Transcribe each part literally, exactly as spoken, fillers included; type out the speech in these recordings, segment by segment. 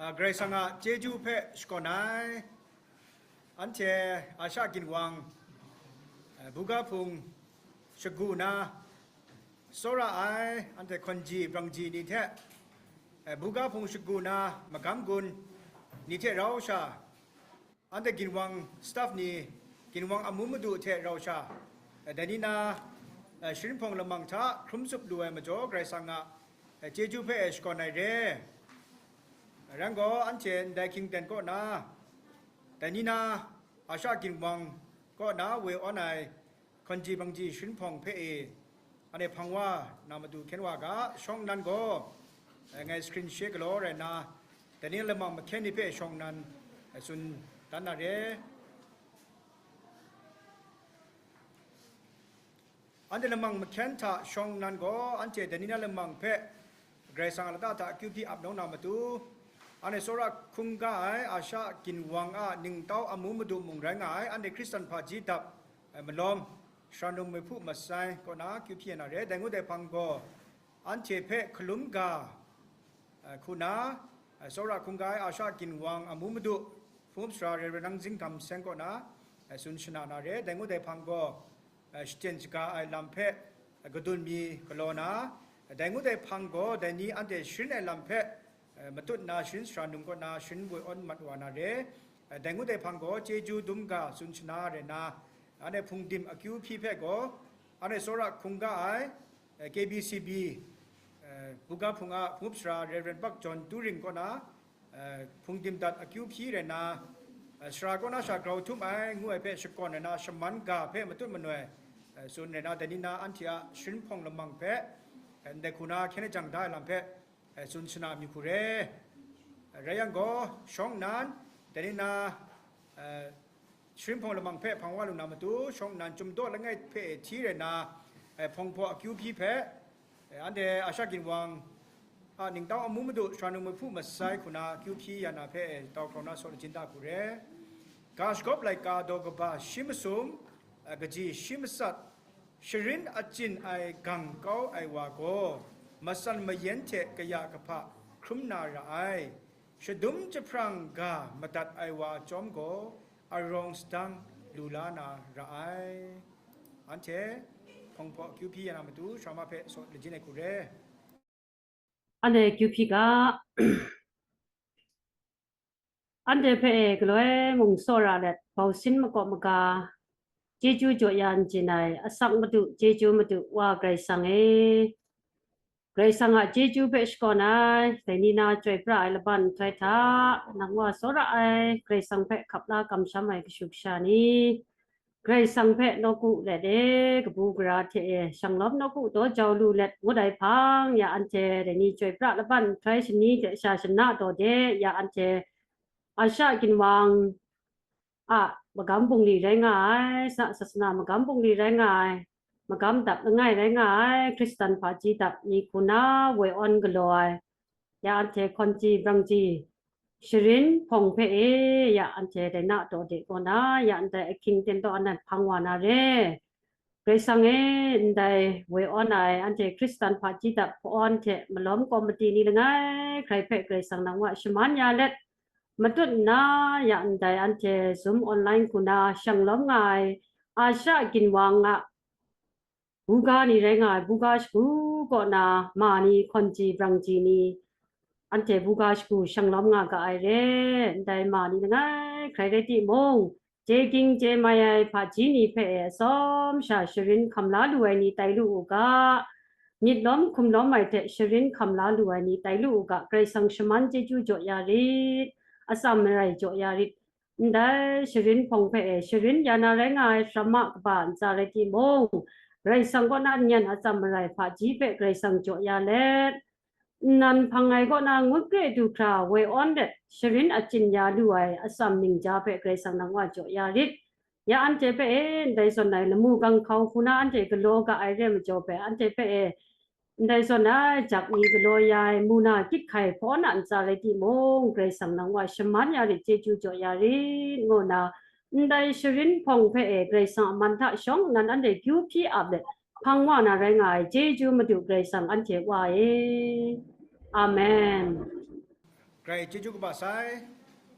A, Karai Kasang a chyeju hpe shakawn ai, anhte Asha ginwang, a, buga hpung shagu na, tsawra ai, anhte hkawnji brangji ni hte, a, buga hpung shagu na magam gun ni hte rau sha, anhte ginwang staff ni, ginwang amu madu hte rau sha, dai ni na, eh, sharin hpawng lamang hta hkrum tsup lu ai majaw, Karai Kasang a, eh, chyeju hpe shakawn ai re. Rai yang gaw, anhte ndai hkying ten kaw na, dai ni na, Asha ginwang kaw na woi awn ai hkawnji bangji sharin hpawng hpe e, anhte hpang wa na matu hkyen wa ga, shawng nnan gaw, eh, ngai screen share galaw rai nna, dai ni lamang mahkyen ni hpe shawng nnan, eh, tsun dan na re. Anhte lamang mahkyen hta shawng nnan gaw, anhte dai ni na lamang hpe Karai Kasang a lata hta akyu hpyi ap nawng na matu, anhte tsawra hkungga ai Asha ginwang a ningtau amu madu mung rai nga ai, anhte Hkristan hpaji dap, eh, malawm, Sharanum Mehpu Masai kaw na akyu hpyi na re. Dai ngu dai hpang gaw, anhte hpe hkalum ga, eh, hku na, eh, tsawra hkungga ai Asha ginwang amu madu, Hpung Sara Reverend Nang Zingkam Seng kaw na, eh, tsun shana na re. Dai ngu dai hpang gaw, eh, shaten shaga ai lam hpe, eh, kadun mi galaw na, dai ngu dai hpang gaw, dai ni anhte sharin ai lam hpe, eh, matut na sharin sara num kaw na sharin woi awn mat wa na re. Eh, dai ngu dai hpang gaw, chyeju dum ga tsun shana rai na, anhte hpungdim akyu hpyi hpe gaw, anhte tsawra hkungga ai, eh, K B C B, eh, buga hpung a hpungup sara Reverend Pak John Turing kaw na, eh, hpungdim dat akyu hpyi rai na, eh, sara kaw na sha grau htum ai ngu ai hpe shakawn rai na, shaman ga hpe matut manoi, eh, tsun rai na, dai ni na anhte a sharin hpawng lamang hpe, eh, ndai hku na hkyen jang da ai lam hpe, eh, tsun shana mi hku re. Rai yang gaw, shawng nnan, dai ni na, eh, sharin hpawng lamang hpe hpang wa lu na matu, shawng nnan Chyum Daw langai hpe hti rai na, eh, hpawng hpaw akyu hpyi hpe, eh, anhte Asha ginwang a ningtau amu madu Sharanum Mehpu Masai hku na akyu hpyi ya na hpe, eh, tau hkrau na saw lajin da hku re. Ga shagawp laika daw kaba shi masum, eh, kaji shi matsat, sharin achyin ai gang kau ai wa gaw, matsan mayan hte kaya kahpa hkrum na ra ai, shadum jahprang ga madat ai wa chyawm gaw, arawng sadang lu la na ra ai. Anhte hpawng hpaw akyu hpyi ya na matu, sara ma hpe saw lajin ai hku re. Anhte akyu hpyi ga, anhte hpe e galoi mung tsawra let, bausin makawp maga, chyeju jaw ya n jin ai, asak madu, chyeju madu, Wa Karai Kasang e. Karai Kasang a chyeju hpe shakawn ai, dai ni na chyoi pra ai laban nhtoi hta, nang wa tsawra ai, Karai Kasang hpe hkap la kamsham ai kashu kasha ni, Karai Kasang hpe nawku let e, kabu gara hte e, shanglawm nawku daw jau lu let ngut ai hpang, ya anhte dai ni chyoi pra laban nhtoi shani hte sha shana daw de, ya anhte Asha ginwang a magam bungli rai nga ai, sa, sasana magam bungli rai nga ai, magam dap langai rai nga ai, Hkristan hpaji dap ni hku na woi awn galaw ai, ya anhte hkawnji brangji, sharin hpawng hpe e, ya anhte dai na daw de kaw na, ya ndai ahkying ten taw anan hpang wa na re. Karai Kasang e, ndai woi awn ai anhte Hkristan hpaji dap hpa-awn hte malawm kawmati ni langai hkrai hpe Karai Kasang nang wa shaman ya let, matut nna, ya ndai anhte Zoom online hku na shanglawm nga ai, Asha ginwang a buga ni rai nga ai, buga shagu kaw na ma ni, hkawnji brangji ni, anhte buga shagu shanglawm nga ga ai re. Ndai ma ni langai hkrai rai timung, chye ging chye mai ai hpaji ni hpe e atsawm sha sharin hkam la lu ai ni tai lu u ga, myit lawm hkum lawm ai hte sharin hkam la lu ai ni tai lu u ga, Karai Kasang shaman chyeju jaw ya rit, atsam marai jaw ya rit. Ndai sharin hpawng hpe e, sharin ya na rai nga ai hkram a kaba ntsa rai timung, Karai Kasang kaw na n yan atsam marai hpaji hpe Karai Kasang jaw ya let, nnan hpang ai kaw na ngut kre du hkra woi awn let, sharin achyin ya lu ai atsam ningja hpe Karai Kasang nang wa jaw ya rit. Ya anhte hpe e, ndai zawn ai lamu gang hkau hku na anhte galaw ga ai re majaw hpe, anhte hpe e, ndai zawn ai jak ni galaw ya ai, mu na gyit hkai hpaw na ntsa rai timung, Karai Kasang nang wa shaman ya rit, chyeju jaw ya rit, ngu na, ndai sharin hpawng hpe e Karai Kasang a man hta shawng nnan anhte kyu hpyi ap let, hpang wa na rai nga ai, chyeju Madu Karai Kasang anhte Wa e. Amen. Grai chyeju kaba sai.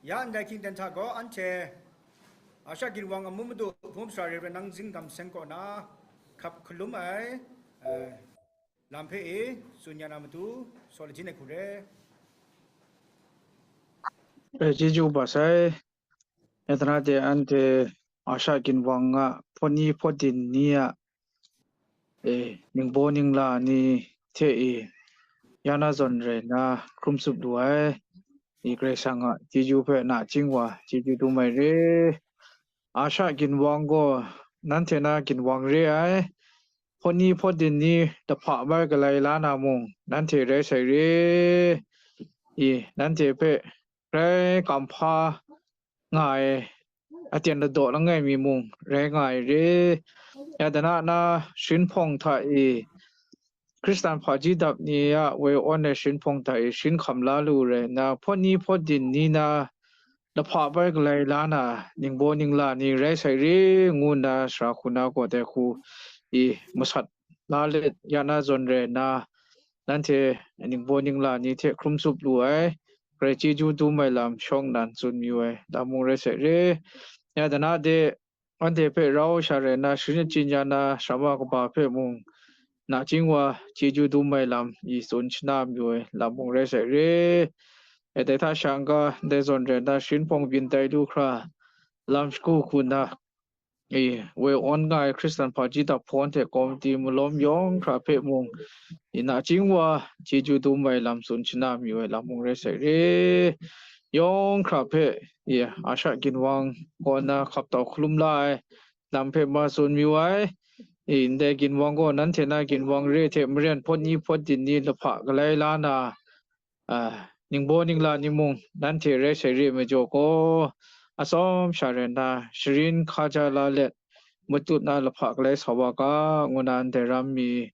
Ya ndai hkying ten hta gaw anhte Asha Ginwang amu madu Hpung Sara Reverend Nangzing Gamseng kaw na hkap hkalum ai, eh, lam hpe e tsun ya na matu, saw lajin ai hku re. Eh, chyeju kaba sai. Yadana de anhte Asha Ginwang a hpawt ni hpawt din ni a, eh, ningbaw ningla ni hte e, ya na zawn rai nna hkrum tsup lu ai, i Karai Kasang a chyeju hpe nachying wa chyeju dum ai re. Asha Ginwang gaw nanhte na ginwang re ai. Hpawt ni hpawt din ni lahpa bai galai la na mung, nanhte rai sai re. I, nanhte hpe grai kamhpa nga ai, aten ladaw langai mi mung rai nga ai re. Ya dana na sharin hpawng hta e, Hkristan hpaji dap ni a woi awn ai sharin hpawng hta e sharin hkam la lu rai nna, hpawt ni hpawt din ni na lahpa bai galai la na, ningbaw ningla ni rai sai re, ngu nna sara hku na gaw dai hku i masat la let ya na zawn rai nna, nanhte ningbaw ningla ni hte hkrum tsup lu ai, grai chyeju dum ai lam shawng nnan tsun mayu ai lam mung rai sai re. Ya dana de, anhte hpe rau sha rai nna, sharin achyin ya na sara kaba hpe mung, nachying wa chyeju dum ai lam i tsun shana mayu ai lam mung rai sai re. E, dai hta sha n-ga, ndai zawn rai nna, sharin hpawng byin tai lu hkra, lam shagu hku nna, e, woi awn nga ai Hkristan hpaji dap hpawn hte kawmti malawm yawng hkra hpe mung, i nachying wa chyeju dum ai lam tsun shana mayu ai lam mung rai sai re. Yawng hkra hpe, e, Asha Ginwang kaw na hkap tau hkalum la ai lam hpe ma tsun mayu ai. E, ndai ginwang gaw nanhte na ginwang re hte maren hpawt ni hpawt din ni lahpa galai la na, a, ningbaw ningla ni mung nanhte rai sai re ai majaw gaw, atsawm sha rai nna, sharin hkaja la let, matut na lahpa galai sa wa ga, ngu na ndai ram mi,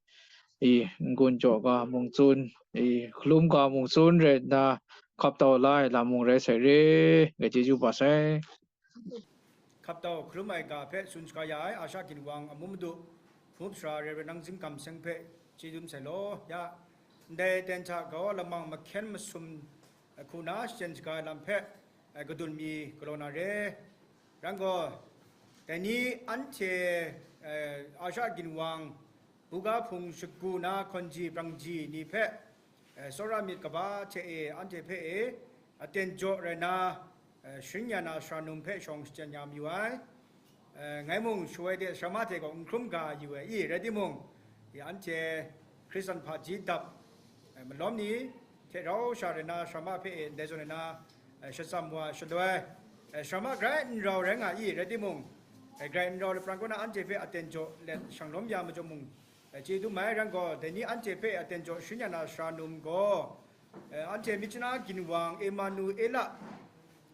i, n-gun jaw ga mung tsun, i, hkalum ga mung tsun rai nna, hkap tau la ai lam mung rai sai re, ngai chyeju kaba sai. Hkap tau hkalum ai ga hpe tsun shaga ya ai Asha Ginwang amu madu, Hpung Sara Reverend Nangzing Gamseng hpe chyeju dum sai law, ya, ndai ten hta gaw lamang mahkyen masum hku na shachyen shaga ai lam hpe, eh, kadun mi galaw na re. Ran gaw, dai ni anhte, eh, Asha Ginwang, buga hpung shagu na hkawnji brangji ni hpe, eh, tsawra myit kaba hte e anhte hpe e aten jaw rai na, eh, sharin ya na sara num hpe shawng shachyen ya mayu ai. Eh, ngai mung shawai de sara ma hte gaw n hkrum ga yu ai i, rai timung, i anhte Hkristan hpaji dap, eh, malawm ni hte rau sha rai na, sara ma hpe e ndai zawn rai na, eh, shatsam wa shaloi, eh, sara ma grai n rau rai nga i, rai timung, eh, grai n rau lapran kaw na anhte hpe aten jaw let shang lawm ya majaw mung, eh, chye dum ai. Ran gaw, dai ni anhte hpe aten jaw sharin ya na sara num gaw, eh, anhte Myitkyina Ginwang Emanuela,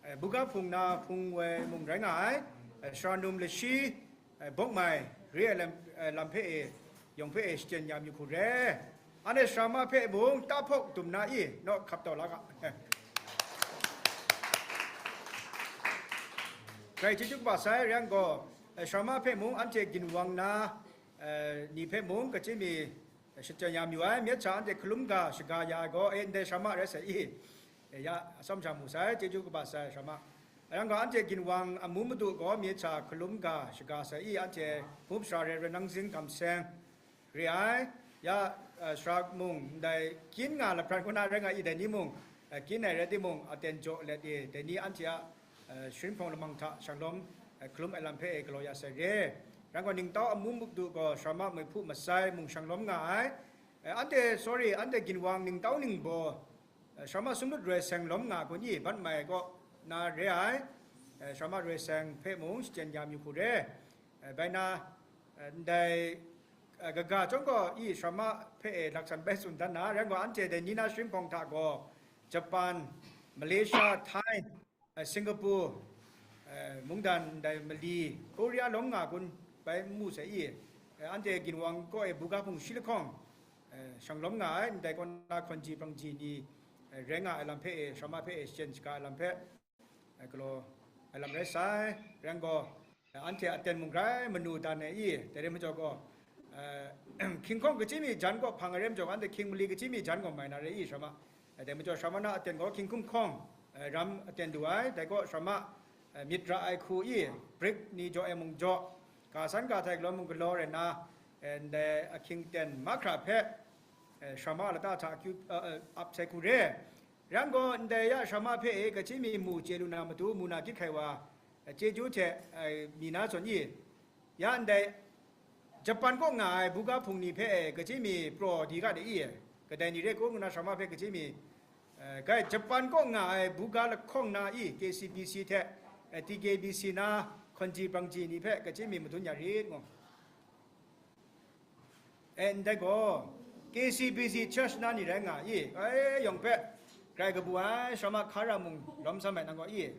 eh, buga hpung na hpung woi mung rai nga ai, eh, sara num lashi, eh, bawngmai re ai lam, eh, lam hpe e, yawng hpe e shachyen ya mayu hku re. Anhte sara ma hpe mung tahpawk dum na i, naw hkap tau la ga. Grai chyeju kaba sai, rai yang gaw, eh, sara ma hpe mung anhte ginwang na, eh, ni hpe mung kachyi mi, eh, shachyen ya mayu ai, myit hta anhte hkalum ga shaga ya ai gaw, eh, ndai sara ma rai sai i, eh, ya, atsawm sha mu sai, chyeju kaba sai sara ma. Rai yang gaw, anhte ginwang amu madu gaw myit hta hkalum ga shaga sai i, anhte Hpung Sara Reverend Nangzing Gamseng re ai, ya, eh, sara mung ndai kyin nga lapran kaw na rai nga i, dai ni mung, eh, kyin ai rai timung, aten jaw let e, dai ni anhte a, eh, sharin hpawng lamang hta shang lawm, eh, hkalum ai lam hpe e galaw ya sai re. Ran gaw, ningtau amu madu gaw sara ma Mui Hpu Masai mung shang lawm nga ai. Eh, anhte, sorry, anhte ginwang ningtau ningbaw, eh, sara ma Sumlut Roi Seng lawm nga kun i, Ban Mai kaw na re ai, eh, sara ma Roi Seng hpe mung shachyen ya mayu hku re. Eh, bai na, eh, ndai, eh, kaga chyawm gaw i sara ma hpe e laksan bai tsun dan na, rai gaw, anhte dai ni na sharin hpawng hta gaw, Japan, Malaysia, Thai, eh, Singapore, eh, mungdan ndai mali, Korea lawm nga kun bai n mu sai i, eh, anhte ginwang kaw e buga hpung shi lahkawng, eh, shang lawm nga ai, ndai kaw na hkawnji brangji ni, eh, rai nga ai lam hpe e, sara ma hpe e shachyen shaga ai lam hpe, eh, galaw ai lam rai sai, rai yang gaw, eh, anhte aten mung grai manu dan ai i, dai re majaw gaw, eh, hkying hkawng kachyi mi jan gaw hpang ai re majaw gaw, anhte hkying mali kachyi mi jan gaw mai na re i, sara ma, Dai majaw, Sharma na aten gaw hkying hkum hkawng, eh, ram aten du ai, dai gaw Sharma, eh, myit ra ai hku i, brik ni jaw e mung jaw, ga san ga htai galaw mung galaw rai nna, eh, ndai ahkying ten mahkra hpe, eh, Sharma lata hta akyu, eh, eh, ap sai hku re. Rai yang gaw, ndai ya Sharma hpe e kachyi mi mu chye lu na matu, mu na gyit hkai wa, eh, chyeju hte, eh, mi na zawn i, ya ndai Japan kaw nga ai buga hpung ni hpe e kachyi mi praw di ga de i? Kadai ni re kun ngu na Sharma hpe kachyi mi, eh, kai Japan kaw nga ai buga lahkawng na i K C B C hte, eh, T K B C na hkawnji bangji ni hpe kachyi mi madun ya rit ngu. Eh, ndai gaw K C B C church na ni rai nga i? Ai, yawng hpe grai kabu ai Sharma Hkara mung lawm sam ai nang gaw i?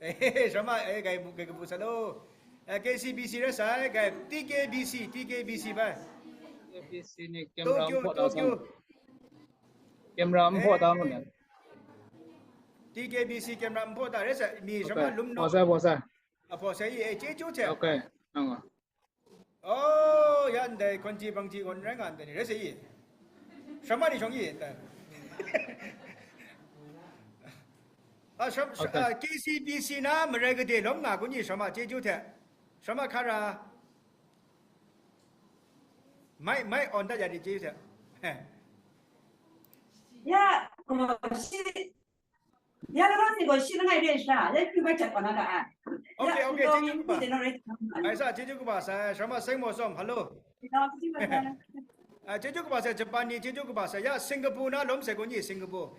Eh, Sharma, eh, grai mu, grai kabu sa lo. Eh, K C B C rai sai, grai T K B C, T K B C bai. T K B C ni camera Tokyo, mphaw da Tokyo. Sang. Camera mphaw da ngun. T K B C camera mphaw da rai sai, mi Sharma lum no. Phaw sai, phaw sai. A phaw sai, eh, chyeju hte. Okay, nang a. Oh, ya ndai hkawnji bangji gaw n rai nga ndai ni rai sai i? Sharma ni shawng i ndai. Ah, Shar-, Shar-, Okay. ah, K C B C na marai gade lawm nga kun i Sharma chyeju hte. Sharma Hkara. Mai, mai on dat ya di chyeju hte. He. Ya, oh, shi, ya, la, la, ni gaw shi langai re sha, ya, kyu bai chat pa na da, a. Okay, ya, okay, no, chyeju kaba. Ni de no re ta ma. Ai sa, chyeju kaba sa, Sharma Seng Mo Som, hello. Ya, chyeju kaba sa. Ah, chyeju kaba sa, Japan ni, chyeju kaba sa, ya, Singapore na lawm sai gaw ni, Singapore.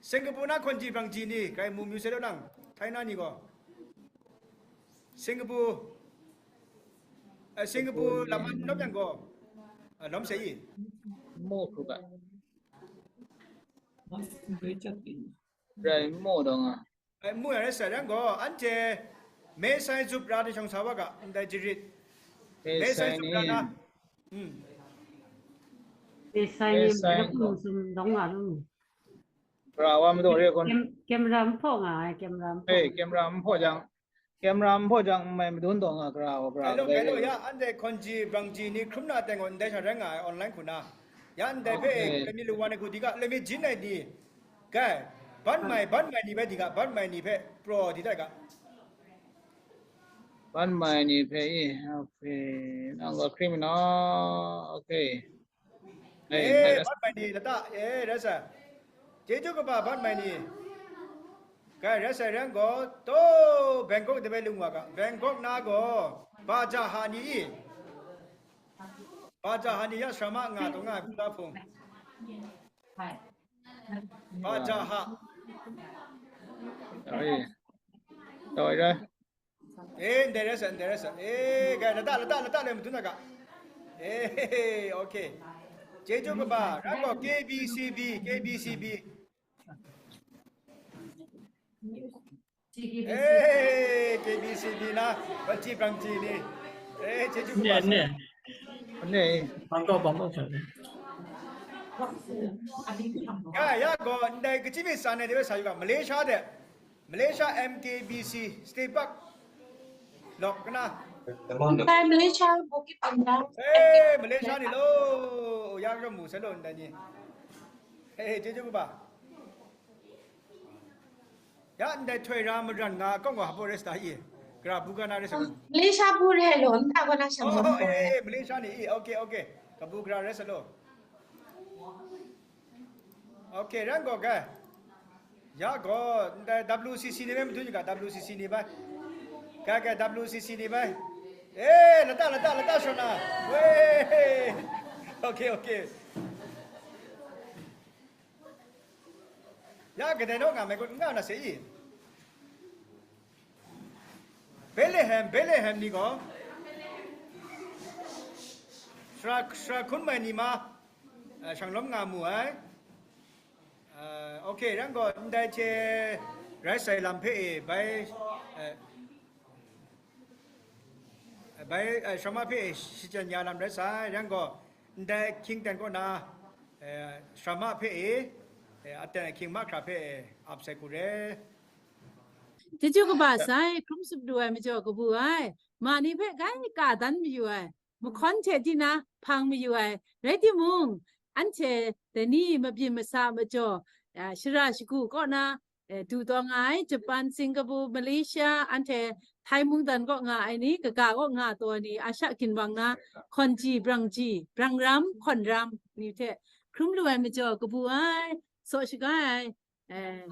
Singapore na hkawnji bangji ni, grai mu myu sai lo nang, China ni gaw. Singapore, eh, Singapore lam man lawm yang gaw, ah, lawm sai i. Mo hkru ga. Rai mo dawng a. Ai, mu ya rai sai, rai yang gaw, anhte me sai zup ra ni shawng sa wa ga, ndai jarit. Me sai zup ra na. Hmm. Me sai ni, me sai ni, sum dawng nga lu. Pra wa ma daw re kun. Kem-, camera mphaw nga ai, camera mphaw. Hey, camera mphaw jang. Camera mphaw jang, mai madun dawng nga, pra wa, pra wa. Hello, hello, ya, anhte hkawnji bangji ni hkrum na teng gaw, ndai sha rai nga ai, online hku na. Ya ndai hpe, okay, lami lu wa na hku di ga, lami jin ai ni. Kai, ban mai, ban mai ni bai di ga, ban mai ni hpe praw di tai ga. Ban mai ni hpe i, okay, nang ga criminal, okay. Eh, eh, ban mai ni lata, eh, rai sai. Chyeju kaba ban mai ni. Kai, rai sai rai yang gaw, to Bangkok de bai lung wa ga, Bangkok na gaw, ba ja ha ni i. Ba ja ha ni ya Sharma nga dawng nga ai, buga hpung. Ba ja ha. Sorry. Sorry, rai. Eh, ndai rai sa, ndai rai sa. Eh, kai, lata, lata, lata, le madun na ga. Eh, okay. Chyeju kaba, rai gaw K B C B, K B C B. Eh, K B C B na, hkawnji bangji ni. Eh, chyeju kaba sa. Ne, ne. Ne. Bangkok, Bangkok sa. Ya, ya gaw, ndai kachyi mi san ai de bai sa yu ga, Malaysia de. Malaysia M K B C, State Park. Lok kena. Kai Malaysia, Bukit Panjang. Eh, Malaysia ni lo. Ya, kamu selo ndai ni. Eh, chyeju kaba. Ya, ndai htoi ra maran nga kawng wa habo rest ai. Kra buga na rest. Malaysia bu re lo, nta ko na shang. Oh, eh, eh, Malaysia ni. Eh, okay, okay. Kabu kra rest lo. Okay, ran gaw kai. Ya gaw, ndai W C C ni bai madun yu ga, W C C ni bai. Kai, kai, W C C ni bai. Eh, lata, lata, lata, shona. Weh. Okay, okay. Ya, kadai naw nga mai kun, nga na se i. Bethlehem, Bethlehem ni gaw, sara, sara hkun mai ni ma, eh, shang lawm nga mu ai. Eh, okay, ran gaw, ndai hte rai sai lam hpe e bai, eh, bai, eh, Sharma hpe e shachyen ya lam rai sai, ran gaw, ndai hkying ten kaw na, eh, Sharma hpe e, eh, aten ahkying mahkra hpe e ap sai hku re. Chyeju kaba sai, hkrum tsup lu ai majaw kabu ai, ma ni hpe grai ka dan mayu ai, mahkawn hte di na hpang mayu ai, rai timung, anhte dai ni mabyin masa majaw, ah, shara shagu kaw na, eh, du taw nga ai, Japan, Singapore, Malaysia, anhte Thai mungdan kaw nga ai ni, kaga kaw nga taw ni, Asha ginwang na hkawn ji, brang ji, brang ram, hkawn ram ni hte hkrum lu ai majaw kabu ai, saw shaga ai, eh,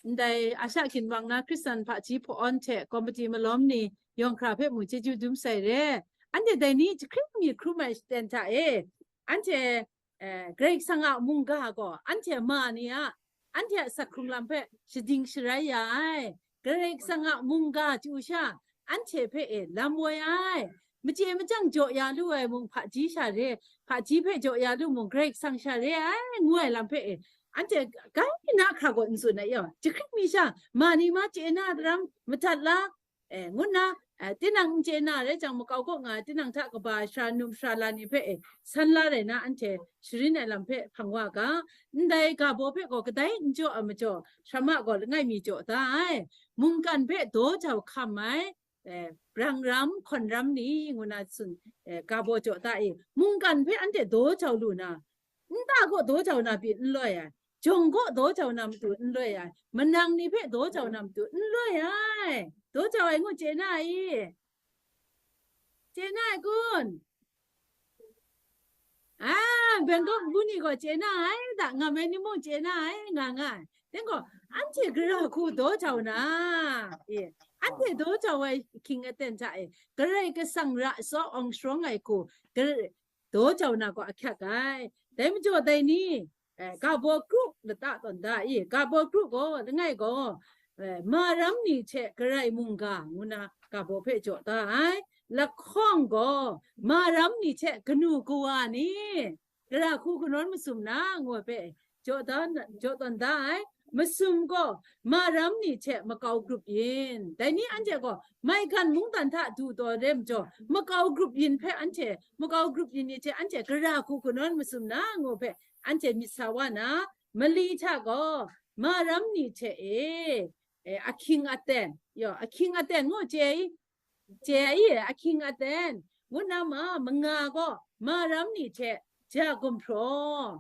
ndai Asha ginwang na Hkristan hpaji hpawn hte komiti malawm ni yawng hkra hpe mung chyeju dum sai re. Anhte dai ni jahkring mi hkrum ai aten hta e, anhte, eh, Karai Kasang a mungga gaw anhte ma ni a, anhte a asak hkrung lam hpe shading sharai ya ai. Karai Kasang a mungga chyu sha, anhte hpe e lam woi ai. Machye machyang jaw ya lu ai mung, hpaji sha re, hpaji hpe jaw ya lu mung, Karai Kasang sha re ai, ngu ai lam hpe e, anhte grai na hkra gaw n tsun ai yaw, jahkring mi sha, ma ni ma chye na daram madat la, eh, ngu nna, eh, tinang n chye na rai jang, makau kaw nga ai tinang hta kaba shara num shara la ni hpe, eh, san la rai na, anhte sharin ai lam hpe hpang wa ga. Ndai ga baw hpe gaw kadai n jaw ai majaw, sara ma gaw langai mi jaw da ai. Mungkan hpe daw jau hkam ai, eh, brang ram, hkawn ram ni ngu na tsun, eh, ga baw jaw da i, mungkan hpe anhte daw jau lu na, nta gaw daw jau na pyi n loi ai, jawng gaw daw jau na matu n loi ai, manang ni hpe daw jau na matu n loi ai, daw jau ai ngu chye na i? Chye na ai kun? Ah, Bangkok bu ni gaw chye na ai, da, ngam ai ni mung chye na ai, nga nga ai. Then gaw, anhte gara hku daw jau na, e, anhte daw jau ai ahkying aten hta e, Karai Kasang ra tsaw awng sharawng ai hku, gar-, daw jau na gaw ahkyak ai. Dai majaw dai ni, eh, ga baw kru lata tawn da i, ga baw kru gaw langai gaw, eh, ma ram ni hte Karai mungga ngu na ga baw hpe jaw da ai. Lahkawng gaw ma ram ni hte kanu kawa ni, gara hku kanawn masum na ngu ai hpe jaw da, jaw tawn da ai. Masum gaw ma ram ni hte makau grup yin. Dai ni anhte gaw maigan mungdan hta du taw re majaw, makau grup yin hpe anhte, makau grup yin ni hte anhte gara hku kanawn masum na ngu hpe anhte myit sa wa na, mali hta gaw ma ram ni hte e, e, ahkying aten, yaw, ahkying aten ngu chye i, chye i, ahkying aten, ngu na ma, manga gaw ma ram ni hte ja gumhpraw,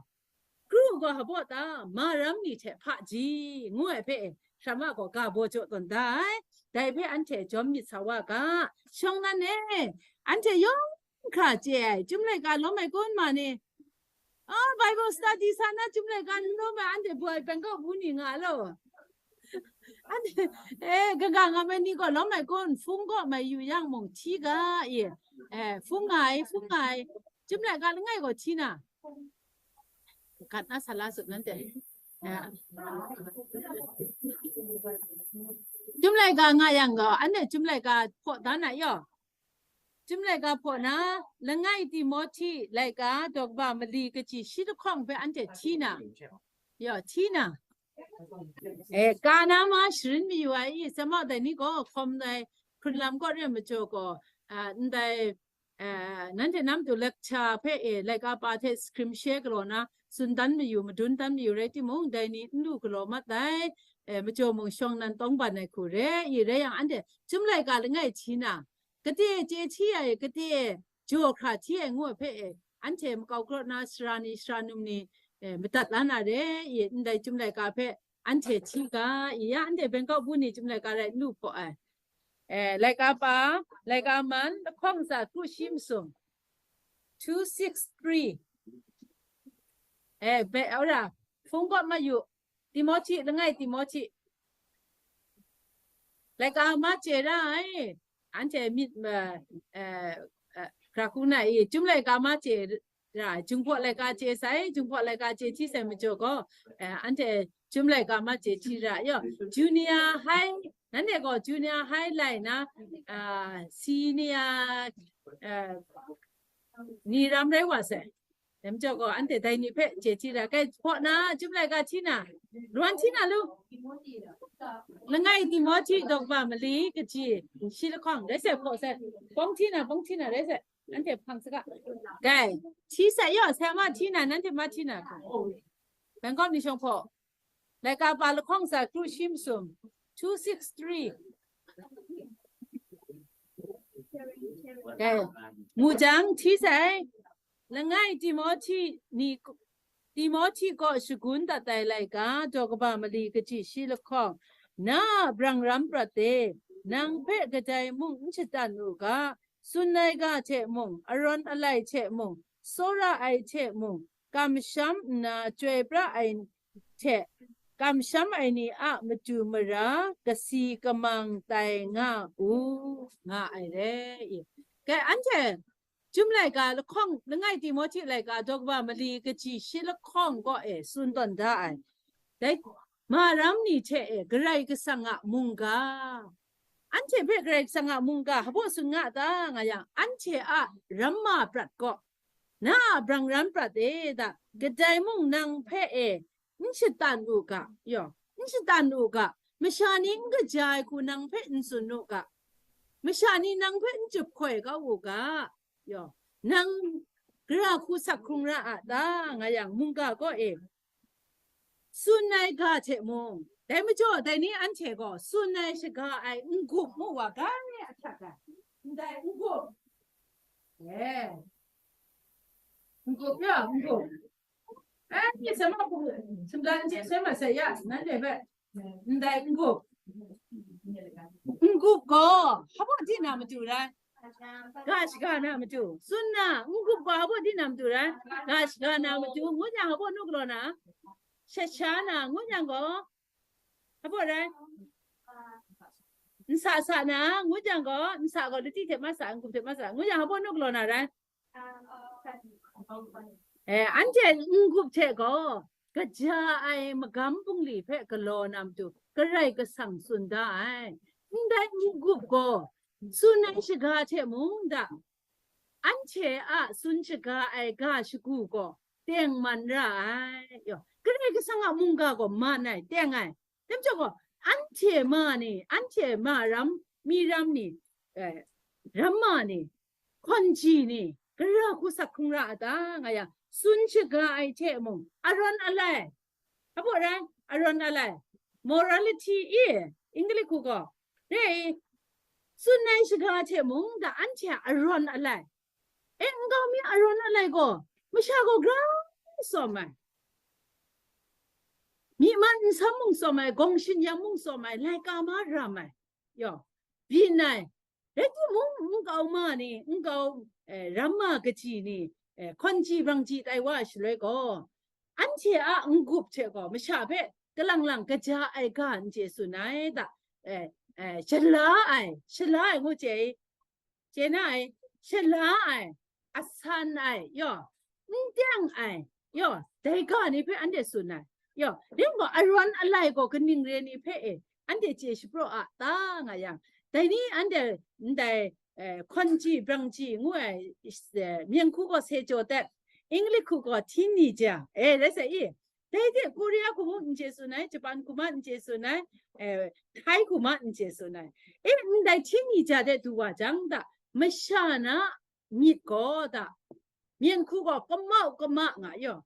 kru gaw hpaw ta, ma ram ni hte hpaji, ngu ai hpe, sara ma gaw ga baw jaw tawn da ai. Dai hpe anhte jawm myit sa wa ga. Shawng nan e, anhte yawng hkra chye ai, Chyum laika lawm ai kun ma ni? Oh, Bible study sa na Chyum laika n lawm ai, anhte boi Bangkok bu ni nga lo. Anhte, eh, kaga ngam ai ni gaw lawm ai kun, hpung kaw mai yu yang mung hti ga, e, eh, hpung nga ai, hpung nga ai. Chyum laika langai gaw hti na? Kat na sa la sut nanhte. Ya. Chyum laika nga yang gaw, anhte Chyum laika hpaw da na yaw. Chyum laika hpaw na, langai Timohti laika daw kaba mali kaji shi lahkawng hpe anhte hti na? Yaw, hti na? Eh, ka na ma sharin mayu ai i, sa mau dai ni gaw hkawm ai hkrun lam kaw re ai majaw gaw, ah, ndai, eh, nanhte na matu lecture hpe e, laika pa hte screen share galaw na, tsun dan mayu, madun dan mayu rai timung, dai ni n lu galaw mat ai, eh, majaw mung shawng nan tawng ban ai hku re i, rai yang anhte Chyum laika langai hti na, gade chye hti ai, gade jaw hkra hti ai ngu ai hpe e, anhte makau karaw na sara ni, sara num ni, eh, madat la na re i, ndai Chyum laika hpe anhte hti ga i, ya anhte Bangkok bu ni Chyum laika rai n lu hpaw ai. Eh, laika pa, laika man, lahkawng ntsa kru shi masum. Two six three. Eh, be, ora, hpung kaw ma yu, Timohti, langai Timohti. Laika ma chye ra ai, anhte myit, eh, eh, eh, hkra hku na i, Chyum laika ma chye ra ai, Jinghpaw laika chye sai, Jinghpaw laika chye hti sai majaw gaw, eh, anhte Chyum laika ma chye hti ra ai yaw, junior high, nanhte gaw junior high lai na, ah, senior, eh, ni ram rai wa sai. Dai majaw gaw, anhte dai ni hpe chye hti ra, kai hpaw na, Chyum laika hti na, run hti na lu. Langai Timohti daw kaba mali kaji shi lahkawng, rai sai, hpaw sai, bawng hti na, bawng hti na, rai sai, anhte hpang saga. Kai, hti sai yaw, sai ma hti na, nanhte ma hti na. Bangkok ni shawng hpaw. Laika pa lahkawng ntsa kru shi masum, two six three. Kai, mu jang hti sai, langai Timohti ni, Timohti kaw shagun dat ai laika, daw kaba mali kaji shi lahkawng, na a brang ram prat e, nang hpe kadai mung n shatan u ga, tsun ai ga hte mung, arawn alai hte mung, tsawra ai hte mung, kamsham nna chyoi pra ai hte, kamsham ai ni a matu mara kasi kamang tai nga u, nga ai re. Kai, anhte Chyum laika lahkawng, langai Timohti laika daw kaba mali kaji shi lahkawng kaw e tsun tawn da ai. Dai, maram ni hte e Karai Kasang a mungga, anhte hpe Karai Kasang a mungga hpaw tsun nga ta nga yang, anhte a ramma prat kaw, na a brang ram prat e da, kadai mung nang hpe e n shatan u ga, yaw, n shatan u ga, masha ni n kaja ai hku nang hpe n tsun u ga, masha ni nang hpe n chyup hkoi kau u ga, yaw, nang gara hku sak hkrung ra a ta nga yang, mungga kaw e tsun ai ga hte mung, dai majaw dai ni anhte gaw tsun ai shaga ai n-gup mu wa ga ni a htak ai, ndai n-gup, e, n-gup ya, n-gup, e, ni sama hku, sumdan je sai ma sai ya, nanhte hpe, ndai n-gup, n-gup gaw hpa di na matu rai? Ga shaga na matu, tsun na, n-gup gaw hpa di na matu rai? Ga shaga na matu, ngut yang hpa nu galaw na? Shat sha na, ngut yang gaw hpa rai? Nsa sa na, ngut yang gaw, nsa gaw lati hte ma sa, n-gup hte ma sa, ngut yang hpa nu galaw na rai? E, anhte n-gup hte gaw, kaja ai magam bungli hpe galaw na matu, Karai Kasang tsun da ai. Ndai n-gup gaw, tsun ai shaga hte mung da, anhte a tsun shaga ai ga shagu gaw, tengman ra ai. Yaw, Karai Kasang a mungga gaw man ai, teng ai. Dai majaw gaw, anhte ma ni, anhte ma ram, mi ram ni, e, ramma ni, hkawn ji ni, gara hku sak hkrung ra a ta nga yang, tsun shaga ai hte mung, arawn alai, hpa rai, arawn alai, morality i, English hku gaw, re, tsun ai shaga hte mung, da anhte a arawn alai, e, nkau mi arawn alai gaw, masha gaw gra sawm ai, myi man nsam mung sawm ai, gawng shin-yam mung sawm ai, laika ma ram ai, yaw, byin ai, rai timung, nkau ma ni, nkau, e, ramma kaji ni, e, hkawn ji brang ji tai wa ai shaloi gaw, anhte a n-gup hte gaw masha hpe kalang lang kaja ai ga n chye tsun ai da, e, e, shala ai, shala ai ngu chye i, chye na ai, shala ai, asan ai, yaw, n teng ai, yaw, dai ga ni hpe anhte tsun ai, yaw, ring gaw arawn alai gaw kaning re ni hpe e, anhte chye shapraw a ta nga yang, dai ni anhte ndai, e, hkawn ji brang ji ngu ai, e, myen hku gaw se jaw dat, English hku gaw teenager, e, rai sa i, dai hte Korea hku mung n chye tsun ai, Japan hku ma n chye tsun ai, e, Thai hku ma n chye tsun ai. E, ndai teenager de du wa jang da, masha na myit gaw da, myen hku gaw kamau kama nga yaw,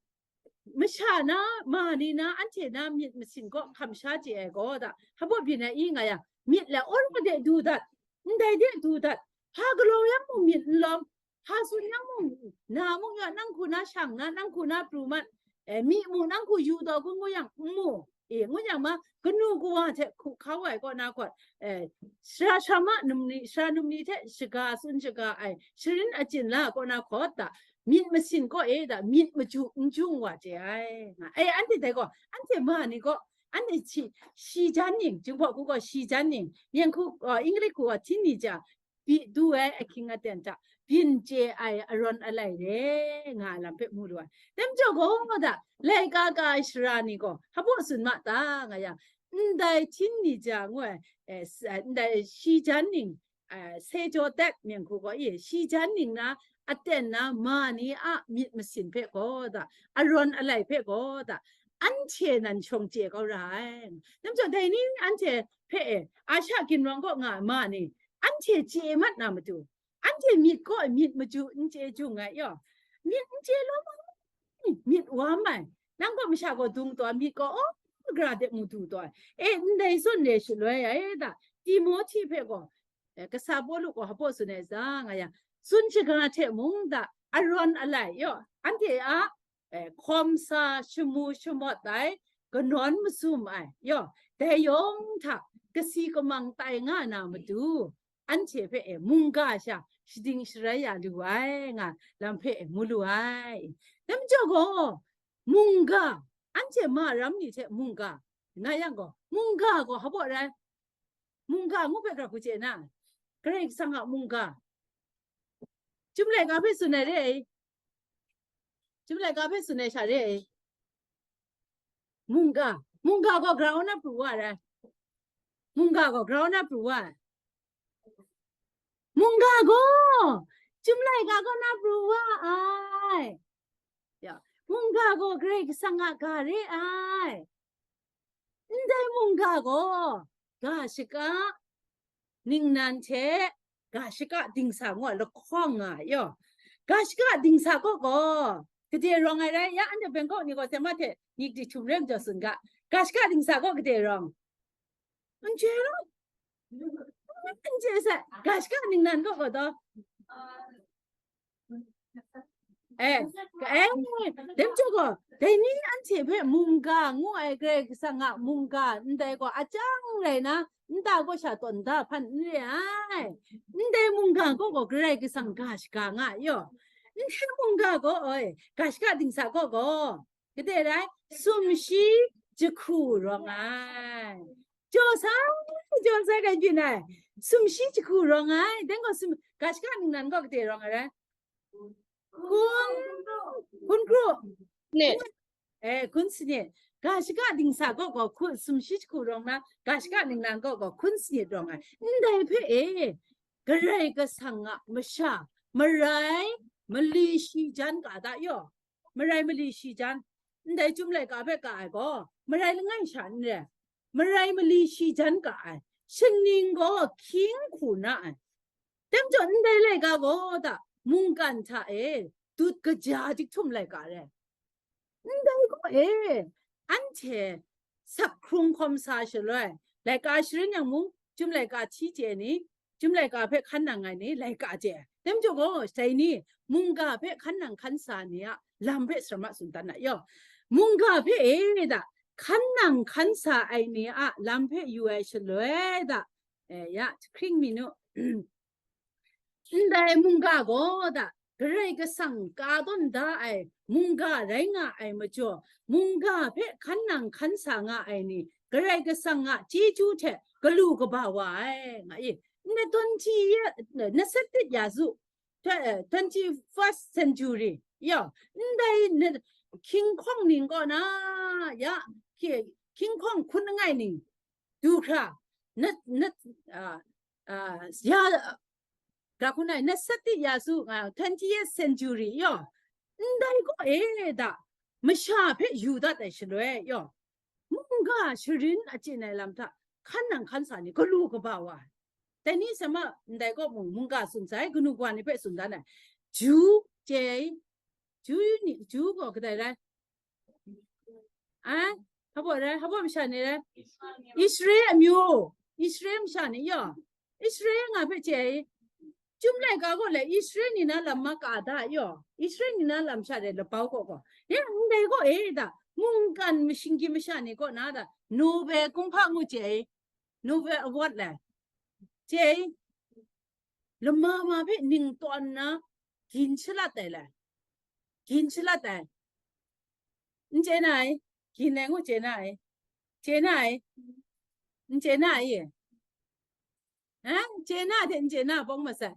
masha na, ma ni na, anhte na myit masin gaw hkam sha chye ai gaw da, hpa byin ai i nga yang, myit le aw de du dat, ndai de du dat, hpa galaw yang mung myit n lawm, hpa tsun yang mung, na mung ya, nang hku na shang na, nang hku na pru mat, e, myi mung nang hku yu taw kun ngu yang, n mu, e, ngu yang ma, kanu kawa hte hku hkau ai kaw na hkawt, e, sara sara ma num ni, sara num ni hte shaga tsun shaga ai, sharin achyin la kaw na hkawt da, myit masin kaw e da, myit maju n jung wa chye ai, nga. E, anhte dai gaw, anhte ma ni gaw, anhte shi, shi jan ning, Jinghpaw hku gaw shi jan ning, myen hku, e, English hku gaw teenager, bi du ai ahkying aten hta byin chye ai arawn alai re nga ai lam hpe mu lu ai. Dai majaw gaw da, laika ka ai sara ni gaw hpa tsun ma ta nga yang, ndai teenager ngu ai, e, s-, e, ndai shi jan ning, e, se jaw dat myen hku gaw, e, shi jan ning na aten na ma ni a myit masin hpe gaw da, arawn alai hpe gaw da, anhte nan shawng chye kau ra ai. Dai majaw dai ni anhte hpe e, Asha ginwang kaw nga ai ma ni, anhte chye mat na matu, anhte myit kaw myit maju n chye jung ai yaw, myit n chye lawm ai, myit wa mai, nang gaw masha gaw dung taw ai, myit gaw aw gara de mu du taw ai, e, ndai zawn le shaloi ai da, Timohti hpe gaw, e, kasa Pawlu gaw hpa tsun ai za nga yang, tsun shaga hte mung da, arawn alai yaw, anhte a eh, hkawm sa shamu shamawt ai, kanawn masum ai, yaw, dai yawng hta kasi kamang tai nga na matu, anhte hpe e mungga sha shading sharai ya lu ai nga lam hpe e mu lu ai. Dai majaw gaw, mungga, anhte ma ram ni hte mungga, nga yang gaw, mungga gaw hpa baw rai? Mungga ngu hpe grau hku chye na? Karai Kasang a mungga. Chyum laika hpe tsun ai re ai. Chyum laika hpe tsun ai sha re ai. Mungga. Mungga gaw grau na pru wa rai. Mungga gaw grau na pru wa ai. Mungga gaw, Chyum laika gaw na pru wa ai. Ya, mungga gaw Karai Kasang a ga re ai. Ndai mungga gaw, ga shaka ningnan hte ga shaka dingsa ngu a lahkawng nga ai yaw. Ga shaka dingsa kaw gaw, gade rawng ai rai, ya, anhte Bangkok ni gaw sema hte ni di htum re majaw tsun ga, ga shaka dingsa kaw gade rawng? N chye law. N chye sai, ga shaka ningnan kaw gaw taw. Eh, eh, dai majaw gaw, dai ni anhte hpe mungga ngu ai Karai Kasang a mungga, ndai gaw a chyang rai na, nta kaw sha tawn da hpan n re ai. Ndai mungga kaw gaw Karai Kasang ga shaga nga ai yaw. Ndai mungga gaw, oi, ga shaka dingsa kaw gaw, gade rai, sumshi jahku rawng ai. Jaw sai, jaw sai, ga byin ai. Sumshi jahku rawng ai. Dai gaw sum, ga shaka ningnan gaw gade rawng ai rai? Hkun, hkun kru. Nit. Eh, hkun sanit. Ga shaka dingsa kaw gaw hkun, sumshi jahku rawng na, ga shaka ningnan kaw gaw hkun sanit rawng ai. Ndai hpe e, Karai Kasang a masha, marai, mali shi jan ga da yaw. Marai mali shi jan, ndai Chyum laika hpe ka ai gaw, marai langai sha n re, marai mali shi jan ka ai, shaning gaw hkying hku na ai. Dai majaw ndai laika gaw da, mungkan hta e dut kaja jahtum laika re. Ndai gaw e, anhte sak hkrung hkawm sa shaloi, laika sharin yang mung, Chyum laika hti chye ni, Chyum laika hpe hkan nang ai ni, laika chye ai. Dai majaw gaw, dai ni, mungga hpe hkan nang hkan sa ni a lam hpe sarama tsun dan na yaw. Mungga hpe e da, hkan nang hkan sa ai ni a lam hpe yu ai shaloi da, e, ya, hkring mi nu. Ndai mungga gaw da, Karai Kasang ka tawn da ai mungga rai nga ai majaw, mungga hpe hkan nang hkan sa nga ai ni, Karai Kasang a chyeju hte galu kaba wa ai, nga i. Ndai twenty year, na set tit ya zu, twe-, twenty-first century, yaw, ndai na, hkying hkawng ning kaw na, ya, hki-, hkying hkawng hkun langai ning, du hkra, na, na, a, a, ya, ga hkun ai, na set tit ya su, a, twentieth century yaw, ndai gaw e da, masha hpe yu dat ai shaloi yaw, mungga sharin achyin ai lam hta, hkan nang hkan sa ni galu kaba wa ai. Dai ni sama ndai kaw mung, mungga tsun sai, kanu kawa ni hpe tsun dan ai. Ju chye ai, Ju ni, Ju gaw kadai rai? A? Hpa baw rai, hpa baw masha ni rai? Israel amyu, Israel masha ni yaw, Israel nga hpe chye ai. Chyum laika gaw le, Israel ni na lam ma ka da yaw, Israel ni na lam sha de labau kaw gaw, ya, ndai gaw e da, mungkan mashinggyim masha ni kaw na da, Nobel kumhpa ngu chye ai, Nobel Award le, chye ai, lama ma hpe ning tawn nna, gin shalat ai le, gin shalat ai. N chye na ai, gin ai ngu chye na ai, chye na ai, n chye na ai e. A? Chye na hte n chye na bawng masat.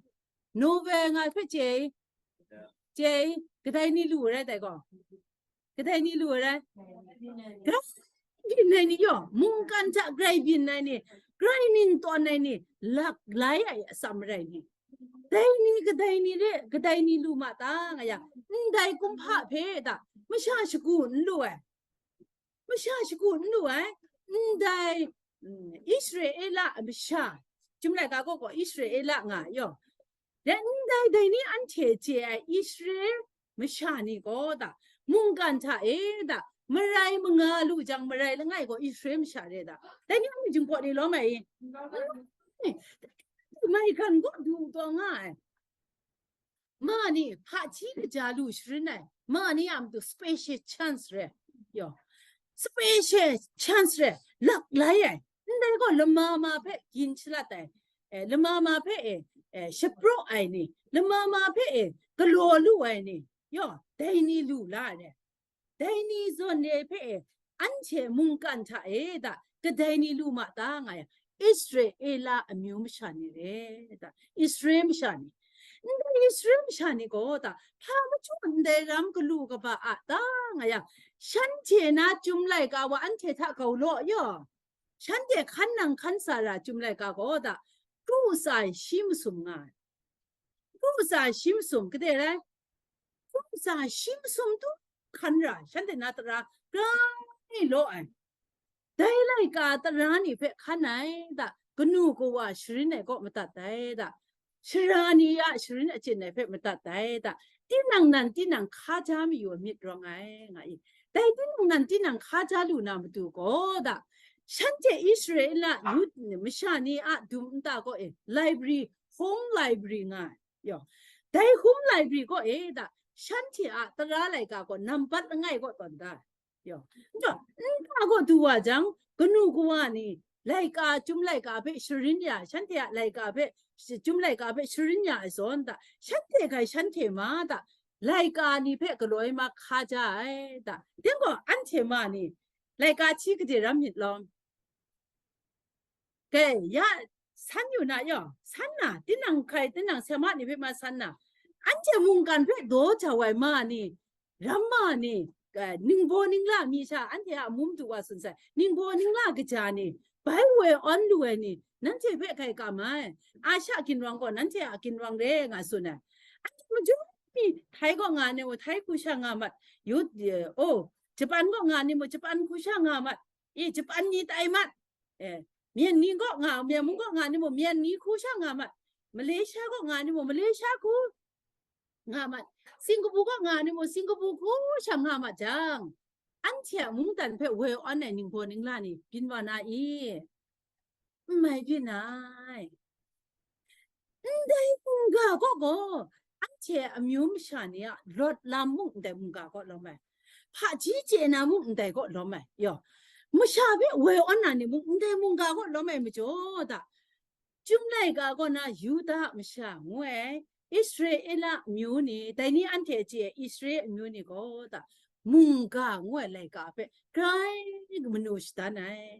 Nobel nga hpe chye ai, chye ai, kadai ni lu ai rai dai gaw? Kadai ni lu ai rai? Grai byin ai ni yaw, mungkan hta grai byin ai ni, grai ning tawn ai ni, lak lai ai atsam rai ni. Dai ni, kadai ni re, kadai ni lu ma ta nga yang, ndai kumhpa hpe da, masha shagu n lu ai. Masha shagu n lu ai, ndai, mm, Israela masha, Chyum laika gaw gaw Israela nga ai yaw. Dai ndai, dai ni anhte chye ai Israel masha ni gaw da, mungkan hta e da, marai manga lu jang, marai langai gaw Israel masha re da. Dai ni anhte jingpawt ni lawm ai i? Maigan gaw du taw nga ai. Ma ni, hpaji kaja lu sharin ai. ma ni a matu special chance re, yo, special chance re, lak lai ai, ndai gaw lama ma hpe gin shalat ai, eh, lama ma hpe e, eh, shapraw ai ni, lama ma hpe e galaw lu ai ni, yo, dai ni lu la ai re. Dai ni zawn e hpe e, anhte mungkan hta e da, kadai ni lu ma ta nga yang, Israela amyu masha ni re da, Israel masha ni. Ndai Israel masha ni gaw da, hpa machyu ndai ram galu kaba a ta nga yang, shanhte na Chyum laika wa anhte hta gau law yaw, shanhte hkan nang hkan sa ra Chyum laika gaw da, kru tsa shi masum nga ai. Kru tsa shi masum, kade rai? Kru tsa shi masum tu hkan ra, shanhte na tara grai law ai. Dai laika tara ni hpe hkan ai da, kanu kawa sharin ai kaw madat ai da, sara ni a sharin achyin ai hpe madat ai da, tinang nan tinang hkaja mayu ai myit rawng ai, nga i. Dai tinang nan tinang hkaja lu na matu gaw da, shanhte Israela Yud masha ni a dum nta kaw e library, home library nga ai. Yo. Dai home library kaw e da, shanhte a tara laika gaw nambat langai kaw tawn da. Yo. Nta, nta gaw du wa jang, kanu kawa ni laika, Chyum laika hpe sharin ya, shanhte a laika hpe, Chyum laika hpe sharin ya ai zawn da, shanhte hkai shanhte ma da, laika ni hpe galaw ai ma hkaja ai da. Dai gaw anhte ma ni, laika hti gade ram myit lawm? Kai, ya, san yu na yaw, san na, tinang hkai, tinang sema ni hpe ma san na, anhte mungkan hpe daw jau ai ma ni, ram ma ni, eh, ningbaw ningla mi sha, anhte a amu madu wa tsun sai, ningbaw ningla kaja ni, bai woi awn lu ai ni, nanhte hpe hkai kam ai, Asha ginwang gaw nanhte a ginwang re nga tsun ai. Anhte majung mi, Thai kaw nga ni mung, Thai hku sha nga mat, yu, eh, oh, Japan kaw nga ni mung, Japan hku sha nga mat, i, Japan ni tai mat, eh, Myen ni kaw nga, Myen mung kaw nga ni mung, Myen ni hku sha nga mat, Malaysia kaw nga ni mung, Malaysia hku nga mat, Singapore kaw nga ni mung, Singapore hku sha nga mat jang, anhte a mungdan hpe woi awn ai ningbaw ningla ni byin wa na i? N mai byin ai. Ndai mungga kaw gaw, anhte amyu masha ni a lawt lam mung ndai mungga kaw lawm ai, hpaji chye na mung ndai kaw lawm ai, yaw, masha hpe woi awn na ni mung ndai mungga kaw lawm ai majaw da, Chyum laika kaw na Yuda masha ngu ai, Israela amyu ni, dai ni anhte chye ai Israel amyu ni gaw da, mungga ngu ai laika hpe grai manu shadan ai.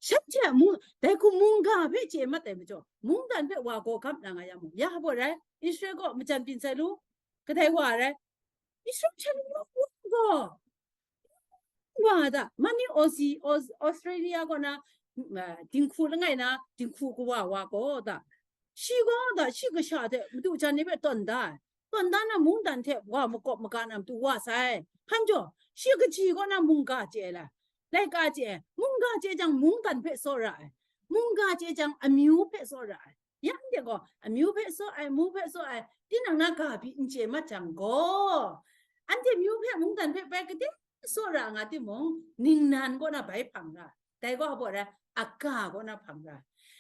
Shanhte a mu-, dai hku mungga hpe chye mat ai majaw, mungdan hpe wa gaw gap na nga yang mung, ya hpa rai, Israel kaw majan byin sai lu, kadai wa rai, Israel hte wa gaw, wa da, man ni Aussie, Aus-, Australia kaw na, mm, ah, dinghku langai na, dinghku kawa wa gaw da, shi gaw da, shi kasha hte madu jan ni hpe tawn da ai. Tawn da na mungdan hte wa makawp maga na matu wa sai. Hkan jaw, shi kaji kaw na mungga chye ai la, laika chye ai, mungga chye jang mungdan hpe tsawra ai, mungga chye jang amyu hpe tsawra ai. Ya anhte gaw amyu hpe tsaw ai, mu hpe tsaw ai, tinang na ga pyi n chye mat jang gaw, anhte myu hpe mungdan hpe bai gade tsawra nga timung, ningnan kaw na bai hpang ra, dai gaw hpa rai, aga kaw na hpang ra.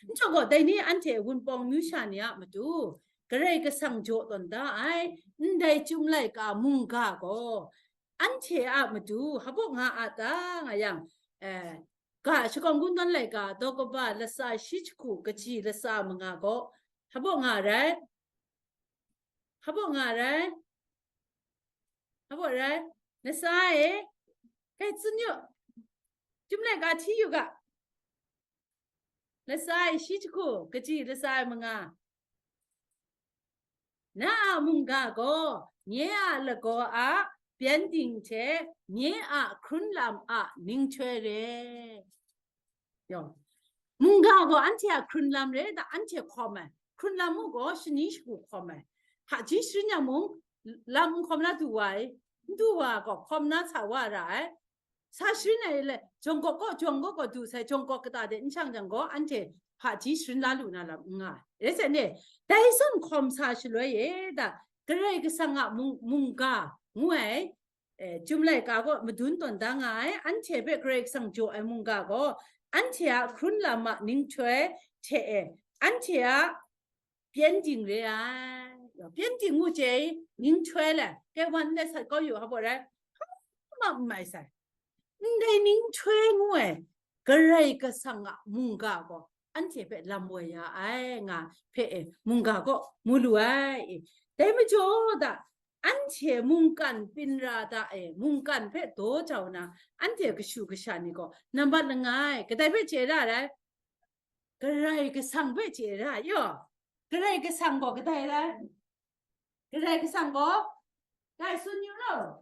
N jaw gaw, dai ni anhte Wunpawng myu sha ni a matu, Karai Kasang jaw tawn da ai, ndai Chyum laika mungga gaw, anhte a matu hpa nga a ta nga yang, eh, ga shakawn kungdawn laika, daw kaba latsa shi jahku, kaji latsa manga gaw, hpa nga rai? Hpa nga rai? Hpa rai? Latsa e, kai tsun yu, Chyum laika hti yu ga. Latsa e shi jahku, kaji latsa e manga. Na a mungga gaw nye a lagaw a pyengdin hte nye a hkrun lam a ninghtoi re. Yaw. Mungga gaw anhte a hkrun lam re, da anhte hkawm ai. Hkrun lam mung gaw shani shagu hkawm ai. Hpaji sharin yang mung, lam n hkawm na du wa ai, n du wa gaw hkawm na sa wa ra ai. Sa sharin ai le, jawng kawk kaw, jawng kawk kaw du sai, jawng kawk kata de n shang jang gaw, anhte hpaji sharin la lu na lam n nga ai. Rai sa ne, dai zawn hkawm sa shaloi e, da, Karai Kasang a mung-, mungga ngu ai, eh, Chyum laika gaw madun tawn da nga ai, anhte hpe Karai Kasang jaw ai mungga gaw, anhte a hkrun lam a ninghtoi hte e, anhte a pyengdin re ai. Pyengdin ngu chye, Ninghtoi le, kaiwan le sat kau yu, hpa rai, hpa ma n mai sai. Ndai ninghtoi ngu ai, Karai Kasang a mungga gaw, anhte hpe lam woi ya ai, nga hpe e, mungga gaw mu lu ai. Dai majaw da, anhte mungkan pyin ra da e, mungkan hpe daw jau na, anhte kashu kasha ni gaw, nambat langai, kadai hpe chye ra rai? Karai Kasang hpe chye ra, yaw. Karai Kasang gaw kadai rai? Karai Kasang gaw, dai tsun yu law.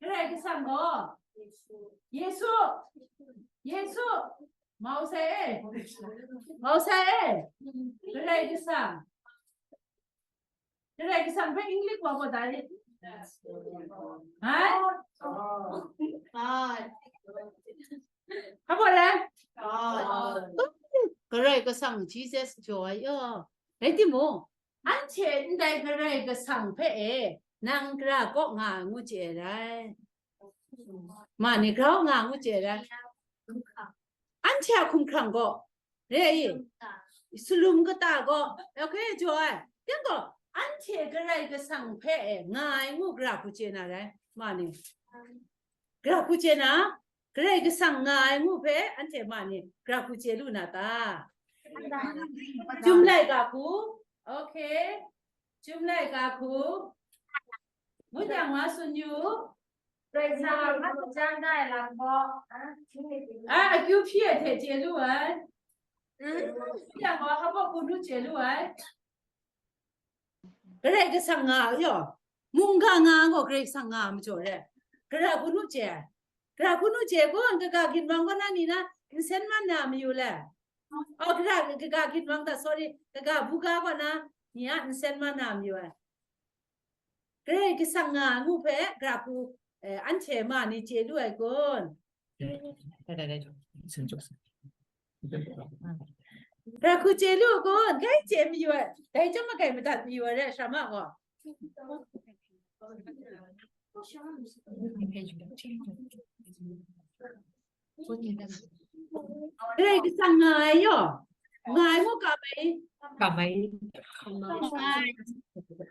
Karai Kasang gaw, Yesu, Yesu, mau sai e, mau sai e, Karai Kasang. Karai Kasang hpe English wa gaw dai. Ha? Hpa rai? Karai Kasang, Jesus, joy, yaw. Rai timung, anhte ndai Karai Kasang hpe e, nang gara kaw nga ai ngu chye ai rai. Ma ni grau nga ngu chye ai rai. Anhte a hkumhkrang gaw, re ai, salum kata gaw, okay, jaw ai. Yang gaw, anhte Karai Kasang hpe e, nga ai ngu gara hku chye na rai, ma ni? Gara hku chye na, Karai Kasang nga ai ngu hpe, anhte ma ni, gara hku chye lu na ta? Chyum laika hku, okay. Chyum laika hku. Ngut yang wa tsun yu. Karai Kasang a hpa hpyi chyang da ai lam gaw, a, akyu hpyi ai hte chye lu ai. Ngut yang gaw, hpa hpawk hku nu chye lu ai. Karai Kasang nga ai yaw, mungga nga ai gaw Karai Kasang nga ai majaw re. Gara hku nu chye ai. Gara hku nu chye ai gaw, kaga ginwang kaw na ni na nsen man na mayu le. Oh, kaga, kaga ginwang ta, sorry, kaga buga kaw na ni a nsen man na mayu ai. Karai Kasang nga ai ngu hpe, gara hku, eh, anhte ma ni chye lu ai kun? Gara hku chye lu kun? Kai chye mayu ai, dai chyawm magai madat mayu ai re, sha ma gaw. Karai Kasang nga ai yaw, nga ai ngu kam ai? Kam ai. Kam ai.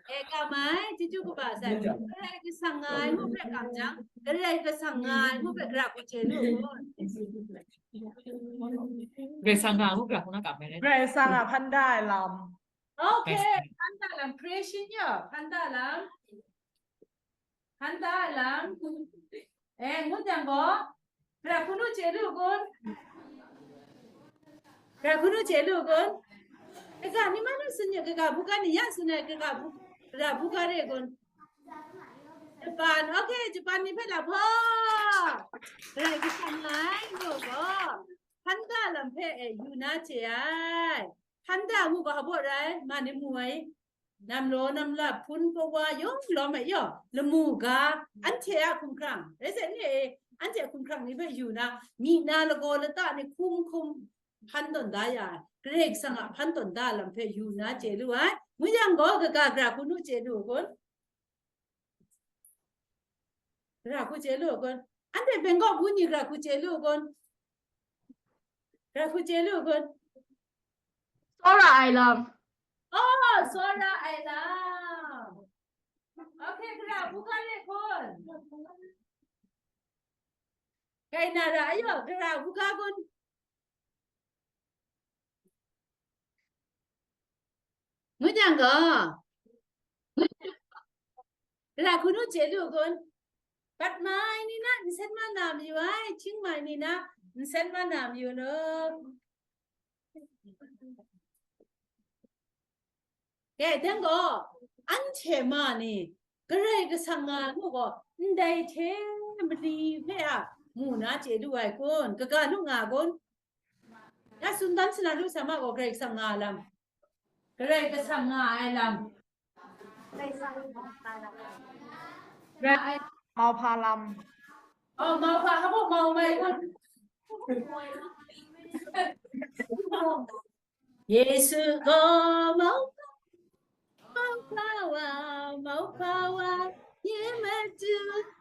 E, kam ai, chyeju kaba sai. Karai Kasang nga ai ngu hpe kam jang, Karai Kasang nga ai ngu hpe gara hku chye lu. Karai Kasang nga ai ngu gara hku na kam ai rai. Karai Kasang a hpan da ai lam. Okay, hpan da lam, creation yaw, hpan da lam. Hpan da lam. Eh, ngut yang gaw, gara hku nu chye lu kun? Gara hku nu chye lu kun? Kaga ni ma nu tsun ya, kaga buga ni ya tsun ya, kaga bu-, gara buga re kun? Japan, okay, Japan ni hpe la hpa. Karai Kasang nga ai ngu gaw, hpan da lam hpe e yu na chye ai. Hpan da ngu ga hpa rai, ma ni mu ai. Nam law, nam lap, hpun, kawa, yawng lawm ai yaw, lamu ga, anhte a hkumhkrang, rai sa ni e, anhte a hkumhkrang ni hpe yu na, myi na lagaw lata ni hkum hkum hpan tawn da ya ai, Karai Kasang a hpan tawn da lam hpe yu na chye lu ai. Ngu yang gaw, kaga gara hku nu chye lu kun? Gara hku chye lu kun? Anhte Bangkok bun ni gara hku chye lu kun? Gara hku chye lu kun? Tsawra ai lam. Oh, tsawra ai lam. Okay, gara hku ga re kun? Kai na ra ai yaw, gara hku ga kun? Ngut yang gaw, gara hku nu chye lu kun? Bat mai ni na nsen man na mayu ai, hkying mai ni na nsen man na mayu nu. Dai dan gaw, anhte ma ni, Karai Kasang nga ai ngu gaw, ndai hte mali hpe a mu na chye lu ai kun? Kaga nu nga kun? Ya tsun dan sa na lu sa ma gaw, Karai Kasang nga ai lam. Karai Kasang nga ai lam. Mauhpa lam. Oh, mauhpa, hpa mau mai kun? Yesu gaw mauhpa, mauhpa wa, mauhpa wa, nye Madu,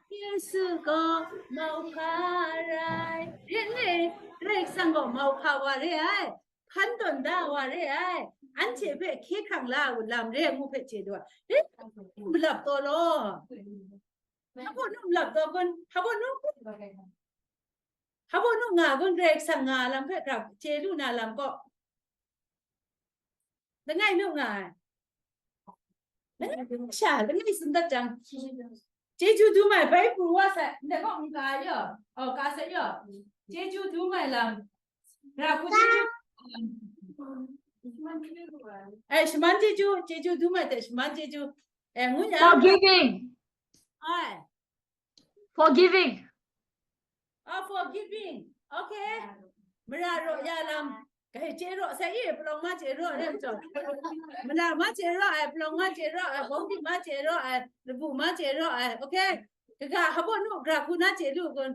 Yesu gaw mauhpa rai. Re ai, Karai Kasang gaw mauhpa wa re ai. hpan tawn da wa re ai, anhte hpe hkye hkrang la ai lam re ai ngu hpe chye du ai. Re, malap taw law. Hpa nu malap taw kun, hpa nu, hpa nu nga kun, Karai Kasang nga lam hpe gra chye lu na lam kaw. Langai nu nga ai. Langai sha, langai tsun dat jang. Chyeju dum ai bai pru wa sai, ndai kaw n ka yaw, oh, ka sai yaw. Chyeju dum ai lam. Ra hku chyeju. Ai, shaman chyeju, chyeju dum ai hte shaman chyeju. Eh, ngu ya. Forgiving. Ai. Forgiving. Oh, forgiving. Okay. Mara raw ya lam. Kai chye raw sai i, palawng ma chye raw ai majaw. Mara ma chye raw ai, palawng ma chye raw ai, bawngdi ma chye raw ai, labu ma chye raw ai. Okay. Kaga hpa nu gra hku na chye lu kun.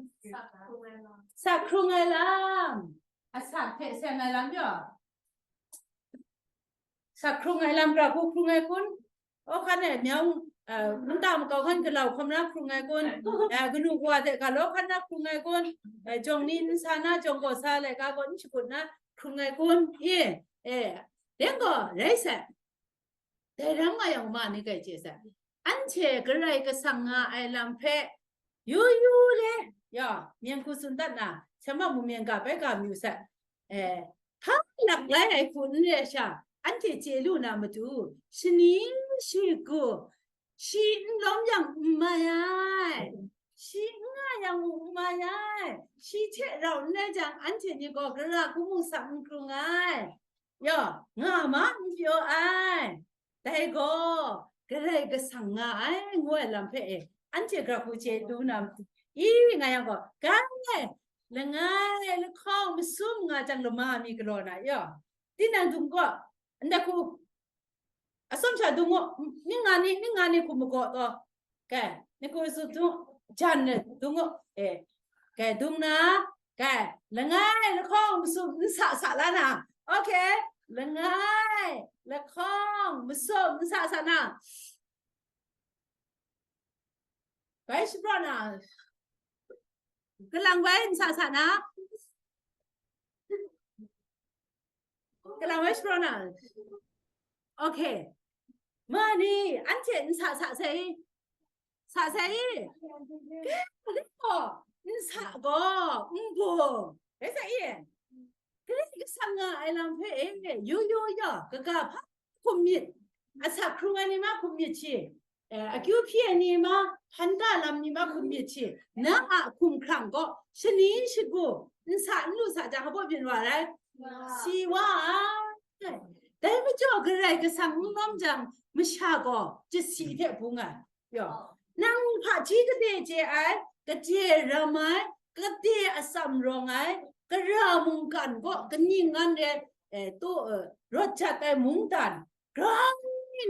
Sa hkrung ai lam. Asak hpe seng ai lam yaw. Sa hkrung ai lam gra hku hkrung ai kun. Awhkan e myang, eh, nta makau hkan galau hkawm na hkrung ai kun, eh, kanu kawa hte galaw hkan na hkrung ai kun, eh, jawng ni n sa na, jawng gaw sa laika gaw n shakut na hkrung ai kun, e, eh, deng gaw rai sai. Dai ram nga yang ma ni kai chye sai. Anhte Karai Kasang nga ai lam hpe yu yu le, ya, myen hku tsun dat na, sema mu myen ga bai ga myu sai. Eh, hpa lak lai ai hku n re sha, anhte chye lu na matu, shani shigu, shi n lawm yang n mai ai, shi n nga yang u n mai ai, shi hte rau n rai jang, anhte ni gaw gara hku mung sak n hkrung ai, yaw, nga ma n pyaw ai. Dai gaw, Karai Kasang nga ai, ngu ai lam hpe e, anhte gara hku chye lu na, i nga yang gaw, ga e, langai, lahkawng, masum nga jang lama mi galaw na, yaw. Tinang dung gaw, ndai hku, atsawm sha dung gaw, ning nga ni, ning nga ni hku magaw taw, Kai, ni hku tsun dung, jan ni dung u, eh, kai, dung na, kai, langai, lahkawng, masum, n sa sa la na. Okay, langai, lahkawng, masum, n sa sa na. Bai shapraw na. Kalang bai n sa sa na. Kalang bai shapraw na. Okay. Ma ni, anhte n sa sa sai. Sa sai. Ke, ke gaw, n sa gaw, n bung. Rai sai. Karai Kasang nga ai lam hpe e, yu yu ya, kaga hpa hkum myit. Asak hkrung ai ni ma hkum myit shi. Eh, akyu hpyi ai ni ma, hpan da lam ni ma hkum myit shi. Na a hkum hkrang gaw, shani shagu, n sa n lu sa jang, hpa byin wa rai? Si wa ai. Dai majaw Karai Kasang n lawm jang, masha gaw, jasi hte bung ai. Yaw. Nang hpaji kade chye ai, kade ram ai, kade atsam rawng ai, gara mungkan gaw kaning ngan re, eh, taw, eh, rawt jat ai mungdan, grau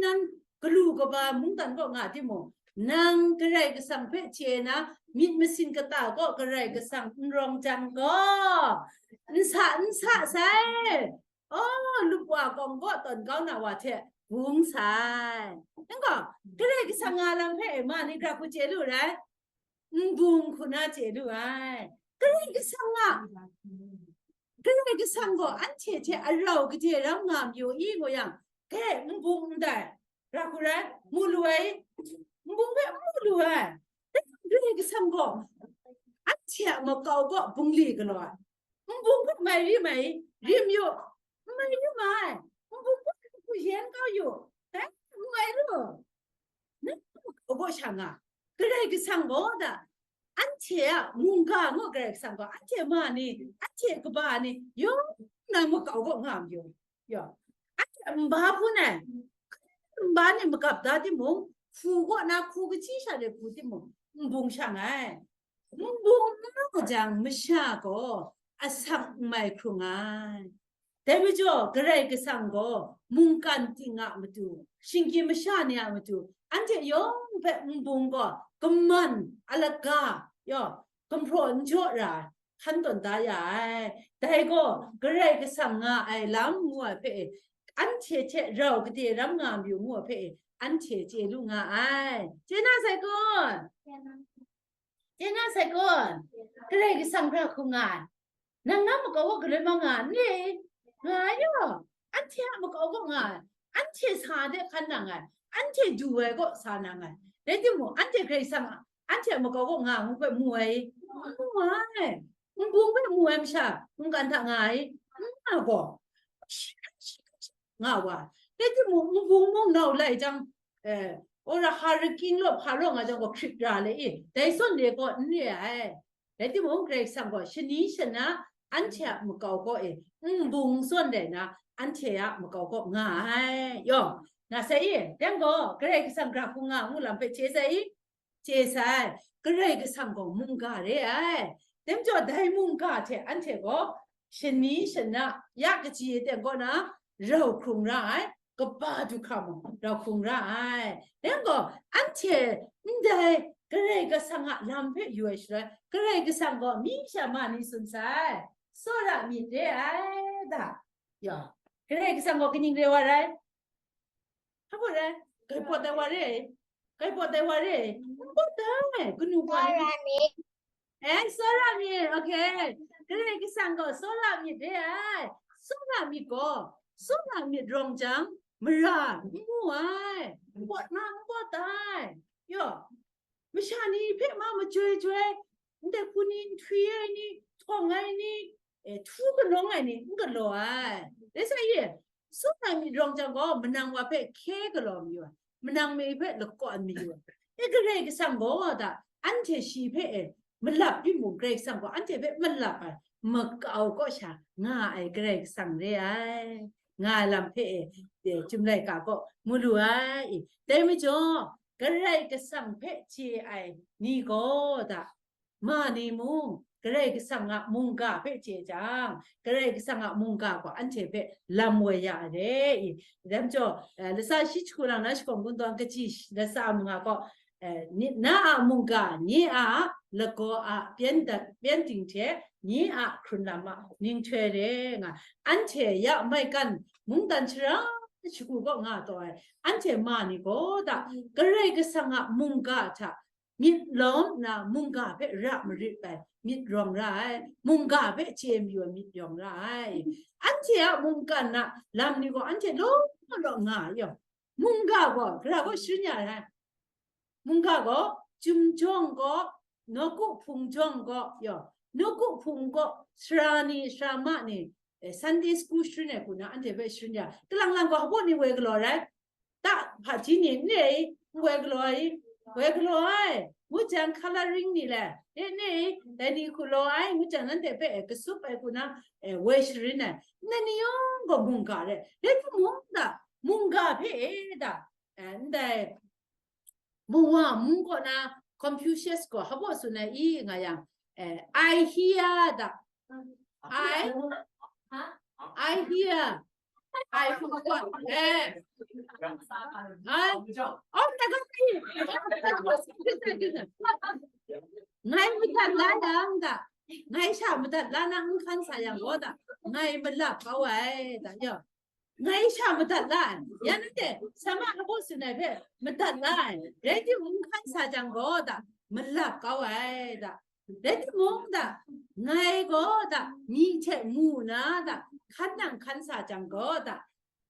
nan galu kaba mungdan kaw nga timung, nang Karai Kasang hpe chye na, myit masin kata kaw Karai Kasang n rawng jang gaw, n sa, n sa sai. Oh, lupwa kawng kaw tawn kau na wa hte bung sai. Nang gaw, Karai Kasang nga lam hpe ma ni gara hku chye lu rai? N bung hku na chye lu ai. Karai Kasang a, Karai Kasang gaw anhte hte arau gade ram nga mayu i ngu yang, ke n bung ndai, ra hku rai, mu lu ai, n bung hpe n mu lu ai. Karai Kasang gaw anhte a makau kaw bungli galaw ai. N bung hpe mai rim ai, rim yu, n mai rim ai, n bung hpe hku yen kau yu, dai n mai lu. Nang makau gaw sha nga, Karai Kasang gaw da, anhte a mungga ngu Karai Kasang gaw, anhte ma ni, anhte kaba ni, yawng na makau gaw nga mayu. Yaw, anhte nba hpun ai, nba ni magap da timung, hpu kaw na hku kachyi sha de hku timung, n bung shang ai. N bung n mu jang, masha gaw asak n mai hkrung ai. Dai majaw, Karai Kasang gaw mungkan ting a matu, shinggyim masha ni a matu, anhte yawng hpe n bung gaw, kaman, alaga, yaw, gumhpraw n jaw ra ai, hkan tawn da ya ai. Dai gaw, Karai Kasang nga ai lam ngu ai hpe, anhte hte rau gade ram nga mayu ngu ai hpe, anhte chye lu nga ai. Chye na sai kun? Chye na sai kun? Karai Kasang hkra hku nga ai. Nang na makau wa galoi ma nga n le? Nga ai yaw, anhte a makau kaw nga ai, anhte sa de hkan nang ai, anhte du ai kaw sa nang ai. Rai timung, anhte Karai Kasang a, anhte a makau kaw nga ai ngu hpe mu ai, mu ai. Nbung hpe mu ai masha, mungkan hta nga ai, n nga gaw, nga wa. Rai timung, nbung mung nau lai jang, eh, ora hariking law hpa law nga jang gaw hkrit ra le i, dai zawn de gaw n re ai. Rai timung, Karai Kasang gaw shani shana anhte a makau kaw e nbung zawn rai na, anhte a makau kaw nga ai. Yaw, na sai i, dai gaw Karai Kasang gra hkung nga ngu lam hpe chye sai i, chye sai, Karai Kasang gaw mungga re ai. Dai majaw dai mungga hte anhte gaw shani shana ya kaji aten kaw na rau hkrung ra ai, kaba du hkra mung rau hkrung ra ai. Dai gaw, anhte ndai Karai Kasang a lam hpe yu ai shaloi, Karai Kasang gaw mi sha ma ni tsun sai, tsawra myit re ai da. Ya, Karai Kasang gaw kaning re wa rai? Hpa rai? Kai pawt ai wa re? Kai pawt ai wa re? N pawt ai, kanu wa ni. Eh, tsawra myit, okay. Karai Kasang gaw tsawra myit re ai. Tsawra myit gaw, tsawra myit rawng jang, mara n mu ai. N pawt na, n pawt ai. Yaw, masha ni hpe ma majoi joi, ndai hku ni, nhtwi ai ni, htawng ai ni, eh, htu kanawng ai ni, n galaw ai. Dai sa ye, Tsawra myit rawng jang gaw, manang wa hpe hkye galaw mayu ai, manang mi hpe lakawn mayu ai. E, Karai Kasang gaw da, anhte shi hpe e malap timung, Karai Kasang gaw anhte hpe malap ai, makau kaw sha nga ai Karai Kasang re ai, nga ai lam hpe e, e, Chyum laika kaw mu lu ai. Dai majaw, Karai Kasang hpe chye ai ni gaw da, ma ni mung, Karai Kasang a mungga hpe chye jang, Karai Kasang a mungga gaw anhte hpe lam woi ya ai re i. Dai majaw, eh, lasa shi jahku lang na shakawn kungdawn kaji sh-, lasa mung a gaw, eh, ni, na a mungga, nye a lagaw a pyen dat, pyen ting hte, nye a hkrun lam a ninghtoi re nga, anhte ya maigan mungdan shara shagu kaw nga taw ai, anhte ma ni gaw da, Karai Kasang a mungga hta myit lawm nna mungga hpe ra marit ai myit rawng ra ai, mungga hpe chye mayu ai myit rawng ra ai. Anhte a mungkan a lam ni gaw anhte law law nga ai yaw, mungga gaw, gara gaw sharin ya ai. Mungga gaw, Chyum jawng gaw, nawku hpung jawng gaw, yaw, nawku hpung gaw, sara ni, sara ma ni, eh, Sunday school sharin ai hku na anhte hpe sharin ya. Kalang lang gaw, hpa ni woi galaw rai? Ta hpaji ni n re i, n woi galaw ai, woi galaw ai, ngu jang colouring ni le, e n re i, dai ni hku law ai, ngu jang nanhte hpe, eh, kasup ai hku na, eh, woi sharin ai, ndai ni yawng gaw mungga re, rai timung da, mungga hpe e da, eh, ndai, Muwa mung kaw na Confucius gaw hpa baw tsun ai i nga yang, eh, I hear da, I, I hear. Ai, hpung gaw, eh. Ai, oh, na ga ni. Ngai madat la yang da. Ngai sha madat la na n hkan sa yang gaw da. Ngai malap kau ai da, yaw. Ngai sha madat la ai. Ya nanhte, sama hpa baw tsun ai hpe madat la ai. Rai timung, n hkan sa jang gaw da. Malap kau ai da. Rai timung da, ngai gaw da, myi hte mu na da, hkan nang hkan sa jang gaw da,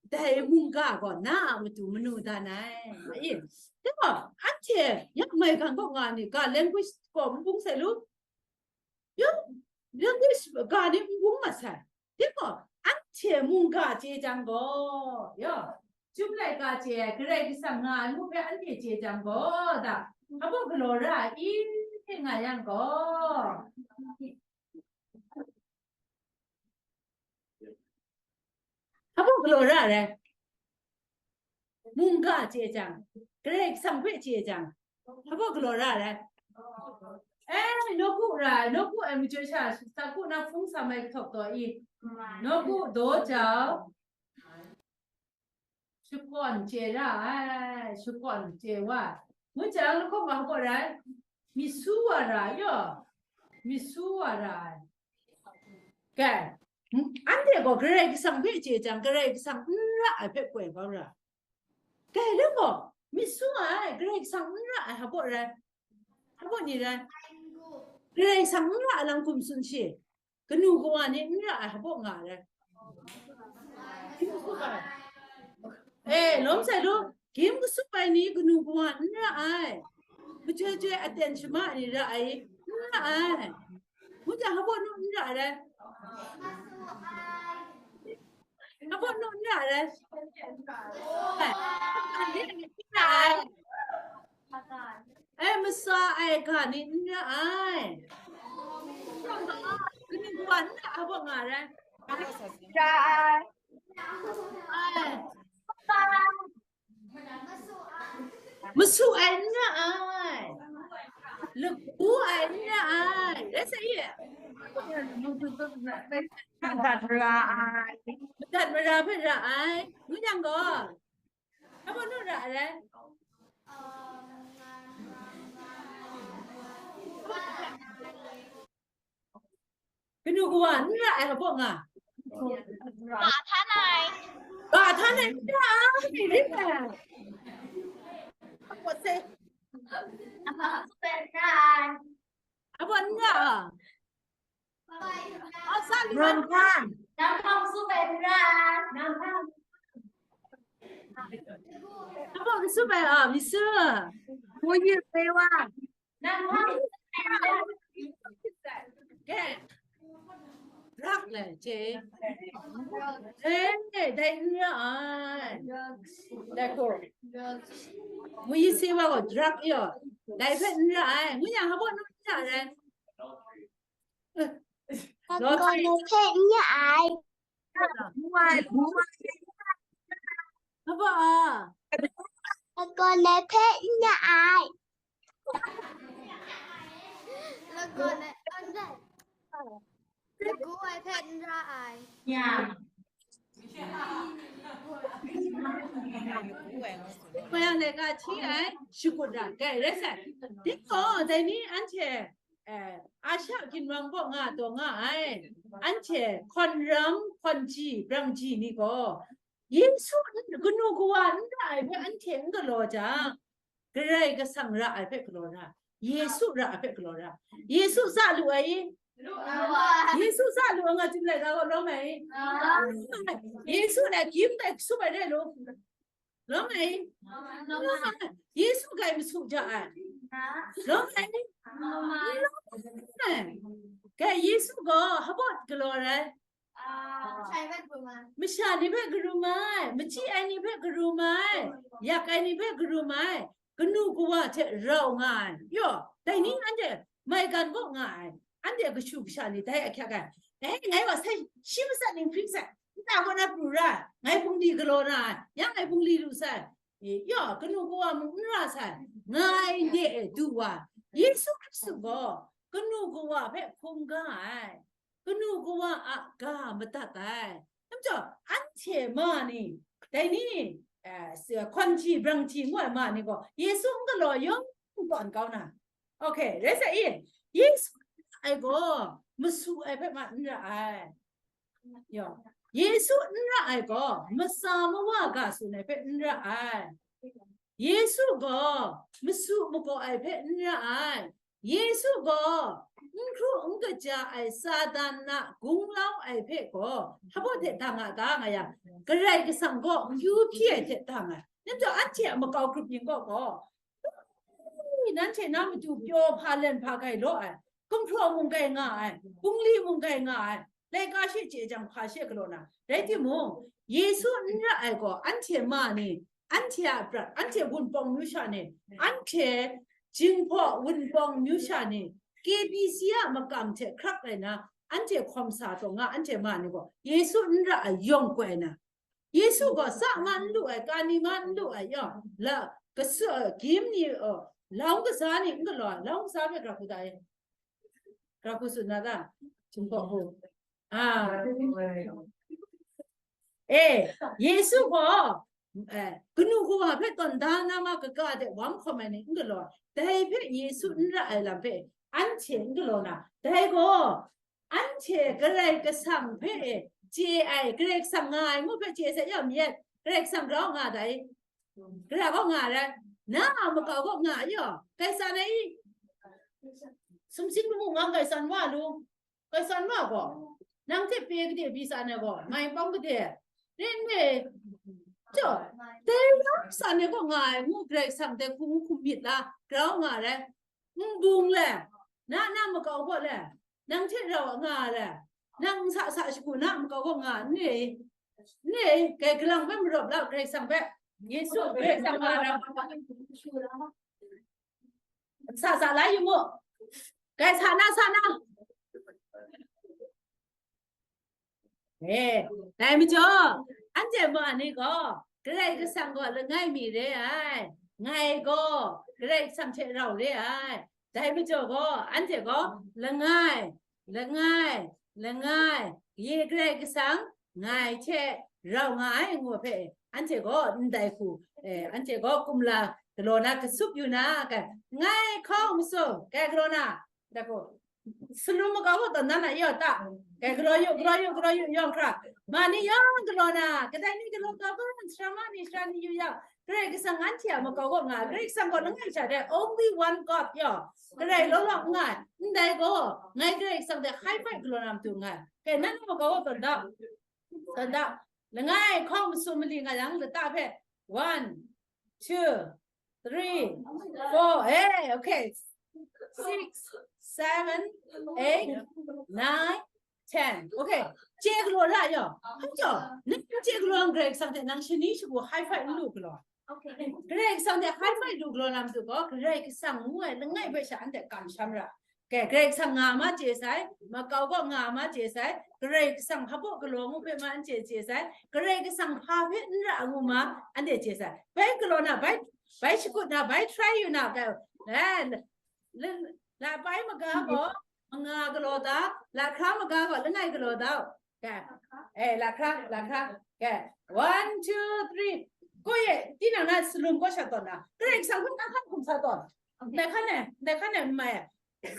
dai mungga gaw na a matu manu dan ai. Ai, dai gaw, anhte ya maigan kaw nga ni, ga language gaw n bung sai lu? Yo, language ga ni n bung mat sai. Dai gaw, anhte mungga chye jang gaw, yo, Chyum laika chye ai Karai Kasang nga ai ngu hpe anhte chye jang gaw, da, hpa baw galaw ra ai i, nga yang gaw, hpa baw galaw ra ai? Mungga chye jang, Karai Kasang hpe chye jang, hpa baw galaw ra ai? Eh, nawku ra ai, nawku ai majaw sha, sa ku na hpung sa mai kahtawk taw i, nawku daw jau, shakawn chye ra ai, shakawn chye wa ai. Ngu jang, lahkawng wa hpa baw rai? Myit su wa ra ai, yaw. Myit su wa ra ai. Kai, anhte gaw Karai Kasang hpe chye jang, Karai Kasang n ra ai hpe poi kau ra. Kai lam gaw, myit su ai, Karai Kasang n ra ai hpa baw rai? Hpa baw ni rai? Karai Kasang n ra ai lam hkum tsun shi. Kanu kawa ni n ra ai hpa baw nga rai? Kim kasup ai. Eh, lawm sai lu, kim kasup ai ni kanu kawa n ra ai. Machyoi chyoi aten shama ni ra ai, n ra ai. Ngu jang, hpa nu n ra ai? Hpa nu n ra ai? N ra ai. Eh, masa ai ga ni n ra ai. Kanu kawa n ra ai, hpa nga ai? Ra ai. Ai. Masu ai n ra ai. Lagu ai n ra ai. Rai sa i? Madat mara ai. Madat mara hpe ra ai. Ngu yang gaw, hpa nu ra ai? Kanu kawa n ra ai, hpa nga? Ga htan ai. Ga htan ai, n ra ai, rit ai. Hpa se. Hpa n ra. A, sa lu. Nam hpang. Nam hpang su bai n ra. Nam hpang. Nam hpang su bai, a, mi su. Mu yi pe wa. Nang hpa? Ke. Drug le, che. Eh, dai n ra ai. Dai ko. Mu yi se wa gaw drug yo. Dai hpe n ra ai. Ngu yang, hpa nu n ra ai? Lottery. Hpa n ra ai. Hpa a? Lagaw na hpe n ra ai. Lagaw na, lagu ai hpe n ra ai. Ya. Hpa yang laika hti ai, shakut ra, kai rai sai. Dai gaw, dai ni anhte, eh, Asha ginwang kaw nga taw nga ai, anhte hkawn ram, hkawn ji, brang ji ni gaw, Yesu n-, kanu kawa n ra ai hpe anhte n galaw jang, Karai Kasang ra ai hpe galaw ra, Yesu ra ai hpe galaw ra. Yesu za lu ai i? Yesu za lu ai nga, chyum laika gaw lawm ai i? Yesu na gyim tai kasup ai re lu? Lawm ai i? Yesu grai masu ja ai? Lawm ai i? Lawm ai. Grai Yesu gaw hpa galaw ai? Masha ni hpe karum ai, machyi ai ni hpe karum ai, yak ai ni hpe karum ai, kanu kawa hte rau nga ai. Yaw, dai ni anhte maigan kaw nga ai, anhte kashu kasha ni dai ahkyak ai. Eh, ngai wa sai shi matsat ning hpring sai, nta kaw na pru ra, ngai bungli galaw na ai, yang ngai bungli lu sai. Eh, yaw, kanu kawa mung n ra sai, nga ai de e du wa. Yesu Hkristu gaw kanu kawa hpe hkungga ai. Kanu kawa a ga madat ai. Namjaw, anhte ma ni, dai ni, eh, s-, hkawn ji, brang ji ngu ai ma ni gaw, Yesu n galaw yawng tawn kau na. Okay, rai sa i, Yesu n ra ai gaw, masu ai hpe ma n ra ai. Yaw, Yesu n ra ai gaw, masa mawa ga tsun ai hpe n ra ai. Yesu gaw, masu magaw ai hpe n ra ai. Yesu gaw n hkru n kaja ai Satan a gunglau ai hpe gaw, hpa hte dang a ta nga yang, Karai Kasang gaw akyu hpyi ai hte dang ai. Namjaw, anhte a makau grup yin gaw gaw, nanhte na matu pyaw hpa len hpa grai law ai, gumhpraw mung grai nga ai, bungli mung grai nga ai, laika she chye jang hpa she galaw na. Rai timung, Yesu n ra ai gaw, anhte ma ni, anhte a prat, anhte Wunpawng amyu sha ni, anhte Jinghpaw Wunpawng amyu sha ni, K B C a makam hte hkrak rai na, anhte hkawm sa taw nga, anhte ma ni gaw, Yesu n ra ai yawng koi na. Yesu gaw sa nga n lu ai, ka ni nga n lu ai, yaw, la, kasu, gyim ni, oh, lau kasa ni n galaw ai, lau kasa hpe gra hku ta e. Gra hku tsun na ta? Jinghpaw hku. Ah. Eh, Yesu gaw, eh, kanu kawa hpe tawn da na ma kaga de wam hkawm ai ni n galaw ai. Dai hpe Yesu n ra ai lam hpe anhte n galaw na. Dai gaw, anhte Karai Kasang hpe e chye ai, Karai Kasang nga ai ngu hpe chye ai sai, yaw myit, Karai Kasang grau nga dai. Gara gaw nga rai, na a makau gaw nga ai yaw, gaisan ai i? Sumsing lamu ngang gaisan wa lu, gaisan wa gaw, nang hte pe gade pyi san ai gaw, ngai pawng gade, Ning e, jaw, dai wa sa ni gaw nga ai, ngu Karai Kasang dai hku ngu hkum myit la, grau nga ai. Nbung le, na, na makau gaw le, nang hte rau a nga le, nang nsa sa shagu na makau gaw nga, ni, ni, kai galang hpe marawp la, Karai Kasang hpe, Yesu Karai Kasang nga ra. Sa, sa la yu mu. Kai sa na, sa na. Eh, dai majaw, anhte ma ni gaw, Karai Kasang gaw langai mi re ai, ngai gaw, Karai Kasang hte rau re ai. Dai majaw gaw, anhte gaw, langai, langai, langai, ye Karai Kasang, ngai hte rau nga ai, ngu hpe, anhte gaw, ndai hku, eh, anhte gaw, kumla galaw na, kasup yu na, kai, ngai hkawng masum, kai galaw na, da gaw, salum makau gaw tawn dan a yaw ta. Kai galaw yu, galaw yu, galaw yu, yawng hkra. Ma ni yawng galaw na, kadai ni galaw kau gaw, sara ma ni, sara ni yu yang, Karai Kasang anhte a makau gaw nga, Karai Kasang gaw langai sha de, only one God yaw. Karai law law nga, ndai gaw, ngai Karai Kasang de high five galaw na matu nga. Kai nan makau gaw tawn da. Tawn da. Langai hkawng masum mali nga yang, lata hpe. One, two, three, four, eh, okay. Six, seven, eight, nine, ten. Okay. Chye galaw ra yaw. Hpa jaw, nang chye galaw yang Karai Kasang hte nang shani shagu high five n lu galaw. Okay. Karai Kasang hte high five lu galaw na matu gaw, Karai Kasang ngu ai langai hpe sha anhte kamsham ra. Ke, Karai Kasang nga ma chye sai, makau gaw nga ma chye sai, Karai Kasang hpa baw galaw ngu hpe ma anhte chye sai, Karai Kasang hpa hpe n ra ngu ma anhte chye sai. Bai galaw na, bai, bai shakut na, bai try yu na, ga, eh, la, la bai maga gaw, manga galaw da, lahkra maga gaw, langai galaw da. Ga, eh, lahkra, lahkra. Ga, one, two, three. Ko ye, tinang na salum gaw sha tawn na. Karai Kasang hpe na hkan hkum sa tawn. Ndai hkan e, ndai hkan e n mai e.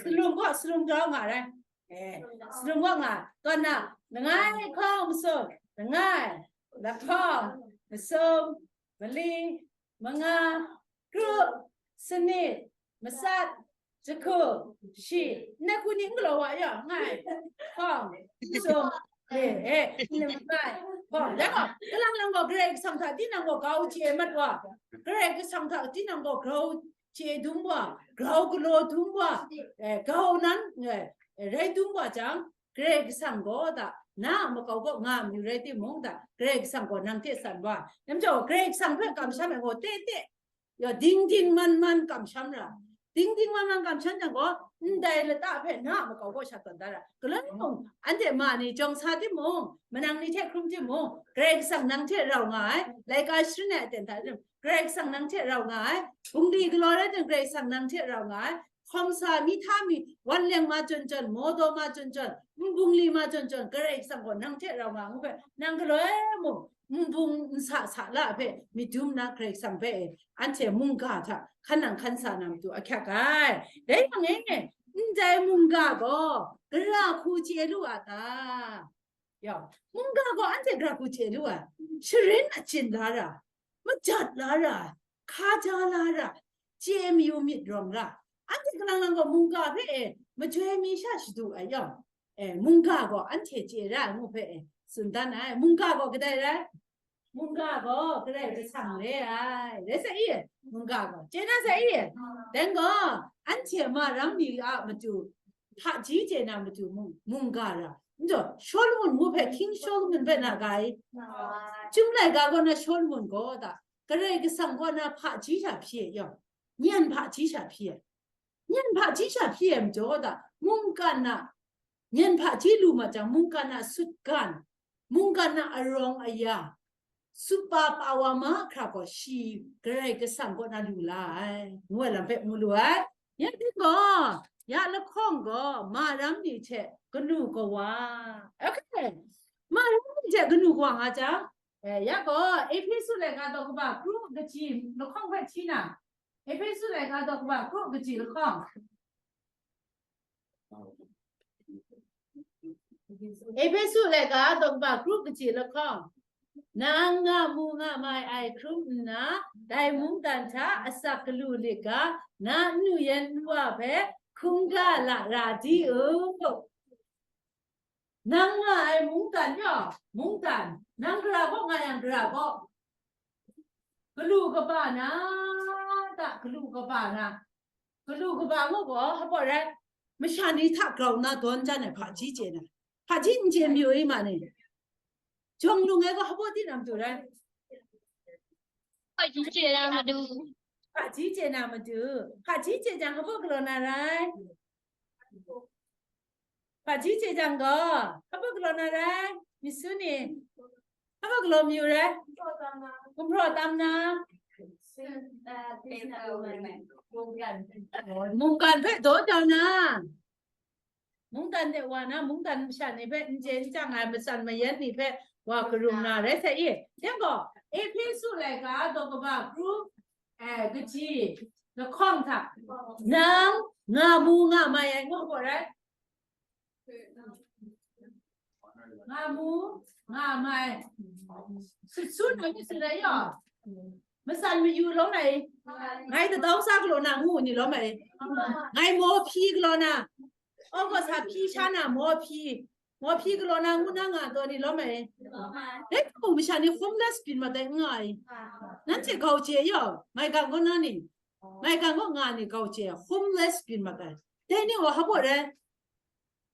Salum gaw, salum grau nga rai. Eh, salum gaw nga. Tawn na, langai hkawng masum, langai, lahkawng, masum, mali, manga, kru, sanit, masat, jahku, shi, ndai hku ni n galaw wa ya, ngai, hkawng, masum, eh, eh, n bai, hkawng, ya gaw, kalang lang gaw Karai Kasang hta tinang gaw grau chye mat wa, Karai Kasang hta tinang gaw grau chye dum wa, grau galaw dum wa, eh, grau nan, eh, rai dum wa jang, Karai Kasang gaw da, na a makau gaw nga mayu rai timung da, Karai Kasang gaw nang hte san wa. Namjaw, Karai Kasang hpe kamsham ai gaw te te, ya, ding ding man man kamsham ra. Ding ding man man kamsham jang gaw, ndai lata hpe na a makau gaw sha tawn da ra. Galoi mung, anhte ma ni jawng sa timung, manang ni hte hkrum timung, Karai Kasang nang hte rau nga ai, laika sharin ai aten hta rim, Karai Kasang nang hte rau nga ai, bungli galaw rai jang Karai Kasang nang hte rau nga ai, hkawm sa mi hta mi, wan leng ma jawn jawn, mawdaw ma jawn jawn, nbungli ma jawn jawn, Karai Kasang gaw nang hte rau nga ngu hpe, nang galoi mung, nbung nsa sa la hpe, myit dum na Karai Kasang hpe e, anhte mungga hta hkan nang hkan sa na matu ahkyak ai. Dai yang e, ndai mungga gaw, gara hku chye lu a ta? Ya, mungga gaw anhte gara hku chye lu ai, sharin achyin la ra, majat la ra, hkaja la ra, chye mayu myit rawng ra, anhte kalang lang gaw mungga hpe e majoi mi sha shadu ai yawng, e, mungga gaw anhte chye ra ai ngu hpe e tsun dan ai. Mungga gaw kadai rai? Mungga gaw Karai Kasang re ai. Rai sa i? Mungga gaw chye na sa i? Dai gaw, anhte ma ram mi a matu, hpaji chye na matu mung, mungga ra. Njaw, Solomon ngu hpe, King Solomon hpe na ga i? Chyum laika gaw na Solomon gaw da, Karai Kasang gaw na hpaji sha hpyi ai yawng, nyan hpaji sha hpyi ai. Nyan hpaji sha hpyi ai majaw da, mungkan a, nyan hpaji lu ma jang, mungkan a sutgan, mungkan a arawng aya, super power mahkra gaw shi Karai Kasang kaw na lu la ai, ngu ai lam hpe mu lu ai. Ya ting gaw, ya lahkawng gaw, ma ram ni hte kanu kawa. Okay. Ma ram ni hte kanu kawa nga jang, eh, ya gaw, Ehpesu laika daw kaba kru kaji lahkawng hpe hti na, Ehpesu laika daw kaba kru kaji lahkawng. Ehpesu laika daw kaba kru kaji lahkawng. Nang nga mu nga mai ai hkrum nna, dai mungdan hta asak galu lit ga, na nnu yan nwa hpe hkungga lara di u. Nang nga ai mungdan yaw, mungdan, nang gara gaw nga yang gara gaw, galu kaba na, ta, galu kaba na, galu kaba ngu gaw, hpa rai, masha ni hta grau nna dawn jan ai hpaji chye na, hpaji n chye mayu i ma ni, jawng lung ai gaw hpa tinang matu rai? Hpaji chye na matu. Hpaji chye na matu. Hpaji chye jang hpa galaw na rai? Hpaji chye jang gaw, hpa galaw na rai? Myit su ni. Hpa galaw mayu rai? Gumhpraw tam na. Mungkan hpe daw jau na. Mungdan de wa na, mungdan masha ni hpe n chye n chyang ai matsan mayan ni hpe wa karum na rai sai i. Yang gaw, Ehpesu laika daw kaba kru, eh, kaji lahkawng hta, nang nga mu nga mai ai ngu gaw rai? Nga mu nga mai. Sut su na mi sut ai yaw. Matsan mayu lawm ai. Ngai tatau sa galaw na ngu ni lawm ai. Ngai maw hpyi galaw na. August a hpyi sha na maw hpyi. Maw hpyi galaw na ngu na nga taw ni lawm ai. Dai hpung masha ni homeless byin mat ai n nga ai. Nanhte gau chye yaw, maigan gaw na ni. Maigan gaw nga ni gau chye, homeless byin mat ai. Dai ni wa hpa rai?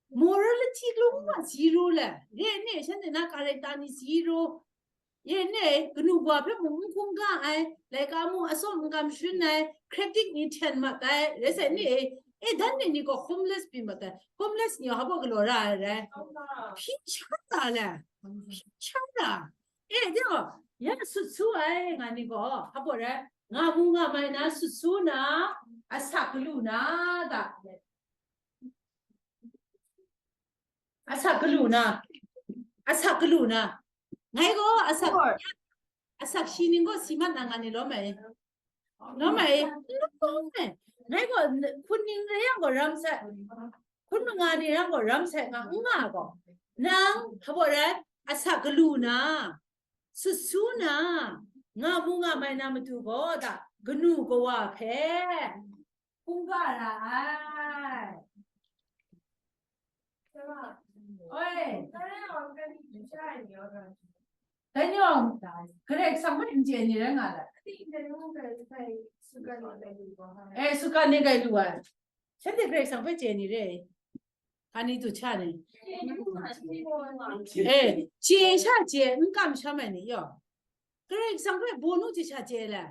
Morality lung wa zero le. Ye ne, shanhte na character ni zero. Ye ne, kanu wa hpe mung n hkungga ai, laika mung atsawm n kamshun ai, credit ni hten mat ai, rai sai ni, e, dan ni ni gaw homeless byin mat ai. Homeless ni hpa galaw ra ai rai? Hpyi sha ra le. Hpyi sha ra. E, de gaw, ya sut su ai, nga ni gaw, hpa rai? Nga mu nga mai na, sut su na, asak galu na, ga. Asak galu na. Asak galu na. Ngai gaw asak, asak shi ning gaw si mat na nga ni lawm ai. Lawm ai. Lawm ai. Ngai gaw n-, hkun ning rai yang gaw ram sai. Hkun manga ni yang gaw ram sai nga, n nga gaw. Nang, hpa rai, asak galu na. Sut su na. Nga mu nga mai na matu gaw da, kanu kawa hpe. Hkungga ra ai. Oi. Dai ni yawng, Karai Kasang hpe n chye ni rai nga ai. Eh, sukan ni gai lu ai. Shanhte Karai Kasang hpe chye ni re. Hkani du hta ni. Eh, chye sha chye, n kamsham ai ni yaw. Karai Kasang hpe bawnu hte sha chye le.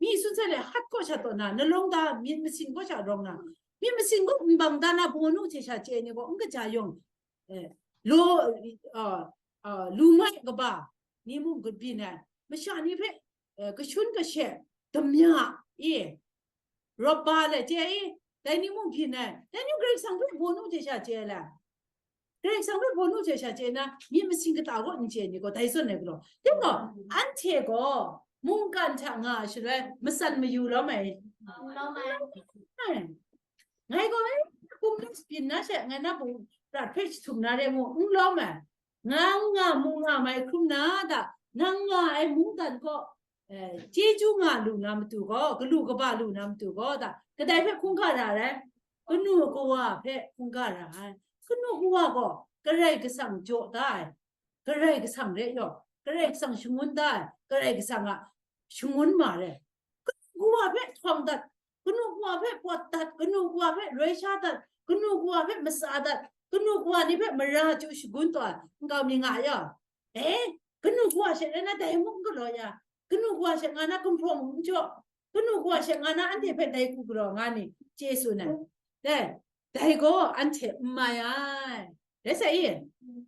Mi tsun sai le, hat kaw sha taw na, nalawng da, myit masin kaw sha rawng na, myit masin kaw nbang da na, bawnu hte sha chye ni gaw, n kaja yawng, eh, law, uh, uh, lu mai kaba ni mung kabyin ai, masha ni hpe, eh, kashun kashe, damya, e, rawp ba le, chye e, dai ni mung byin ai, dai ni Karai Kasang hpe bawnu hte sha chye le. Karai Kasang hpe bawnu hte sha chye na, myit masin kata kaw n chye ni gaw, dai zawn ai galaw. Tim gaw, anhte gaw, mungkan hta nga ai shaloi, matsan mayu lawm ai. Lawm ai. Ngai gaw, eh, kum na byin na she, ngai na pung prat hpe jahtum na re mu, n lawm ai. Nga nga mu nga mai hkrum na da, nang nga ai mungdan kaw, eh, chyeju nga lu na matu gaw, galu kaba lu na matu gaw da, kadai hpe hkungga ra ai? Kanu kawa hpe hkungga ra ai. Kanu kawa gaw Karai Kasang jaw da ai. Karai Kasang re yaw, Karai Kasang shangun da ai. Karai Kasang a shangun ma re. Kanu kawa hpe htawng dat, kanu kawa hpe pawt dat, kanu kawa hpe roi sha dat, kanu kawa hpe matsa dat, kanu kawa ni hpe mara chyu shagun taw ai nkau mi nga ya. Eh, kanu kawa she rai na dai mung galaw ya, kanu kawa she nga na gumhpraw mung n jaw, kanu kawa she nga na anhte hpe dai hku galaw nga ni, chye tsun ai. Dai, dai gaw anhte n mai ai. Rai sa i?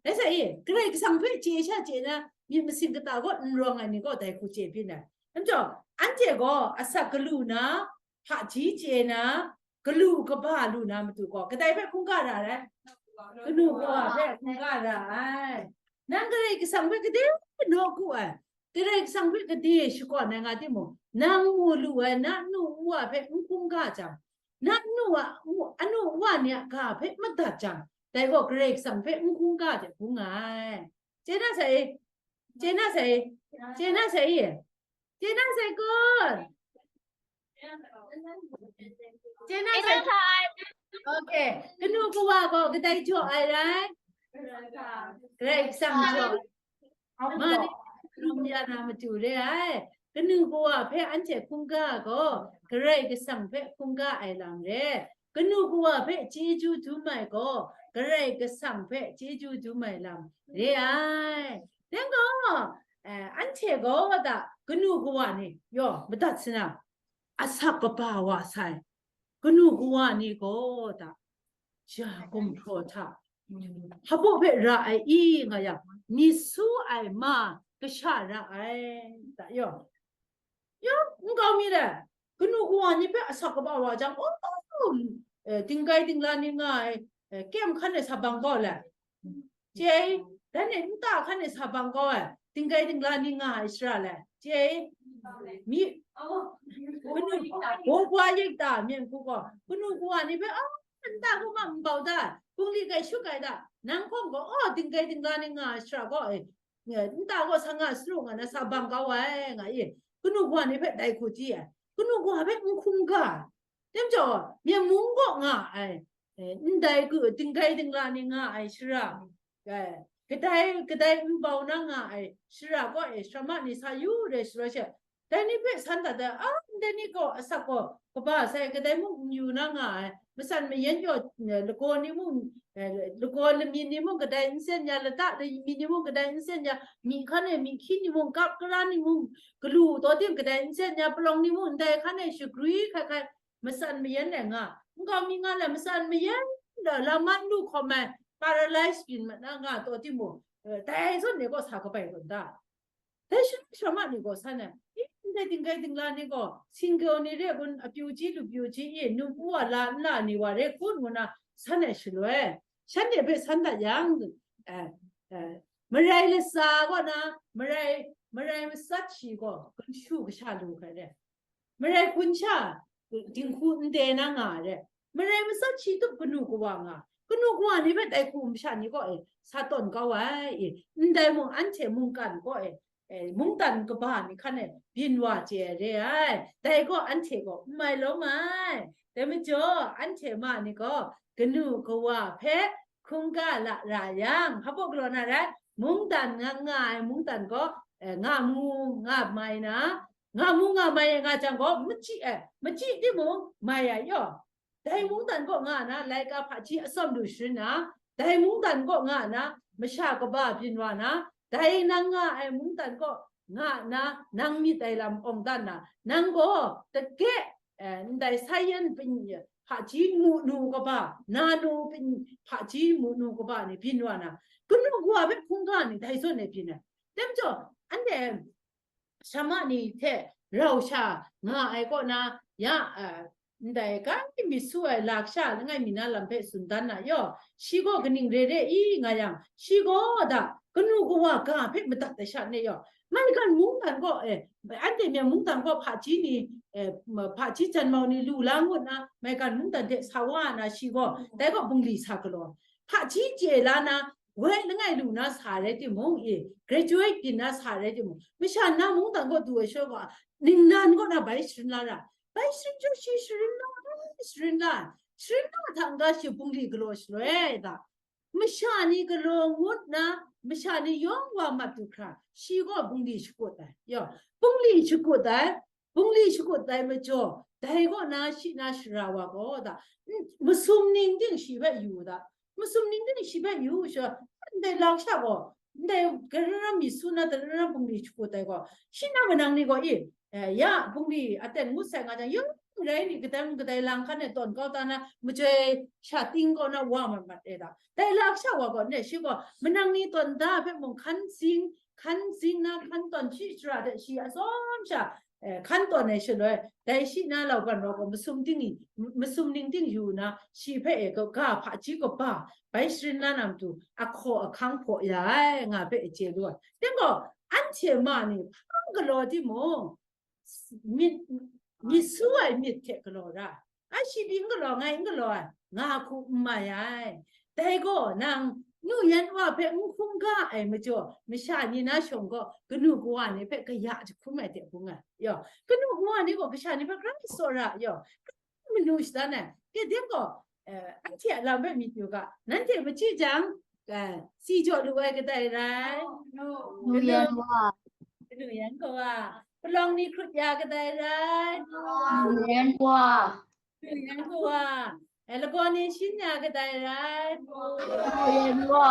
Rai sa i? Karai Kasang hpe chye sha chye na, myit masin kata kaw n rawng ai ni gaw dai hku chye byin ai. Nang jaw, anhte gaw asak galu na, hpaji chye na, galu kaba lu na matu gaw, kadai hpe hkungga ra ai? Kanu kawa hpe hkungga ra ai. Nang Karai Kasang hpe gade nawku ai, Karai Kasang hpe gade shakawn ai nga timung, nang mu lu ai na nu nwa hpe n hkungga jang, na nu a, anu wa ni a ga hpe madat jang, dai gaw Karai Kasang hpe n hkungga de hkung ai. Chye na sai? Chye na sai? Chye na sai? Chye na sai kun? Chye na sai? Okay. Kanu kawa gaw kadai jaw ai rai? Karai Kasang jaw, ma ni lawm ya na matu re ai. Kanu kawa hpe anhte hkungga gaw, Karai Kasang hpe hkungga ai lam re. Kanu kawa hpe chyeju dum ai gaw, Karai Kasang hpe chyeju dum ai lam re ai. Then gaw, eh, anhte gaw da, kanu kawa ni, yaw, madat sina, asak kaba wa sai, kanu kawa ni gaw da, ja gumhpraw hta, hpabaw hpe ra ai i nga yang, myit su ai ma kasha ra ai, da yaw. Yaw, nkau mi le, kanu kawa ni hpe asak kaba wa jang, oh, eh, dinggai dingla ni nga ai, eh, kem hkan e sa bang kau le. Chye, dan e nta hkan e sa bang kau ai, dinggai dingla ni nga ai shara le. Chye, mi, kanu, bawbwa yik ta, myen hku gaw, kanu kawa ni hpe, ah, nta hku ma n bau da, bungli gai shu gai da, nang hkawng gaw, oh, dinggai dingla ni nga ai shara gaw, eh, nta gaw sa nga saru nga na sa bang kau ai, nga i, kanu kawa ni hpe dai hku chye ai, kanu kawa hpe n hkungga, tem jaw, myen mung kaw nga ai, eh, ndai gu dinggai dingla ni nga ai shara, eh, kadai, kadai n bau na nga ai shara kaw e, shrama ni sa yu re shaloi she, dai ni hpe san dat ai, a, ndai ni gaw asak gaw kaba sai, kadai mung n yu na nga ai, matsan mayan yaw, eh, lagaw ni mung, eh, lagaw lamyin ni mung kadai n sen ya, lata lamyin ni mung kadai n sen ya, myi hkan e myi hkyi ni mung, kap kara ni mung, galu taw tim kadai n sen ya, palawng ni mung ndai hkan e shagrwi hkai hkai, matsan mayan ai nga, nkau mi nga le matsan mayan la, laman lu hkawm ai, paralyze byin mat na nga taw timung, eh, dai zawn ni gaw sa kabai tawn da. Dai shaloi shrama ni gaw san ai, i, ndai dinggai dingla ni gaw, single ni re kun, apyu ji lupyu ji i, nupu wa la nla ni wa re kun ngu na san ai shaloi, shanhte hpe san dat yang, eh, eh, marai latsa kaw na, marai, marai matsat shi gaw, kun shu kasha lu hkrai re. Marai hkun sha, dinghku n de na nga ai re. Marai matsat shi tup kanu kawa nga, kanu kawa ni hpe dai hku masha ni kaw e sa tawn kau ai, e, ndai mung anhte mungkan kaw e, e, mungdan kaba ni hkan e byin wa chye ai re ai. Dai gaw anhte gaw n mai lawm ai. Dai majaw, anhte ma ni gaw kanu kawa hpe hkungga la ra yang, hpabaw galaw na rai, mungdan nga nga ai mungdan gaw, e, nga mu nga mai na, nga mu nga mai ai nga jang gaw, machyi ai, machyi timung, mai ai yaw. Dai mungdan kaw nga na, laika hpaji atsawm lu sharin na, dai mungdan kaw nga na, masha kaba byin wa na, dai nang nga ai mungdan kaw nga na, nang myit ai lam awng dan na, nang gaw, dage, eh, ndai science pyi, hpaji mu nu kaba, nano pyi, hpaji mu nu kaba ni byin wa na, kanu kawa hpe hkungga ni dai zawn e byin ai. Tem jaw, anhte, shrama ni hte rau sha nga ai kaw na, ya, a, ndai ga myit su ai lasha langai mi na lam hpe tsun dan na yaw, shi gaw kaning re re i nga yang, shi gaw da kanu kawa ga hpe madat ai sha ne yaw, maigan mungdan gaw, e, anhte myen mungdan gaw hpaji ni, e, ma-, hpaji janmau ni lu la ngut na, maigan mungdan hte sa wa na, shi gaw dai gaw bungli sa galaw, hpaji chye la na, woi langai lu na sa rai timung, e, graduate byin na sa rai timung, masha na mungdan kaw du ai shaloi gaw, ningnan kaw na bai sharin la ra, bai sharin jaw shi sharin la, sharin la, sharin la hta n-ga shi bungli galaw shaloi da, masha ni galaw ngut na, masha ni yawng wa mat du hkra, shi gaw bungli shakut ai, yaw, bungli shakut ai, bungli shakut ai majaw, dai kaw na shi na shara wa gaw da, n-, masum ning ting shi hpe yu da, masum ning ting shi hpe yu sha, ndai lasha gaw, ndai gara myit su na, gara bungli shakut ai gaw, shi na manang ni gaw, i, eh, ya, bungli aten ngut sai nga jang, yawng rai ni, kadang kadai lang hkan e tawn kau ta na, majoi sha ting kaw na wa mat mat e da. Dai lasha wa gaw, ne, shi gaw, manang ni tawn da hpe mung hkan zing, hkan zing na, hkan tawn shi shara de shi atsawm sha, eh, hkan tawn ai shaloi, dai shi na lauban wa gaw masum ting i, m-, masum ning ting yu na, shi hpe e ga, ga hpaji kaba bai sharin la na matu, ahkaw ahkang hpaw ya ai, nga hpe e chye lu ai. Tem gaw, anhte ma ni hpang galaw timung, myit, myit su ai myit hte galaw ra, a, shi pyi n galaw, ngai n galaw ai, nga hku n mai ai. Dai gaw nang nu yan wa hpe n hkungga ai majaw, masha ni na shawng gaw kanu kawa ni hpe kaya jahkrum ai hte bung ai. Yaw, kanu kawa ni gaw kasha ni hpe grai tsawra, yaw, manu shadan ai. Kade gaw, eh, anhte a lam hpe myit yu ga, nanhte machyi jang, eh, si jaw lu ai kadai rai? လူရန်ဝါ Kanu yan kawa. Palawng ni hkrut ya kadai rai? လူရန်ဝါ Kanu yan kawa. Eh, lagaw ni shin ya kadai rai? လူရန်ဝါ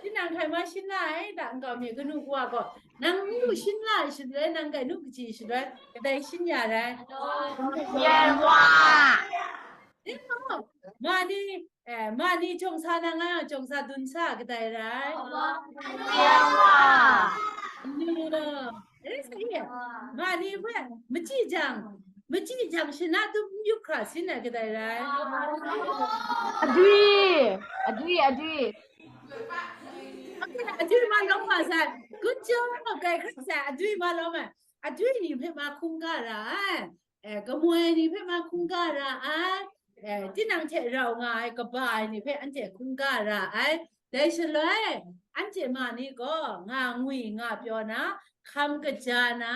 Tinang hkai ma shin la ai, da nkau mi kanu kawa gaw. Nang nu shin la ai shaloi, nang kai nu kaji shaloi, kadai shin ya rai? လူရန်ဝါ Tinang, ma ni, eh, ma ni jawng sa na nga, jawng sa dun sa kadai rai? လူရန်ဝါ Anu, eh, sa iya. Ma ni hpe, maji jang, maji jang shana dum yup hkra sin ai kadai rai? အဒွီအဒွီအဒွီ Adwi ma lawm ma sai. Good job, kai hkra sai. Adwi ma lawm ai. Adwi ni hpe ma hkungga ra ai. Eh, kamoi ni hpe ma hkungga ra ai. Eh, tinang hte rau nga ai kaba ai ni hpe anhte hkungga ra ai. Dai shaloi, anhte ma ni gaw nga ngwi nga pyaw na, hkam kaja na,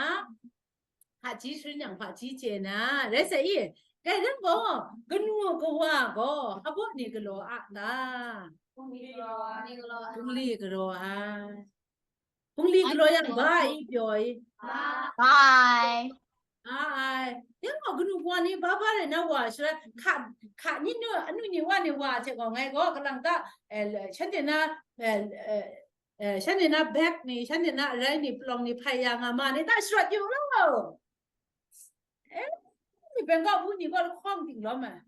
hpaji sharin yang hpaji chye na, rai sai i, kai ram gaw, kanu kawa gaw, hpa ni galaw a ta? Bungli galaw ai. Bungli galaw yang ba i pyaw i. Bye. Ai, yang gaw kanu kawa ni ba ba rai na wa shara, hka, hka ni nu, anu ni wa ni wa hte gaw ngai gaw kalang ta, eh, shanhte na, eh, eh, eh, shanhte na bag ni, shanhte na arai ni, palawng ni hpai ya nga ma ni ta sharawt yu law. Eh, ni bengkau bu ni gaw lahkawng ting lawm ai.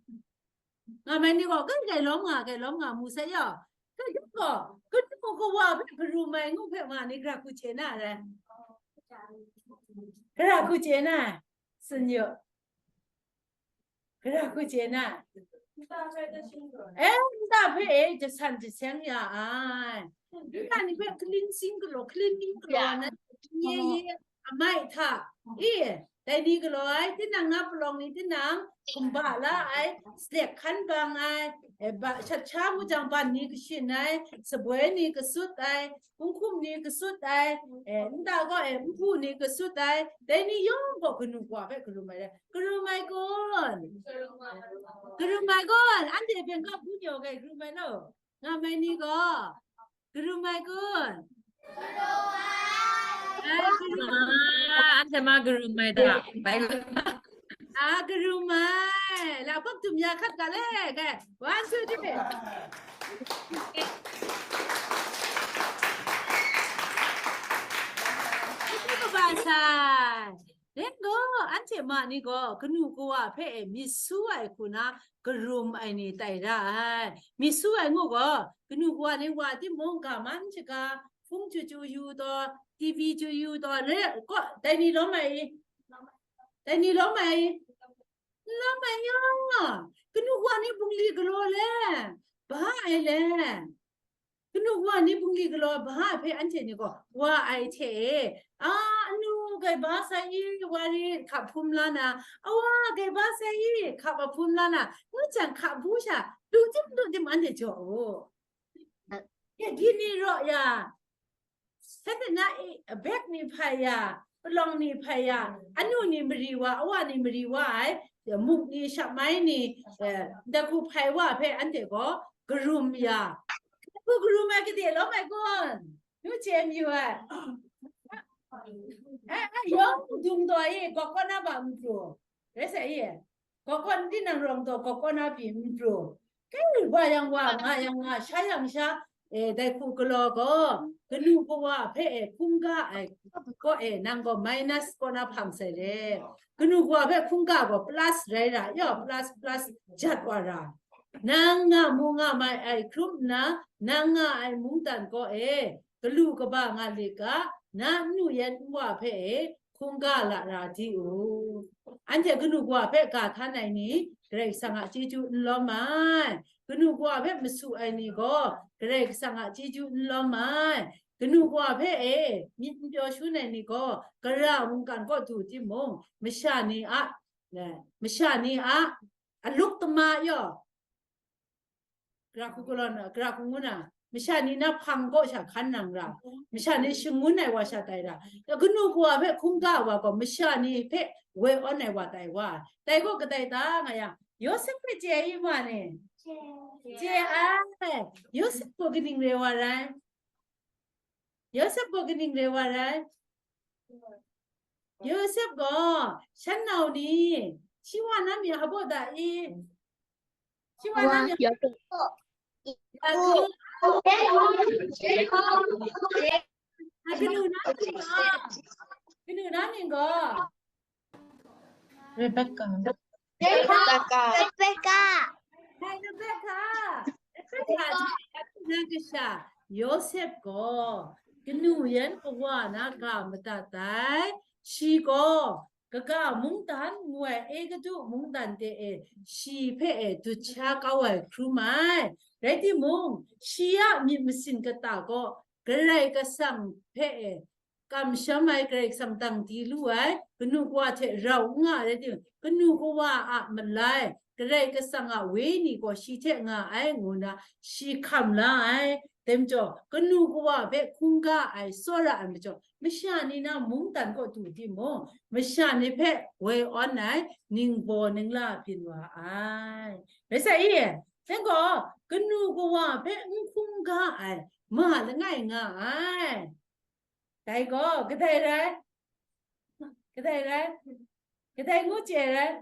Nga mai ni gaw, kai, kai lawm nga, kai lawm nga, mu sai yaw. Kai gaw, kanu kawa hpe karum ai ngu hpe nga ni, gara hku chye na rai? Gara hku chye na? Tsun yu. Gara hku chye na? Eh, nta hpe e, jasan jaseng ya ai. Nta ni hpe cleansing galaw, cleaning galaw na, nye ye, amai hta, i, dai ni galaw ai, tinang na palawng ni, tinang kumba la ai, slek hkan bang ai, eh, ba, shat sha mu jang ban ni kashin ai, saboi ni kasut ai, kunghkum ni kasut ai, eh, nta gaw, eh, nhpu ni kasut ai, dai ni yawng gaw kanu kawa hpe karum ai rai. Karum ai kun? Karum ai kun? Anhte bengkau bungyaw kai karum ai law? Nga mai ni gaw? Karum ai kun? Ai, karum. Ah, anhte ma karum ai da. Bai. Ah, karum ai. La, bawk dum ya hkat ga le, kai. One, two, three. Karum ai sai. Len gaw, anhte ma ni gaw, kanu kawa hpe e myit su ai hku na karum ai ni tai ra ai. Myit su ai ngu gaw, kanu kawa ni wa timung, ga man shaga, hpung chyu chyu yu taw, T V chyu yu taw, re, kaw, dai ni lawm ai i? Dai ni lawm ai i? N lawm ai ya. Kanu kawa ni bungli galaw le, ba ai le. Kanu kawa ni bungli galaw ba hpe anhte ni gaw wa ai hte e, a, anu gai ba sai i, wa ri hkap hpum la na, awa gai ba sai i, hkap a hpum la na, ngu jang hkap bu sha, du tim du tim anhte jaw u. Ya, di ni raw ya, shanhte na e, bek ni hpai ya, palawng ni hpai ya, anu ni mari wa, awa ni mari wa ai, muk ni, shap mai ni, eh, dai hku hpai wa hpe anhte gaw karum ya. Dai hku karum ai gade lawm ai kun? Nu chye mayu ai. Eh, eh, yawng dung taw e, gawk kaw na ba n pru? Rai sai i, gawk kaw n tinang rawng taw, gawk kaw na pyi n pru? Kai wa yang wa, nga yang nga, sha yang sha, eh, dai hku galaw gaw, kanu kawa hpe e hkungga ai kaw e, nang gaw minus kaw na hpang sai le. Kanu kawa hpe hkungga gaw plus rai ra, yaw, plus, plus jat wa ra. Nang nga mu nga mai ai hkrum nna, nang nga ai mungdan kaw e, galu kaba nga lit ga, na nnu yan nwa hpe e hkungga lara di u. Anhte kanu kawa hpe ga htan ai ni, Karai Kasang a chyeju n lawm ai. Kanu kawa hpe masu ai ni gaw, Karai Kasang a chyeju n lawm ai. Kanu kawa hpe e myit n pyaw shun ai ni gaw, gara mungkan kaw du timung, masha ni a, masha ni a aluk tama yaw, gara hku galaw na, gara hku ngu na, masha ni na hpang kaw sha hkan nang ra, masha ni shangun ai wa sha tai ra. Kanu kawa hpe hkungga ai wa gaw, masha ni hpe woi awn ai wa tai wa. Dai gaw kadai ta nga yang, Yawsep hpe chye ai ma ni, Chye ai. Yosep gaw kaning re wa rai? Yosep gaw kaning re wa rai? Yosep gaw shan nau ni, shi wa na myit hpa baw da i? Shi wa na myit hpa baw da i? Kanu na myit gaw? Kanu na myit gaw? Rebecca. Rebecca. Rebecca. Hai, Rebecca. Rebecca, na kasha, Yosep gaw kanu yan kawa na ga madat ai. Shi gaw kaga mungdan ngu ai Egutu mungdan de e shi hpe e dut sha kau ai hkrum ai. Rai timung, shi a myit masin kata gaw Karai Kasang hpe e kamsham ai Karai Kasang dang di lu ai, kanu kawa hte rau n nga ai rai timung, kanu kawa a malai, Karai Kasang a wenyi gaw shi hte nga ai, ngu na shi hkam la ai. Dai majaw, kanu kawa hpe hkungga ai, tsawra ai majaw, masha ni na mungdan kaw du timung, masha ni hpe woi awn ai, ningbaw ningla byin wa ai. Rai sa i, dai gaw, kanu kawa hpe n hkungga ai, ma langai nga ai. Dai gaw, kadai rai? Kadai rai? Kadai ngu chye rai?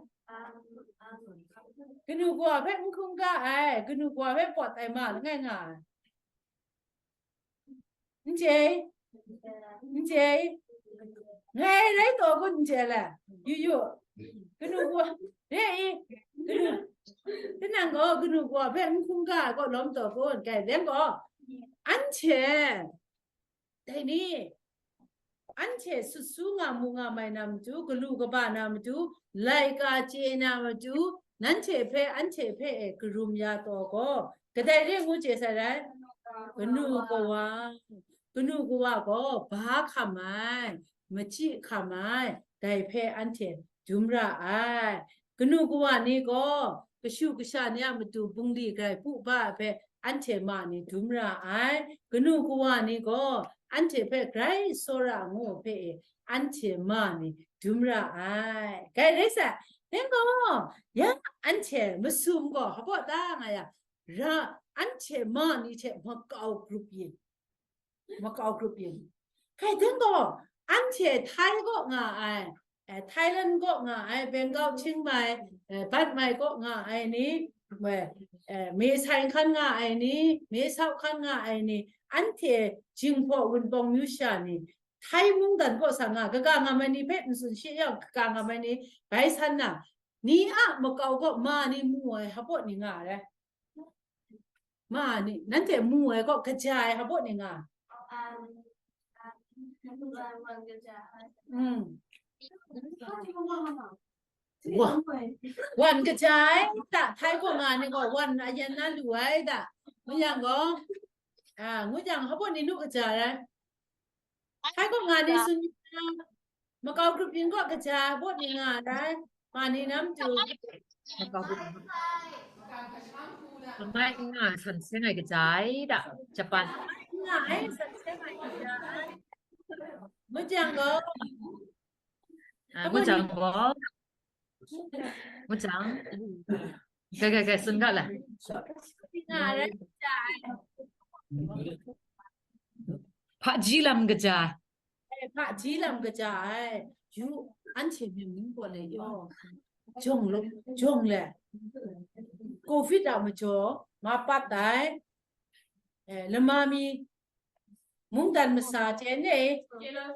Kanu kawa hpe n hkungga ai, kanu kawa hpe pawt ai ma langai nga ai. N chye? N chye? Ngai rai taw kun n chye le? Yu yu. Kanu kawa, re i? Kanu, tinang gaw kanu kawa hpe n hkungga ai kaw lawm taw kun, kai, dai gaw, anhte, dai ni, anhte sut su nga mu nga mai na matu, galu kaba na matu, laika chye na matu, nanhte hpe, anhte hpe e karum ya taw gaw, kadai re ngu chye sai rai? Kanu kawa, kanu kawa gaw ba hkam ai, machyi hkam ai, dai hpe anhte dum ra ai. Kanu kawa ni gaw kashu kasha ni a matu bungli grai pu ba ai hpe anhte ma ni dum ra ai. Kanu kawa ni gaw anhte hpe grai tsawra ngu hpe e anhte ma ni dum ra ai. Grai rai sa, dai gaw, ya anhte masum gaw hpa baw da nga yang, ra, anhte ma ni hte makau grup yin, makau grup yin. Kai dai gaw, anhte Thai kaw nga ai, eh, Thailand kaw nga ai, Bangkok, Chiang Mai, eh, Bat Mai kaw nga ai ni, eh, eh, Mae Sai hkan nga ai ni, Mae Sau hkan nga ai ni, anhte Jinghpaw Wunpawng myu sha ni, Thai mungdan kaw sa nga, kaga ngam ai ni hpe n tsun shi yang, kaga ngam ai ni bai san na, ni a makau kaw ma ni mu ai hpa baw ni nga ai. Ma ni, nanhte mu ai kaw kaja ai hpa baw ni nga? Mm. Wa, wan kaja ai ta, Thai kaw nga ni gaw wan a yan na lu ai ta. Ngu yang gaw, a, ngu yang hpa baw ni nu kaja ai? Thai kaw nga ni tsun, makau grup yin kaw kaja baw ni nga ai? Ma ni na matu? Makau grup. Mai nga san seng ai kaja ai da, Japan. Mai nga ai san seng ai kaja ai. Mujang gaw. Ah, mujang gaw. Mujang. Kai, kai, kai, tsun ga la. Nga ai kaja ai. Hpaji lam kaja. Eh, hpaji lam kaja ai. Yu, anhte myit mung gaw le yaw. Jawng lo, jawng le. Covid a majaw, ma pat ai. Eh, lama mi, mungdan masa hte ne,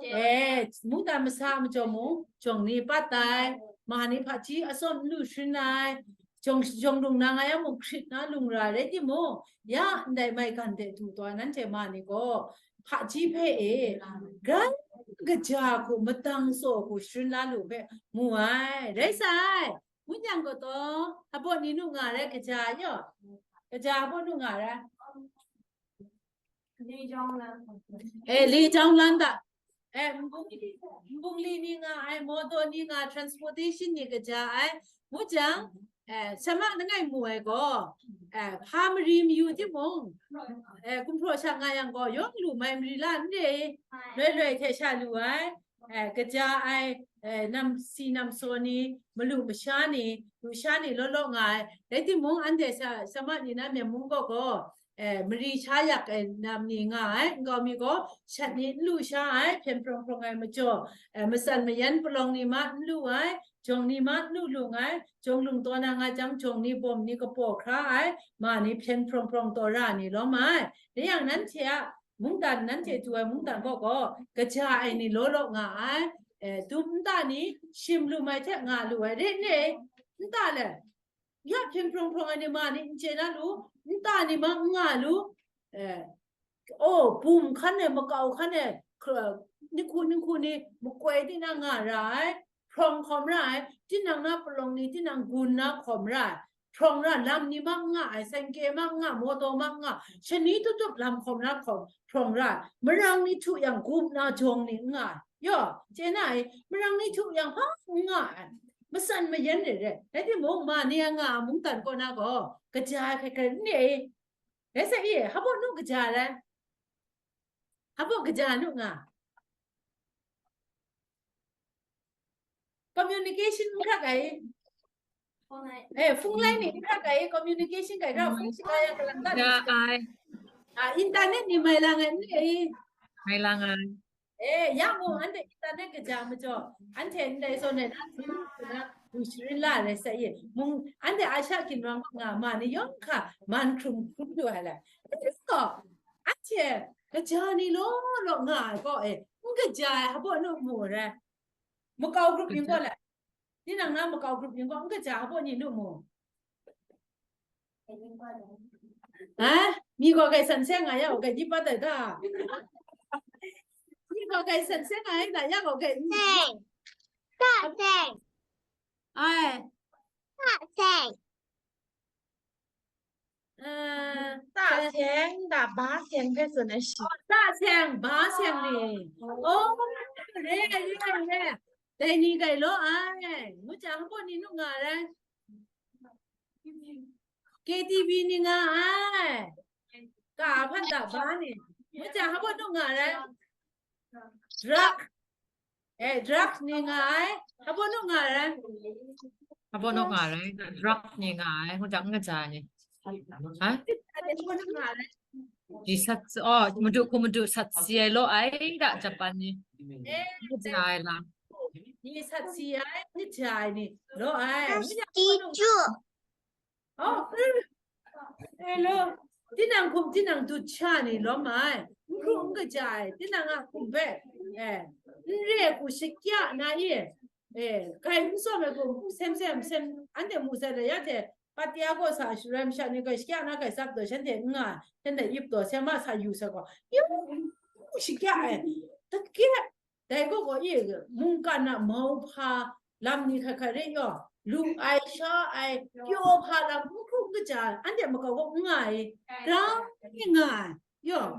eh, mungdan masa a majaw mung, jawng ni pat ai. Ma ni hpaji atsawm n lu sharin ai. Jawng, jawng lung na nga yang mung, hkrit na lung ra rai timung, ya ndai maigan de du taw ai nanhte ma ni gaw, hpaji hpe e, grai kaja hku, madang tsaw hku, sharin la lu hpe mu ai. Rai sai, ngu yang gaw taw, hpa baw ni nu nga rai kaja yaw? Kaja hpa baw nu nga rai? Eh, li jawng lan da. Eh, nbung, nbung li ni nga ai, motor ni nga, transportation ni kaja ai. Ngu jang, eh, sha ma langai mu ai gaw, eh, hpa mari mayu timung, eh, gumhpraw sha nga yang gaw, yawng lu mai mari la n re, loi loi hte sha lu ai. eh, kaja ai, eh, nam si nam saw ni, malu masha ni, lusha ni law law nga ai. Rai timung, anhte sa, sama ni na myen mung gaw gaw, eh, mari sha yak ai nam ni nga ai, nkau mi gaw shat ni n lu sha ai, hpyen hprawng hprawng ai majaw, eh, matsan mayan palawng ni ma n lu ai, jawng ni ma n lu lung ai, jawng lung taw na nga jang, jawng ni bawm ni kapaw hkra ai, ma ni hpyen hprawng hprawng taw ra ni lawm ai. Dai yang nanhte a mungdan, nanhte du ai mungdan gaw gaw, kaja ai ni law law nga ai, eh, dum nta ni shim lu mai hte nga lu ai, rai nni? Nta le, ya hpyen hprawng hprawng ai ni ma ni n chye na lu, nta ni ma n nga lu, eh, oh, bum hkan e, makau hkan e, hkra-, ninghku ninghku ni makoi tinang nga ra ai, hprawng hkawm ra ai, tinang na palawng ni, tinang gun na hkawm ra ai, hprawng ra, lam ni ma n nga ai, sengke ma n nga, mawtaw ma n nga, shani tutup lam hkawm na hkawm, hprawng ra ai, marang ni htu yang gup na jawng ni n nga ai, yaw, chye na ai, marang ni htu yang hpa n nga ai, matsan mayan re re, rai timung, ma ni a nga a mungdan kaw na gaw, kaja ai hkrai hkrai n re, rai sa i, hpa baw nu kaja rai? Hpa baw kaja nu nga? Communication n hkrak ai. Eh, hpung lai ni n hkrak ai, communication kai hkra hpung shaga yang kalang ta ni Ya shaga. Ai. Ah, internet ni mai lang ai, ni ai. Mai lang ai. Eh, ya mu, anhte internet kaja majaw, anhte ndai zawn e na, na, na, sharin la rai sa i. Mung, anhte a sha ginwang nga ma ni yawng hka, man hkrum hkrum du ai la. So, anhte kaja ni law law nga ai gaw e, n kaja ai hpa baw nu mu rai? Makau group yin gaw le. Tinang na makau group yin gaw n kaja ai hpa baw ni nu mu? Ha? Mi gaw kai san seng nga ya gaw kai ni pa tai ta. Mi gaw kai san seng nga ya da ya gaw kai ni. Seng. Ta seng. Ai. Ta seng. Eh, ta seng, ta ba seng hpe tsun ai shi. Oh, ta seng, ba seng ni. Oh, re, re, re. Dai ni kai law ai. Ngu jang, hpa baw ni nu nga rai? K T V ni nga ai. Ka hpan ta ba ni. Ngu jang, hpa baw nu nga rai? Drug. Eh, drug ni nga ai. Hpa baw nu nga rai? Hpa baw nu nga rai? Drug ni nga ai. Ngu jang, n kaja ni. Ha? Hpa baw nu nga rai? Di sat, oh, madu hku madu sat si ai law ai da Japan ni. Eh, n kaja ai lam. Ni sat si ai, n kaja ai ni law ai. Ngu jang, hpa baw nu nga rai? Oh, hello. Tinang hkum, tinang dut sha ni lawm ai. N hkru n kaja ai, tinang a hkum hpe, eh, n re hku shakya na i, eh, kai n tsawm ai hkum, sem sem, sem, anhte mu sai la, ya hte, Patia kaw sa, Israel masha ni kai shakya na kai tsap taw, shanhte n nga, shanhte ip taw, sem a sa yu sai gaw, yu shakya ai. Dai kaw gaw i, mungkan a mauhpa lam ni hkrai hkrai re yaw, lu ai, sha ai, pyaw hpa lam n hkru n kaja, anhte makau gaw n nga ai, grau n nga ai, yaw.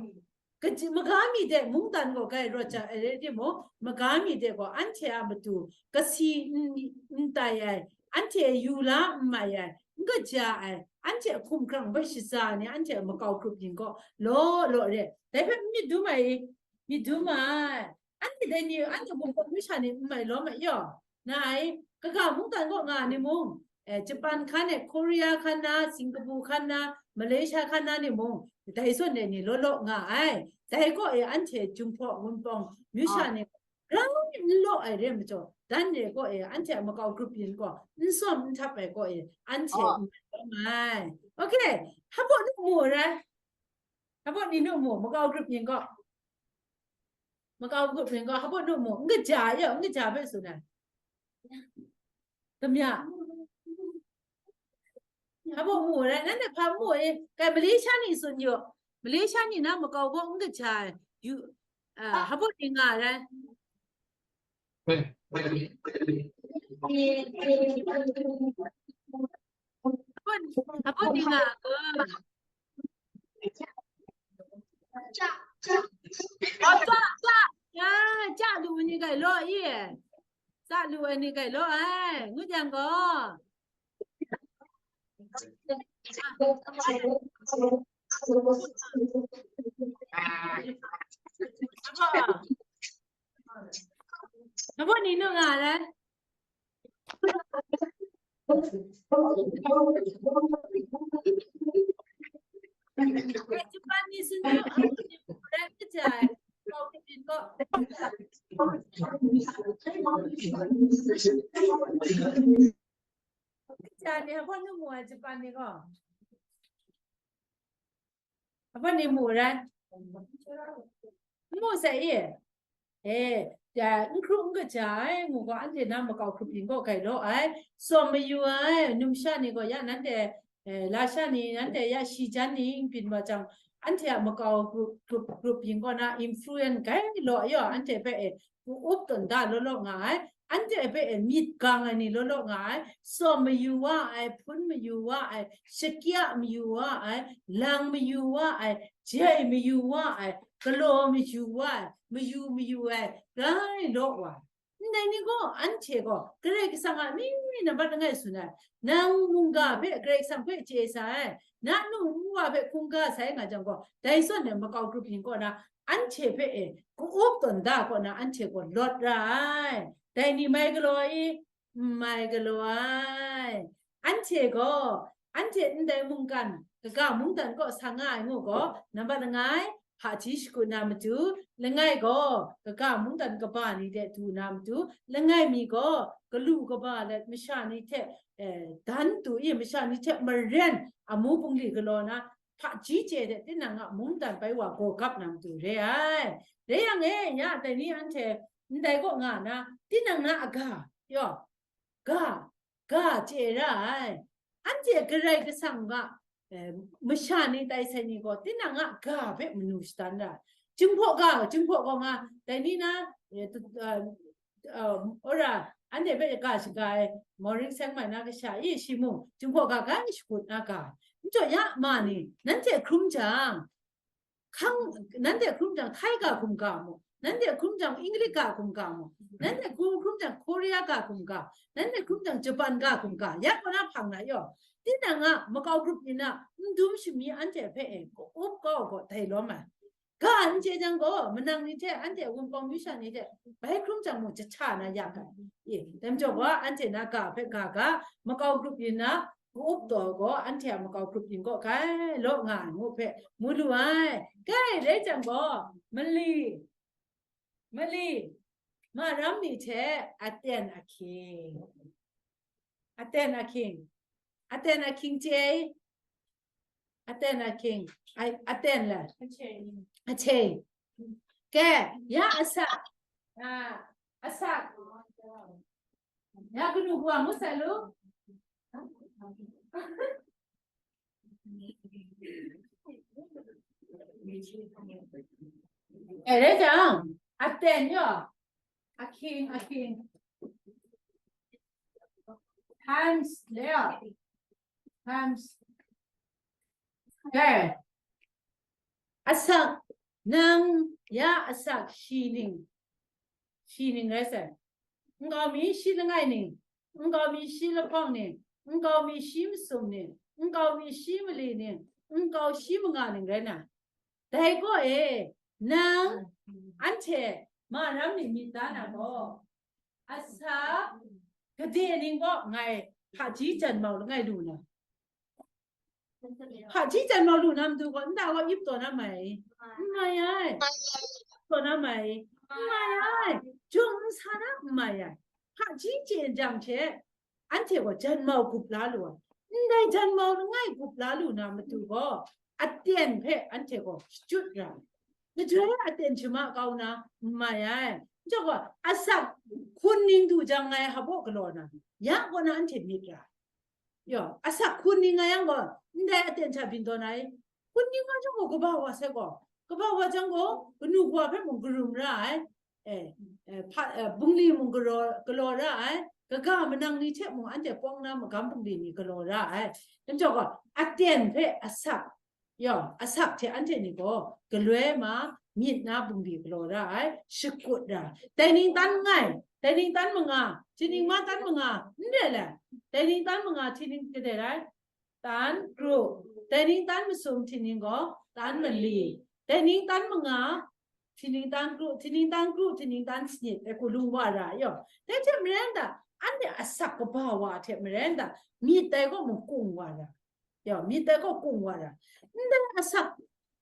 Kaji, maga mi de mungdan gaw grai rawt ja ai rai timung, maga mi de gaw anhte a matu kasi n, n tai ai, anhte yu la n mai ai, n kaja ai, anhte a hkumhkrang hpe shaza ai ni, anhte a makau grup yin gaw law law re. Dai hpe n myit dum ai, myit dum ai. Anhte dai ni, anhte mung gaw masha ni n mai lawm ai yaw. Na ai, kaga mungdan kaw nga ni mung, eh, Japan hkan e, Korea hkan na, Singapore hkan na, Malaysia hkan na ni mung, dai zawn e ni law law nga ai. Dai kaw e anhte Jinghpaw Wunpawng masha ni grau n law ai re majaw, dan re kaw e anhte a makau grup yin gaw n sawm n htap ai kaw e anhte Oh. n mai lawm ai. Okay, hpa baw nu mu rai? Hpa baw ni nu mu, makau grup yin gaw? Makau grup yin gaw, hpa baw nu mu, n kaja, ya, n kaja hpe tsun ai. Damya. Hpa baw mu rai, nanhte hpa mu e, kai Malaysia ni tsun yu. Malaysia ni na makau gaw n kaja ai. Yu, ah, hpa baw ni nga rai. Hpa baw, hpa baw ni nga gaw. Oh, ca, ca. Ya, ca lu ai ni kai law i. Ca lu ai ni kai law ai. Ngut yang gaw. Apa ni nu nga rai? Japan ni sun tu, apa ni rai kejai? Kau kepin ko. Kejai ni apa nu mu ai Japan ni ko? Apa ni mu rai? Mu sai e. Eh, ya, n hkru n kaja ai, ngu gaw, anhte na makau hkrup yin gaw gai law ai, sawm mayu ai, numsha ni gaw, ya, nanhte, eh, lasha ni, nanhte ya shi jan ni byin wa jang, anhte a makau hkrup, hkrup, hkrup yin gaw na influence gai law, ya, anhte hpe, eh, ku up tawn da law law nga ai, anhte hpe, eh, myit gang ai ni law law nga ai, sawm mayu wa ai, hpun mayu wa ai, shakya mayu wa ai, lang mayu wa ai, jai mayu wa ai, galaw mayu wa ai, mayu mayu ai, rai law wa ai. Ndai ni gaw, anhte gaw, Karai Kasang a myit nambat langai tsun ai, nang mungga hpe Karai Kasang hpe chye sa ai, na nu nwa hpe hkungga sai nga jang gaw, dai zawn e makau grup yin kaw na, anhte hpe e, ka-up tawn da kaw na, anhte gaw lawt ra ai. Dai ni mai galaw i? N mai galaw ai. Anhte gaw, anhte ndai mungkan, kaga mungdan kaw sa nga ai ngu gaw, nambat langai, hpaji shakut na matu, langai gaw, kaga mungdan kaba ni de du na matu, langai mi gaw, galu kaba let masha ni hte, eh, dan du i, masha ni hte maren amu bungli galaw na, hpaji chye de tinang a mungdan bai wa gaw gap na matu re ai. Re yang e, ya, dai ni anhte ndai kaw nga na, tinang na aga, yaw, ga, ga chye ra ai. Anhte Karai Kasang ga, eh, masha ni tai sai ni gaw, tinang a ga hpe manu shadan ra ai. Jinghpaw ga, jinghpaw gaw nga, dai ni na, eh, tu, eh, eh, ora, anhte hpe ga shaga ai, Mawring seng mai na kasha, i shi mung, jinghpaw ga ga shakut na ga. Njaw ya ma ni, nanhte hkrum jang, hkang, nanhte hkrum jang Thai ga hkum ga mu, nanhte hkrum jang Inglik ga hkum ga mu, nanhte hkrum, hkrum jang Korea ga hkum ga, nanhte hkrum jang Japan ga hkum ga, ya kaw na hpang na yaw. Tinang a makau grup yin a, n dum shami anhte hpe e, ka-up kau gaw dai lawm ai. Ga n chye jang gaw, manang ni hte, anhte a wunpawng masha ni hte, bai hkrum jang mung jahta na ya ga. E, dai majaw gaw, anhte na ga hpe ga ga, makau grup yin a, ka-up taw gaw, anhte a makau grup yin kaw gai law nga ai ngu hpe mu lu ai. Gai rai jang gaw, mali, mali, maram ni hte aten ahkying. Aten ahkying. Aten ahkying chye. Aten ahkying. Ai, aten le. Achei. Achei. Ke, ya asak. Ah, asak. Ya kanu hkua ngu sai lu. Eh, rai jang, aten yaw, ahkying, ahkying. Times, le yaw. Times. Eh. Asak, nang, ya asak, shi ning. Shi ning rai sai. Nkau mi shi langai ning, nkau mi shi lahkawng ning, nkau mi shi masum ning, nkau mi shi mali ning, nkau shi manga ning rai na. Dai gaw e, nang, anhte, maram ni myit da na gaw, asak, gade ning gaw ngai hpaji jan mau langai lu na. Hpaji jan mau lu na matu gaw, nta gaw ip taw na mai. N mai ai. Taw na mai. N mai ai. Jung n sa na n mai ai. Hpaji chye jang hte, anhte gaw jan mau gup la lu ai. Ndai jan mau langai gup la lu na matu gaw, aten hpe anhte gaw shachyut ra ai. Majoi aten shama kau na n mai ai. Njaw gaw, asak hkun ning du jang ngai hpaw galaw na, ya kaw na anhte myit ra ai. Yaw, asak hkun ning nga yang gaw, ndai aten hta byin tawn ai. Hkun ning nga jang gaw, kaba wa sai gaw, kaba wa jang gaw, kanu kawa hpe mung karum ra ai. Eh, eh, hpa, eh, bungli mung galaw, galaw ra ai. Kaga manang ni hte mung anhte pawng na magam bungli ni galaw ra ai. Dai majaw gaw, aten hpe asak, yaw, asak hte anhte ni gaw galoi ma, myit na bungli galaw ra ai, shakut ra ai. Dai ning tan nngai, dai ning tan manga, hti ning ma tan manga, n re le, dai ning tan manga, hti ning kadai rai? Tan kru, dai ning tan masum, hti ning gaw, tan mali, dai ning tan manga, hti ningtan kru, hti ningtan kru, hti ningtan sanit, dai hku lung wa ra, yaw. Dai hte maren da, anhte asak kaba wa hte maren da, myit dai gaw mung kung wa ra, yaw, myit dai gaw kung wa ra. Ndai asak,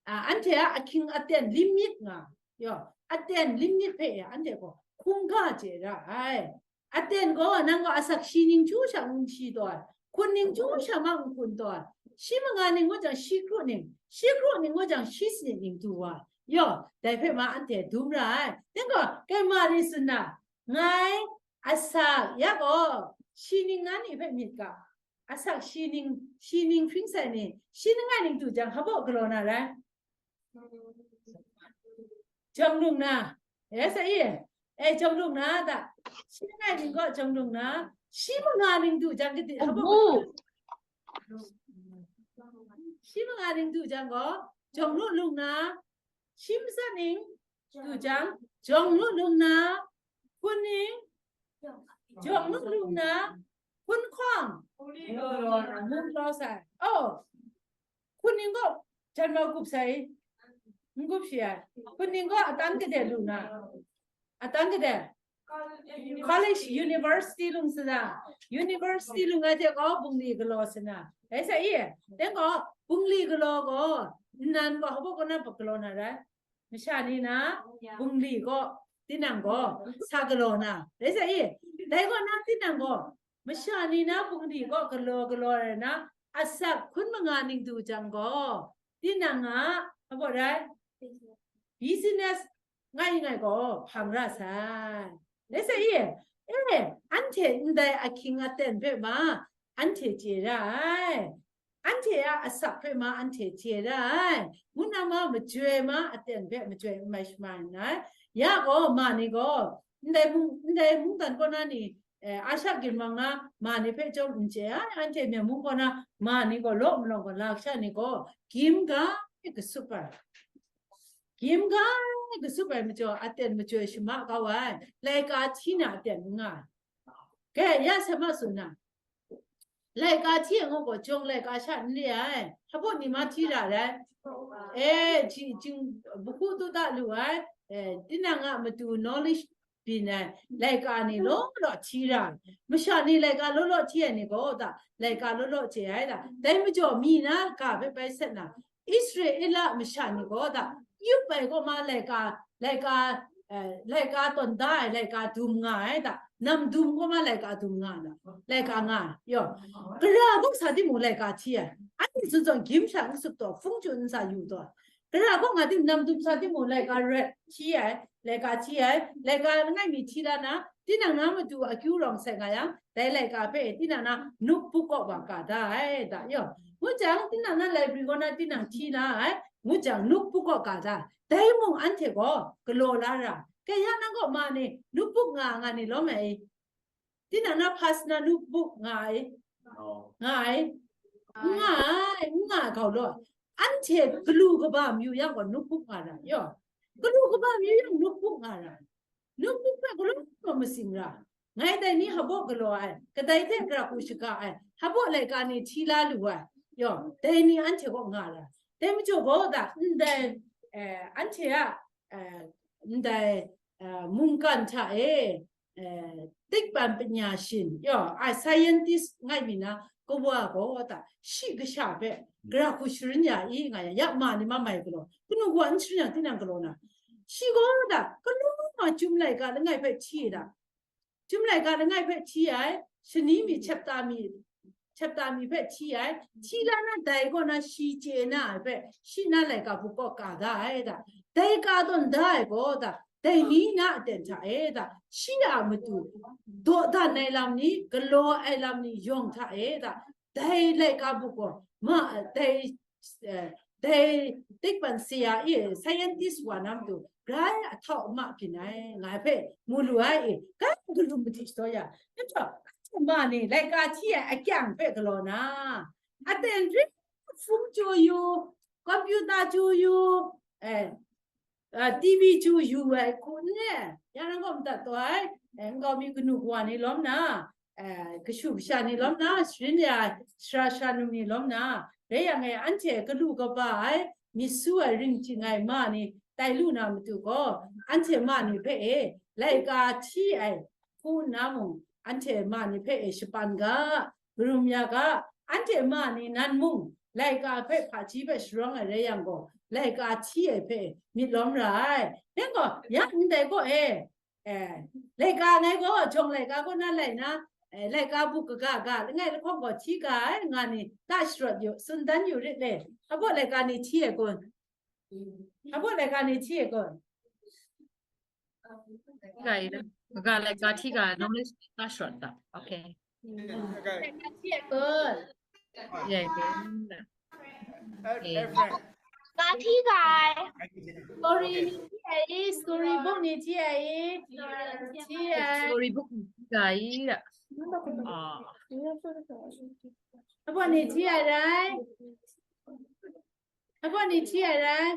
a, anhte a ahkying aten limyit nga, yaw, aten limyit hpe e anhte gaw hkungga chye ra ai. Aten gaw nang gaw asak shi ning chyu sha n shi tawn, hkun ning chyu sha ma n hkun tawn, shi manga ning ngut jang shi kru ning, shi kru ning ngut jang shi sanit ning du wa, yaw, dai hpe ma anhte dum ra ai. Dai gaw, kai ma ni tsun na, ngai asak ya gaw shi ning na ni hpe myit ga, asak shi ning, shi ning hpring sai ni, shi ning ai ning du jang, hpa baw galaw na rai? Jawng lung na, e sa i, e, jawng lung na da, shi ning ai ning gaw jawng lung na, shi manga ning du jang, gadi, hpa baw, shi manga ning du jang gaw, jawng lu lung na, shi matsat ning du jang, jawng lu lung na, hkun ning, jawng lu lung na, hkun hkawng, mung law sai. Oh, hkun ning gaw jan mau gup sai, n gup shi ai. Hkun ning gaw atan gade lu na, atan gade, college, university lung sina, university lung ai hte gaw bungli galaw sina. Dai sa i, dai gaw bungli galaw gaw, nnan gaw hpa baw kaw na galaw na rai? Masha ni na bungli gaw, tinang gaw sa galaw na. Dai sa i, dai gaw na tinang gaw, masha ni na bungli gaw galaw galaw ai na, asak hkun manga ning du jang gaw, tinang a, hpa baw rai? Business ngai ngai gaw hpang ra sai. Dai sa i, e, anhte ndai ahkying aten hpe ma, anhte chye ra ai. Anhte a asak hpe ma anhte chye ra ai. Ngu na ma majoi ma aten hpe majoi n mai shamai nngai. Ya gaw, ma ni gaw, ndai mung, ndai mungdan kaw na ni, eh, Asha ginwang na ma ni hpe chyawm n chye ai, anhte Myen mung kaw na ma ni gaw law malawng gaw, lasha ni gaw, gim ga, gasup ai. Gim ga, gasup ai majaw, aten majoi shama kau ai, laika hti na aten n nga ai. Kei, ya sa ma tsun na, laika hti ai ngu gaw, jawng laika sha n re ai, hpa baw ni ma hti ra ai, e, ji-, jing, bahku tu da lu ai, e, tinang a matu knowledge byin ai, laika ni law law hti ra ai, masha ni laika law law hti ai ni gaw da, laika law law chye ai da, dai majaw mi na ga hpe bai sat na, Israela masha ni gaw da, yup ai kaw ma laika, laika, eh, laika tawn da ai, laika dum nga ai da, nam dum kaw ma laika dum nga ai da, laika nga ai, yaw. Gara kaw sa timung laika hti ai, anhte tsun zawn gim sha n sup taw, hpung chyu n sa yu taw, gara kaw nga tim nam dum sa timung laika ret hti ai, laika hti ai, laika langai mi hti la na, tinang na matu akyu rawng sai nga yang, dai laika hpe tinang na nupbuk kaw wa ka da ai da, yaw. Ngu jang, tinang na library kaw na tinang hti la ai, ngu jang, nupbuk kaw ka da. Dai mung anhte gaw galaw la ra. Kaya nang kaw ma ni, nupbuk nga nga ni lawm ai. Tinang na personal nupbuk nga ai. Nga ai. Nga ai, nga ai gau law. Anhte galu kaba mayu yang gaw nupbuk nga ra, yaw. Galu kaba mayu yang nupbuk nga ra. Nupbuk hpe galaw gaw masing ra. Ngai dai ni hpa baw galaw ai, kadai hte gara hku shaga ai, hpa baw laika ni hti la lu ai, yaw, dai ni anhte kaw nga ra. Dai majaw gaw da, ndai, eh, anhte a, eh, ndai, eh, mungkan hta e, eh, သိပ္ပံပညာရှင်, yaw, ai scientist ngai mi na, kawa gaw da, shi kasha hpe gara hku sharin ya i nga yang, ya ma ni ma mai galaw, kanu kawa n sharin yang tinang galaw na, shi gaw da, galaw ma chyum laika langai hpe hti da, Chyum laika langai hpe hti ai, shani mi chapter mi, chapter mi hpe hti ai, hti la na dai kaw na shi chye na ai hpe, shi na laika buk kaw ka da ai da, dai ka tawn da ai gaw da, dai ni na aten hta e da, shi a matu, dawdan ai lam ni, galaw ai lam ni yawng hta e da, dai laika buk gaw, ma, dai eh, dai သိပ္ပံဆရာ e, scientist wa na matu, grai a htau a ma byin ai, nga ai hpe mu lu ai, e, grai galu madi shadaw ya, nhtawm, ma ni, laika hti ai akyang hpe galaw na, aten ring hpung chyu yu, computer chyu yu, eh, ah, T V chyu yu ai hku n le, ya nang gaw madat taw ai, eh, nkau mi kanu kawa ni lawm na, eh, kashu kasha ni lawm na, sharin ya ai sara sara num ni lawm na, dai yang e anhte galu kaba ai, myit su ai ring ting ai ma ni tai lu na matu gaw, anhte ma ni hpe e laika hti ai hku nna mung, anhte ma ni hpe e shapan ga, karum ya ga, anhte ma ni nan mung laika hpe hpaji hpe sharawng ai rai yang gaw, laika hti ai hpe myit lawm ra ai. Ning gaw, ya ndai gaw e, eh, laika ngai gaw, jawng laika kaw na lai na, eh, laika bu kaga ga, langai lahkawng gaw hti ga ai, nga ni, ta sharawt yu, tsun dan yu rit le. Hpa baw laika ni hti ai kun? Hpa baw laika ni hti ai kun? Ga i da. Ga laika hti ga, nang le ta sharawt da. Okay. Laika hti ai kun? Yeah, yeah. Ka hti ga ai. Story ni hti ai, story book ni hti ai. Hti ai. Story book ni hti ga ai. Ah. Hpa baw ni hti ai rai? Hpa baw ni hti ai rai?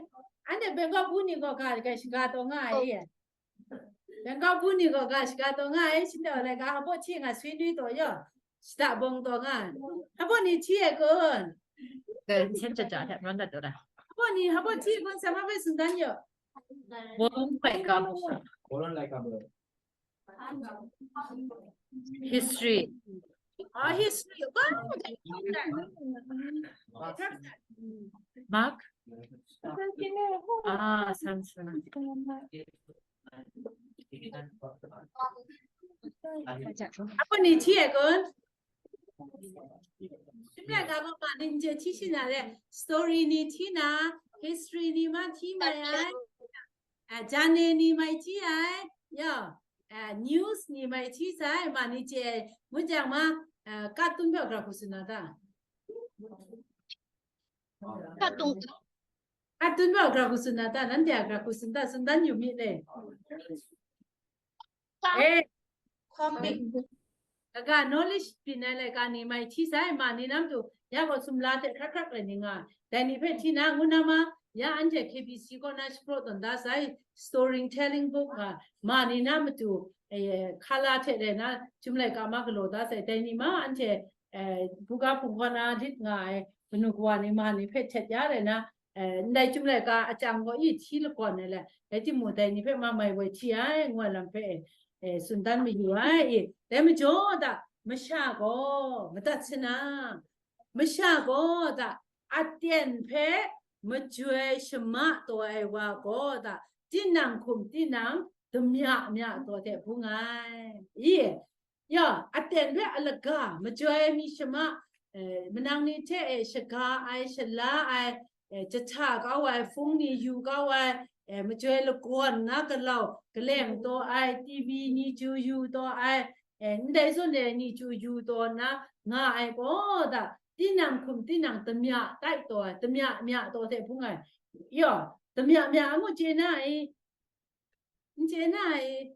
Anhte Bangkok bu ni gaw ga, ga shaga taw nga ai. Bangkok bu ni gaw ga shaga taw nga ai, shindaw laika hpa baw hti nga swi nwi taw yaw, shada bawng taw nga ai. Hpa baw ni hti ai kun? Ga, sen cha cha hte rawt dat taw da. Hpa baw ni, hpa baw hti ai kun, sa ma bai tsun dan yaw. Bawng hpai ga bu. History. Ah, history. Wow, Mark? Ah, san san. Hpa baw ni hti ai kun? Shimla ga gaw ma ni n je hti shi na le, story ni hti na, history ni ma hti mai ai, ah, journey ni mai hti ai, ya, ah, news ni mai hti sai, ma ni chye ai, ngut jang ma, ah, cartoon hpe gra hku tsun na ta? Cartoon. Cartoon hpe gra hku tsun na ta? Nanhte a gra hku tsun ta, tsun dan yu mi le. Eh, comic. Kaga knowledge byin ai laika ni mai hti sai, ma ni na matu, ya gaw sumla hte hkrak hkrak rai ni nga, dai ni hpe hti na, ngu na ma, ya anhte K B C kaw na shapraw tawn da sai, storytelling book nga, ma ni na matu, eh, hkala hte rai na, chyum laika ma galaw da sai, dai ni ma anhte, eh, buga hpung kaw na lit nga ai, kanu kawa ni ma ni hpe htet ya rai na, eh, ndai chyum laika a chyang gaw i hti lagawn ai le, rai timung, dai ni hpe ma mai woi hti ai, ngu ai lam hpe, eh, tsun dan mayu ai i. Dai majaw da, masha gaw madat sana, masha gaw da, aten hpe majoi shama taw ai wa gaw da, tinang hkum tinang damya mya taw hte bung ai. I, ya, aten hpe alaga majoi mi shama, eh, manang ni hte e shaga ai, shala ai, eh, jahta kau ai, hpung ni yu kau ai, eh, majoi lagawn na galau, galeng taw ai, T V ni chyu yu taw ai, eh, ndai zawn e ni chyu yu taw na nga ai gaw da, tinang hkum tinang damya tai taw ai, damya mya taw hte bung ai. Ya, damya mya ngu chye na i, n chye na i,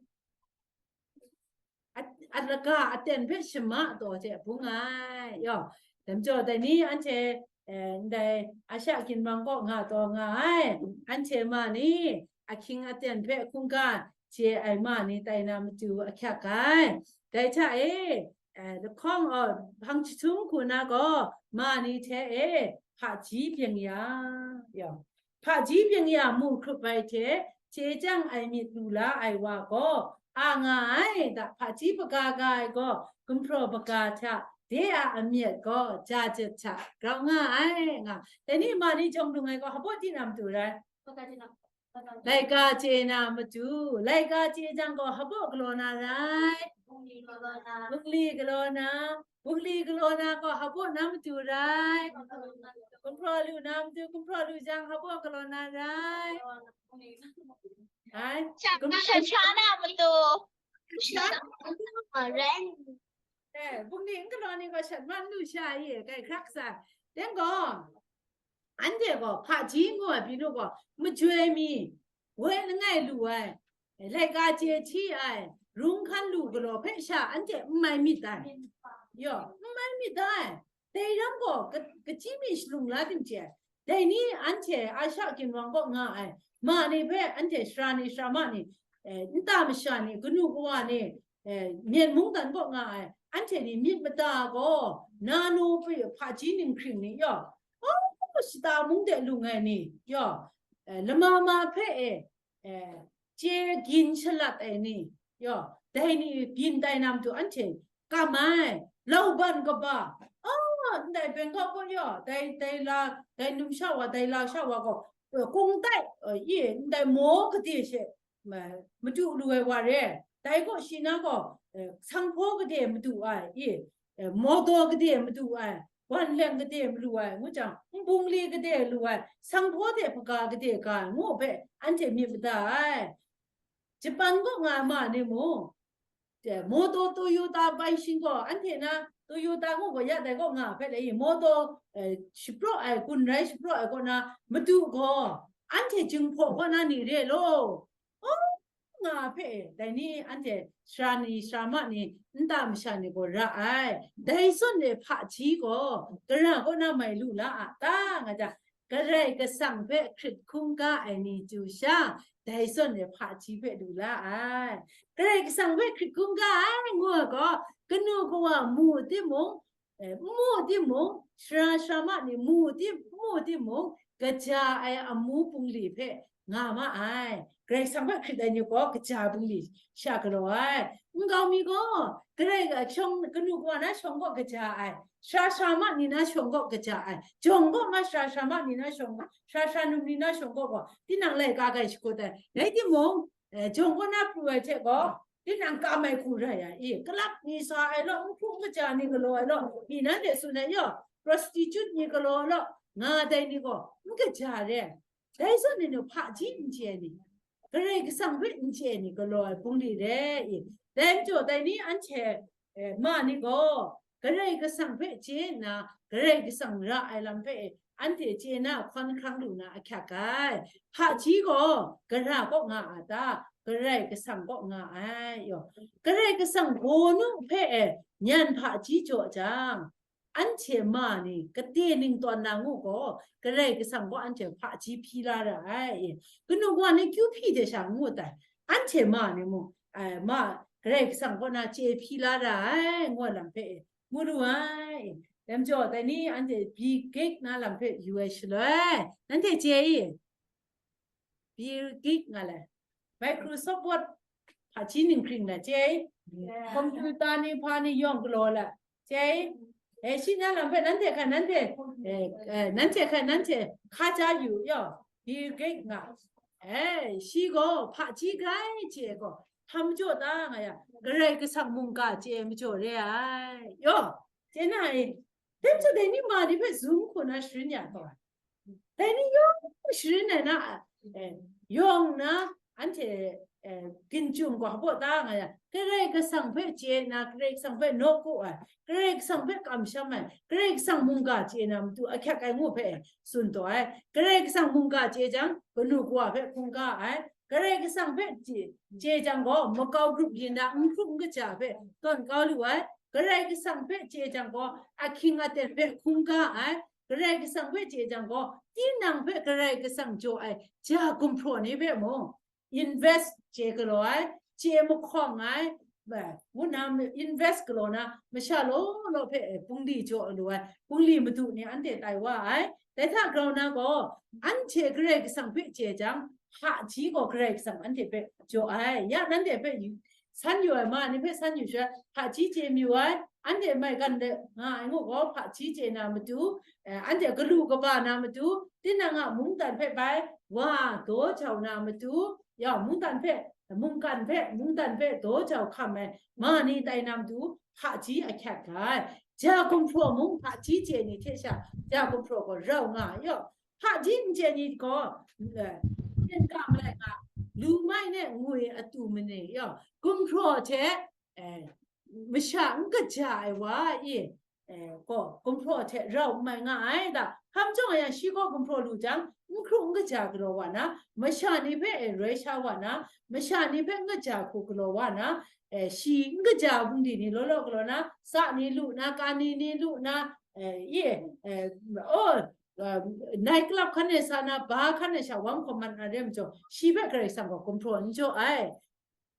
a, alaga aten hpe shama taw hte bung ai. Yaw, dai majaw dai ni anhte, eh, ndai Asha ginwang kaw nga taw nga ai, anhte ma ni ahkying aten hpe hkungga chye ai ma ni tai na matu ahkyak ai. Dai hta e, eh, lahkawng, oh, hpang jahtum hku na gaw ma ni hte e hpaji byeng ya, yaw, hpaji byeng ya mu hkrup ai hte chye chyang ai myit lu la ai wa gaw a nga ai, da hpaji hpaga ga ai gaw gumhpraw hpaga hta de a amyat gaw ja jet hta grau nga ai, nga. Dai ni ma ni jawng dung ai gaw hpa baw tinang matu rai? Laika chye na matu, laika chye jang gaw hpa baw galaw na rai? Bungli galaw na, bungli galaw na gaw hpa baw na matu rai? Gumhpraw lu na matu, gumhpraw lu jang hpa baw galaw na rai? Ai, shat, gumhpraw shat sha na matu. Shat, rai. Eh, bungli n galaw ni gaw shat man lu sha ye, kai hkrak sa. Then gaw, anhte gaw hpaji ngu ai binu gaw, majoi mi, woi langai lu ai, laika chye hti ai, rung hkan lu galaw hpe sha anhte n mai myit dai. Yaw, n mai myit dai. Dai ram gaw, ka-, kachyi mi shalung la tim chye ai. Dai ni anhte Asha ginwang kaw nga ai, ma ni hpe anhte sara ni, sara ma ni, eh, nta masha ni, kanu kawa ni, eh, myen mungdan kaw nga ai, anhte ni myit mada gaw, nano hpe hpaji ninghkring ni yaw, oh, shata mung de lung ai ni, yaw, eh, lama ma hpe e, eh, chye gyin shalat ai ni, yaw, dai ni byin tai na matu anhte kam ai, lauban kaba, a, ndai Bangkok gaw yaw, dai, dai la, dai numsha wa, dai lasha wa gaw, eh, kung tai, eh, i, ndai maw gade she, ma-, madu lu ai wa re, dai gaw shi na gaw, eh, sanghpaw gade madu ai, i, eh, mawdaw gade madu ai, wan leng gade malu ai, ngu jang, nbungli gade lu ai, sanghpaw de hpaga gade ga ai, ngu hpe anhte myit mada ai. Japan kaw nga ai ma ni mung, eh, mawdaw Toyota bai shing gaw, anhte na Toyota ngu gaw ya dai kaw nga hpe le, mawdaw, eh, shapraw ai, gun rai shapraw ai kaw na, madu gaw, anhte jinghpaw kaw na ni re law, nga hpe, dai ni anhte sara ni, sara ma ni, nta masha ni gaw ra ai. Dai zawn e hpaji gaw, gara kaw na mai lu la a ta, nga jang, Karai Kasang hpe hkrit hkungga ai ni chyu sha, dai zawn e hpaji hpe lu la ai. Karai Kasang hpe hkrit hkungga ai ngu ai gaw, kanu kawa mu timung, eh, mu timung, sara sara ma ni mu tim-, mu timung, kaja ai amu bungli hpe nga ma ai. Karai Kasang hpe hkrit ai ni gaw kaja bungli sha galaw ai. Nkau mi gaw, Karai ga-, shawng, kanu kawa na shawng kaw kaja ai, sara sara ma ni na shawng kaw kaja ai, jawng kaw ma sara sara ma ni na shawng kaw, sara sara num ni na shawng kaw gaw, tinang laika gai shakut ai. Rai timung, eh, jawng kaw na pru ai hte gaw, tinang kam ai hku rai ai, i, kalak ni sa ai law, n hkru n kaja ni galaw ai law, mi nanhte tsun ai yaw, prostitute ni galaw ai law, nga dai ni gaw, n kaja re ai. Dai zawn e nu hpaji n chye ai ni, Karai Kasang hpe n chye ai ni galaw ai bungli re i. Dai majaw dai ni anhte, eh, ma ni gaw, Karai Kasang hpe chye nna, Karai Kasang ra ai lam hpe anhte chye na hkawn hkrang lu na ahkyak ai. Hpaji gaw gara kaw nga a ta? Karai Kasang kaw nga ai yaw. Karai Kasang gaw nu hpe e nyan hpaji jaw jang, anhte ma ni kate ning tawn na ngu gaw, Karai Kasang gaw anhte hpaji hpyi la ra ai. Kanu kawa ni kyu hpyi de sha ngu tai, anhte ma ni mung, ai, ma, Karai Kasang kaw na chye hpyi la ra ai, ngu ai lam hpe e, ngu lu ai. Dai majaw, dai ni anhte bi gik na lam hpe yu ai shaloi, nanhte chye i? Bi gik nga le. Microsoft Word hpaji ninghkring na chye i? Computer ni hpa ni yawng galaw la chye i? Eh, shi na lam hpe nanhte hkai nanhte, eh, eh, nanhte hkai nanhte hka ja yu yaw, bi gik nga. Eh, shi gaw hpaji grai chye gaw, hpa majaw ta nga yang, Karai Kasang mungga chye majaw re ai. Yaw, chye na i, dai majaw dai ni ma ni hpe zum hku na sharin ya taw ai. Dai ni yawng sharin ai na, eh, yawng na, anhte, eh, ginjum gaw hpaw ta nga yang, Karai Kasang hpe chye na, Karai Kasang hpe nawku ai, Karai Kasang hpe kamsham ai, Karai Kasang mungga chye na matu ahkyak ai ngu hpe tsun taw ai. Karai Kasang mungga chye jang, kanu kawa hpe hkungga ai, Karai Kasang hpe chye, chye jang gaw, makau grup yin na n hkrup n kaja hpe tawn kau lu ai, Karai Kasang hpe chye jang gaw, ahkying aten hpe hkungga ai, Karai Kasang hpe chye jang gaw, tinang hpe Karai Kasang jaw ai ja gumhpraw ni hpe mung, invest chye galaw ai, chye mahkawng ai, ba, wunam invest galaw na, masha law law hpe bungli jaw lu ai, bungli madu ni anhte tai wa ai. Dai hta grau na gaw, anhte Karai Kasang hpe chye jang, hpaji gaw Karai Kasang anhte hpe jaw ai. Ya nanhte hpe yu, san yu ai ma ni hpe san yu sha, hpaji chye mayu ai, anhte maigan de nga ai ngu gaw, hpaji chye na matu, eh, anhte galu kaba na matu, tinang a mungdan hpe bai wa daw jau na matu, ya, mungdan hpe, mungkan hpe, mungdan hpe daw jau hkam ai ma ni tai na matu, hpaji ahkyak ga ai. Ja gumhpraw mung hpaji chye ni hte sha, ja gumhpraw gaw rau nga ai yaw. Hpaji n chye ni gaw, eh, yen ga malai nga, lu mai ne ngwi atu mane yaw, gumhpraw hte, eh, masha n kaja ai wa i, eh, gaw gumhpraw hte rau n mai nga ai da. Hkam jawng a yang, shi gaw gumhpraw lu jang, n hkru n kaja galaw wa na, masha ni hpe, eh, roi sha wa na, masha ni hpe n kaja hku galaw wa na, eh, shi n kaja bungli ni law law galaw na, sa ni lu na, kani ni lu na, eh, ye, eh, oh, uh, night club hkan e sa na, bar hkan e sha wang hkawm mat na re majaw, shi hpe Karai Kasang gaw gumhpraw n jaw ai.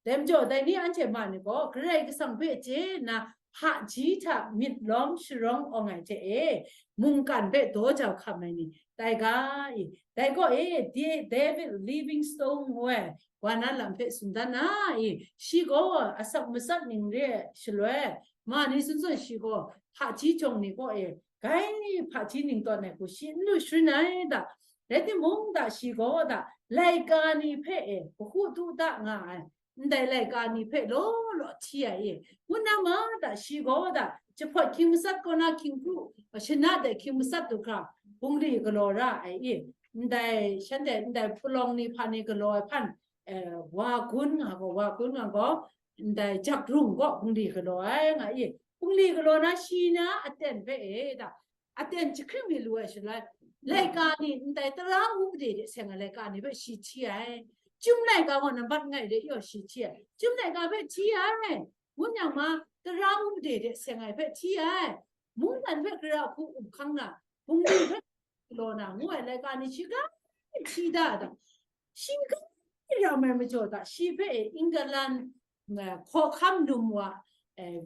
Dai majaw, dai ni anhte ma ni gaw, Karai Kasang hpe chye nna, hpaji hta myit lawm sharawng awng ai hte e, mungkan hpe daw jau hkam ai ni, tai ga i, dai gaw e, Da- David Livingstone ngu ai, wa na lam hpe tsun dan na i, shi gaw asak matsat ning re ai shaloi, ma ni sun zawn shi gaw hpaji jawng ni kaw e, gai hpaji ning tawn ai hku shi n lu sharin ai da, rai timung da shi gaw da, laika ni hpe e, kahu du da nga ai, ndai laika ni hpe law law hti ai e, ngu na ma da shi gaw da, jahpawt hkying matsat kaw na hkying hkru, shana de hkying matsat du hkra, bungli galaw ra ai e, ndai shanhte ndai hpulawng ni hpa ni galaw ai hpan, eh, wa gun nga gaw, wa gun nga gaw, ndai jak rung gaw bungli galaw ai nga i, bungli galaw na shi na aten hpe e da, aten jahkring mi lu ai shaloi, laika ni ndai tara wupade de seng ai laika ni hpe shi hti ai. Chyum laika gaw nambat ngai de yaw shi hti ai. Chyum laika hpe hti ai. Ngun yang ma, tara wupade de seng ai hpe hti ai. Mungdan hpe gara hku up hkang na, bungli hpe galaw na, ngu ai laika ni shi ga hti da da. Shi ga ram ai majaw da, shi hpe e England, eh, hkawhkam num wa, eh,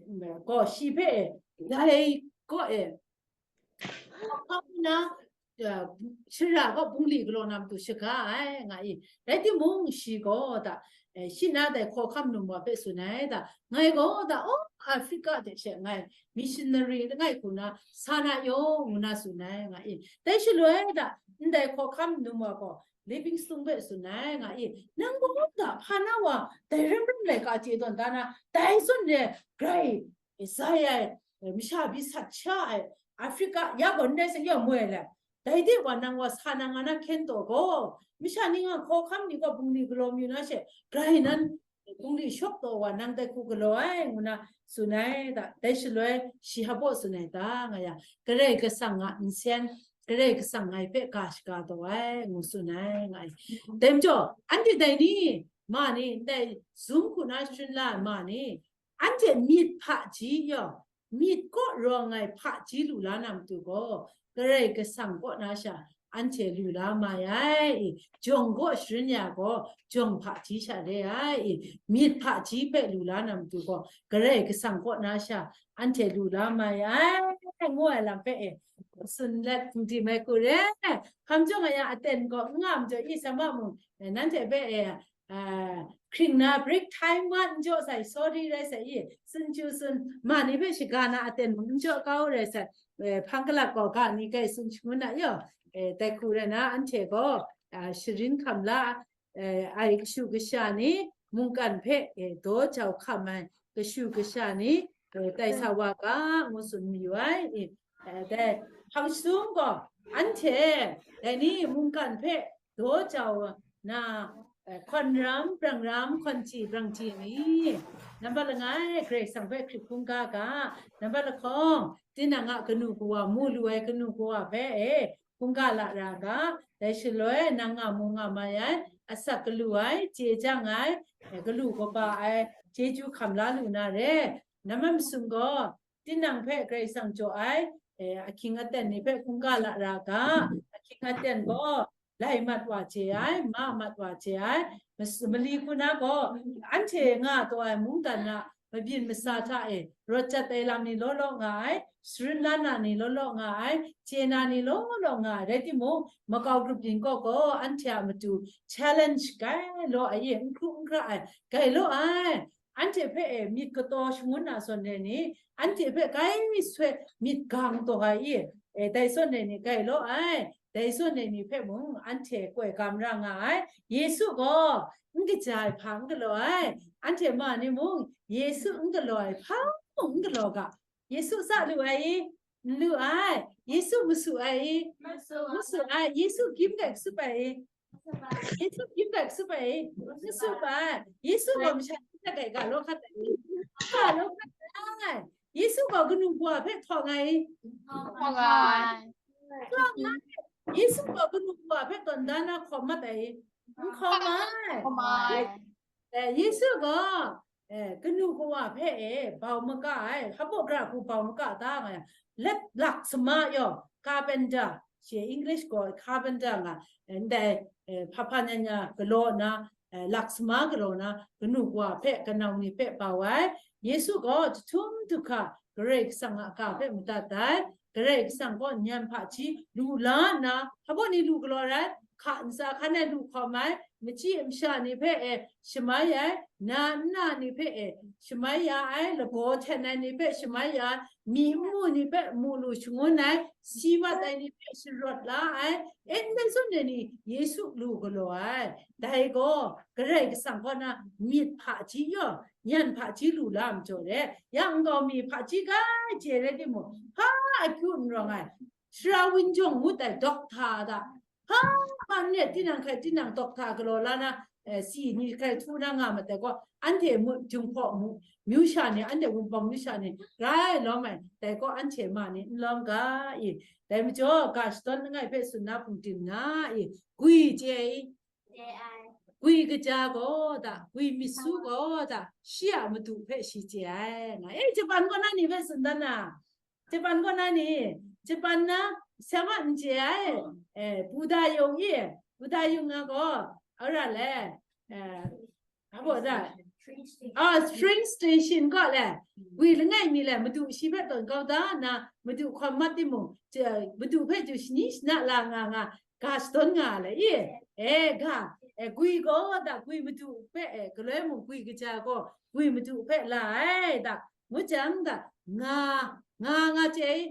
gaw shi hpe e, dai gaw e, hkawhkam na, eh, shara gaw bungli galaw na matu shaga ai, nga i. Rai timung, shi gaw da, eh, shi na dai hkawhkam num wa hpe tsun ai da, ngai gaw da, oh, Africa de she ngai missionary langai hku na sa na yaw, ngu na tsun ai, nga i. Dai shaloi da, ndai hkawhkam num wa gaw, Livingstone hpe tsun ai, nga i, nang gaw da, hpa na wa, dai ram ram laika chye tawn da na, dai zawn re, grai, e, sai ai, e, masha pyi sat sha ai, Africa, ya gaw ndai se ya moi le, dai de wa nang wa sa na nga na hkyen taw gaw, masha ni nga hkawhkam ni gaw bungli galaw mayu na she, grai nan, bungli shawk taw wa nang dai hku galaw ai, ngu na tsun ai da, dai shaloi shi hpa baw tsun ai da, nga yang, Karai Kasang a nsen, Karai Kasang ngai hpe ga shaga taw ai, ngu tsun ai, nga ai. Dai majaw, anhte dai ni, ma ni, ndai Zoom hku na sharin la ai ma ni, anhte myit hpaji yaw, myit kaw rawng ai hpaji lu la na matu gaw, Karai Kasang kaw na sha anhte lu la mai ai i, jawng gaw sharin ya gaw, jawng hpaji sha re ai i, myit hpaji hpe lu la na matu gaw, Karai Kasang kaw na sha anhte lu la mai ai, ngu ai lam hpe e, tsun let n di mai hku re. Hkam jawng a yang aten gaw n nga majaw i, sa ma mung, eh, nanhte hpe e, ah, hkring na break time wa n jaw sai, sorry rai sai i, tsun chyu tsun, ma ni hpe shaga na aten mung n jaw kau rai sai, eh, hpang kalak gaw ga ni kai tsun shangun na yaw, eh, dai hku rai na, anhte gaw, ah, sharin hkam la, eh, ai kashu kasha ni, mungkan hpe, eh, daw jau hkam ai kashu kasha ni, eh, tai sa wa ga, ngu tsun mayu ai, eh, dai hpang shadum gaw, anhte, dai ni mungkan hpe daw jau na, eh, hkawn ram, brang ram, hkawn chyi, brang chyi ni, nambat langai, Karai Kasang hpe hkrit hkungga ga, nambat lahkawng, tinang a kanu kawa, mu lu ai kanu kawa hpe, eh, hkungga lara ga, dai shaloi nang nga mu nga mai ai, asak galu ai, chye chyang ai, eh, galu kaba ai, chyeju hkam la lu na re, nambat masum gaw, tinang hpe Karai Kasang jaw ai, eh, ahkying aten ni hpe hkungga lara ga, ahkying aten gaw, lai mat wa chye ai, ma mat wa chye ai, mas-, mali hku na gaw, anhte nga taw ai mungdan a mabyin masa hta e, rawt jat ai lam ni law law nga ai, sharin la na ni law law nga ai, chye na ni law law nga ai, rai timung, makau grup yin kaw gaw, anhte a matu challenge gai law ai, n hkru n hkra ai, gai law ai, anhte hpe e myit kataw shangun na zawn re ni, anhte hpe gai swe myit gang taw ai i, e, dai zawn re ni gai law ai, dai zawn re ni hpe mung anhte koi gam ra nga ai. Yesu gaw n kaja ai hpa n galaw ai, anhte ma ni mung Yesu n galaw ai hpa mung n galaw ga. Yesu sa lu ai i? N lu ai. Yesu masu ai i? Masu ai. Yesu gyim gai kasup ai i? Yesu gyim gai kasup ai i? Kasup ai. Yesu gaw masha ni hta gai ga law hkat ai i? Ga law hkat ai. Yesu gaw kanu kawa hpe htawng ai i? Htawng ai. Htawng ai. Yesu gaw kanu kawa hpe tawn da na hkawm mat ai i? N hkawm ai. Hkawm ai. Eh, Yesu gaw, eh, kanu kawa hpe e bau maka ai, hpaw gara hku bau maka da nga ai, let lak sama yaw, carpenter, she English gaw carpenter nga, eh, ndai, eh, hpa hpa nya nya galaw na, eh, lak sama galaw na, kanu kawa hpe, kanau ni hpe bau ai. Yesu gaw jahtum du hka Karai Kasang a ga hpe madat ai. Karai Kasang gaw nyan hpaji lu la nna, hpa baw ni lu galaw ai, hka ntsa hkan ai lu hkawm ai, machyi masha ni hpe e shamai ai, na nna ni hpe e shamai ya ai, lagaw hten ai ni hpe shamai ya ai, mi n mu ni hpe mu lu shangun ai, si mat ai ni hpe sharawt la ai, e ndai zawn e ni Yesu lu galaw ai. Dai gaw Karai Kasang kaw na myit hpaji yaw, nyan hpaji lu la ai majaw le, ya nkau mi hpaji kai je rai timung, hpa akyu n rawng ai, sara wunjawng ngut ai dawk hta da, hpa hpa n tinang hkai tinang dawk hta galaw la na, eh, si ni hkai htu na nga mat ai gaw, anhte mu, Jinghpaw mu, myu sha ni, anhte Wunpawng myu sha ni, grai lawm ai, dai gaw anhte ma ni n lawm ga i, dai majaw, ga shadawn langai hpe tsun na hpung tim na i, gwi chye i, gwi kaja gaw da, gwi myit su gaw da, shi a madu hpe shi chye ai, nga. E, Japan kaw na ni hpe tsun dan na, Japan kaw na ni, Japan na, sha ma n chye ai, e, Buddha yawng i, Buddha yawng na gaw, ara le, e, a baw da, a, train station kaw le, gwi langai mi le, madu shi hpe tawn kau da nna, madu hkawm mat timung, madu hpe ju shani shana la nga nga, ga shadawn nga le i, e, ga, e, gwi gaw da, gwi madu hpe, e, galoi mung gwi kaja gaw, gwi madu hpe la ai da, ngu jang da, nga, nga, nga chye i,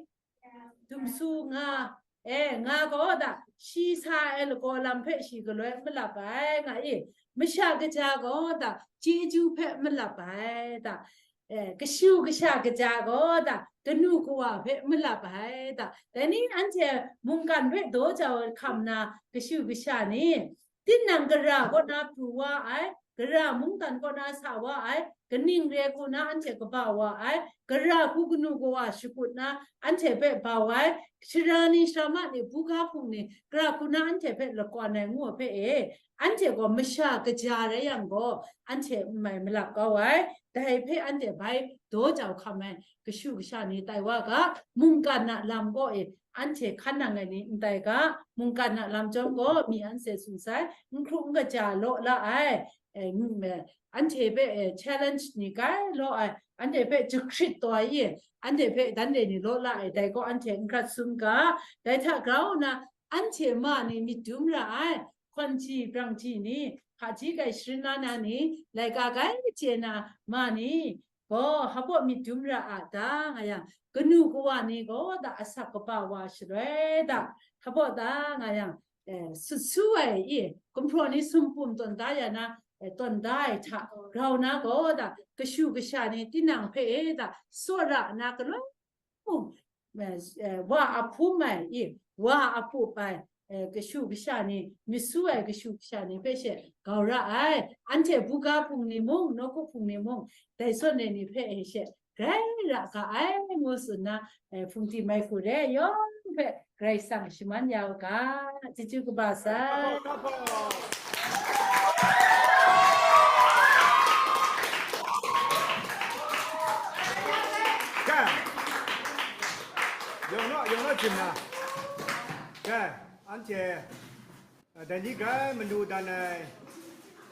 dumsu nga, e, nga gaw da, shi sa ai lagaw lam hpe shi galoi n malap ai, nga i, masha kaja gaw da, chyeju hpe n malap ai da, e, kashu kasha kaja gaw da, kanu kawa hpe n malap ai da. Dai ni anhte mungkan hpe daw jau ai hkam na kashu kasha ni, tinang gara kaw na pru wa ai, gara mungdan kaw na sa wa ai, kaning re hku na anhte kaba wa ai, gara hku kanu kawa shakut na anhte hpe bau ai, sara ni, sara ma ni, buga hpung ni, gara hku na anhte hpe lakawn ai ngu ai hpe e, anhte gaw masha kaja rai yang gaw, anhte n mai malap kau ai, dai hpe anhte bai daw jau hkam ai, kashu kasha ni tai wa ga, mungkan a lam gaw e, anhte hkan nang ai ni n tai ga, mungkan a lam chyawm gaw, mi anhte tsun sai, n hkru n kaja law la ai, e, n-, e, anhte hpe, e, challenge ni kai law ai, anhte hpe jahkrit taw ai, anhte hpe dan de ni law la ai, dai gaw anhte n hkrat sum ga, dai hta grau nna, anhte ma ni myit dum ra ai, hkawn ji brang ji ni, hpaji kai sharin la na ni, laika kai chye na ma ni, gaw, hpa baw myit dum ra a ta, nga yang, kanu kawa ni gaw da asak kaba wa shaloi da, hpa baw ta, nga yang, eh, sut su ai i, gumhpraw ni sumpum tawn da ya na, eh, tawn da ai hta, grau na gaw da, kashu kasha ni tinang hpe e da, tsawra na galoi mung, eh, eh, wa a hpum ai i, wa a pup ai, eh, kashu kasha ni, myit su ai kashu kasha ni hpe she gau ra ai. Anhte buga hpung ni mung, nawku hpung ni mung, dai zawn e ni hpe e she grai ra ga ai, ngu tsun na, eh, hpung tim ai hku re yawng hpe Karai Kasang shaman ya u ga, chyeju kaba sai. Ga. Yawng naw, yawng naw jim na. Ga, anhte, eh, dai ni grai manu dan ai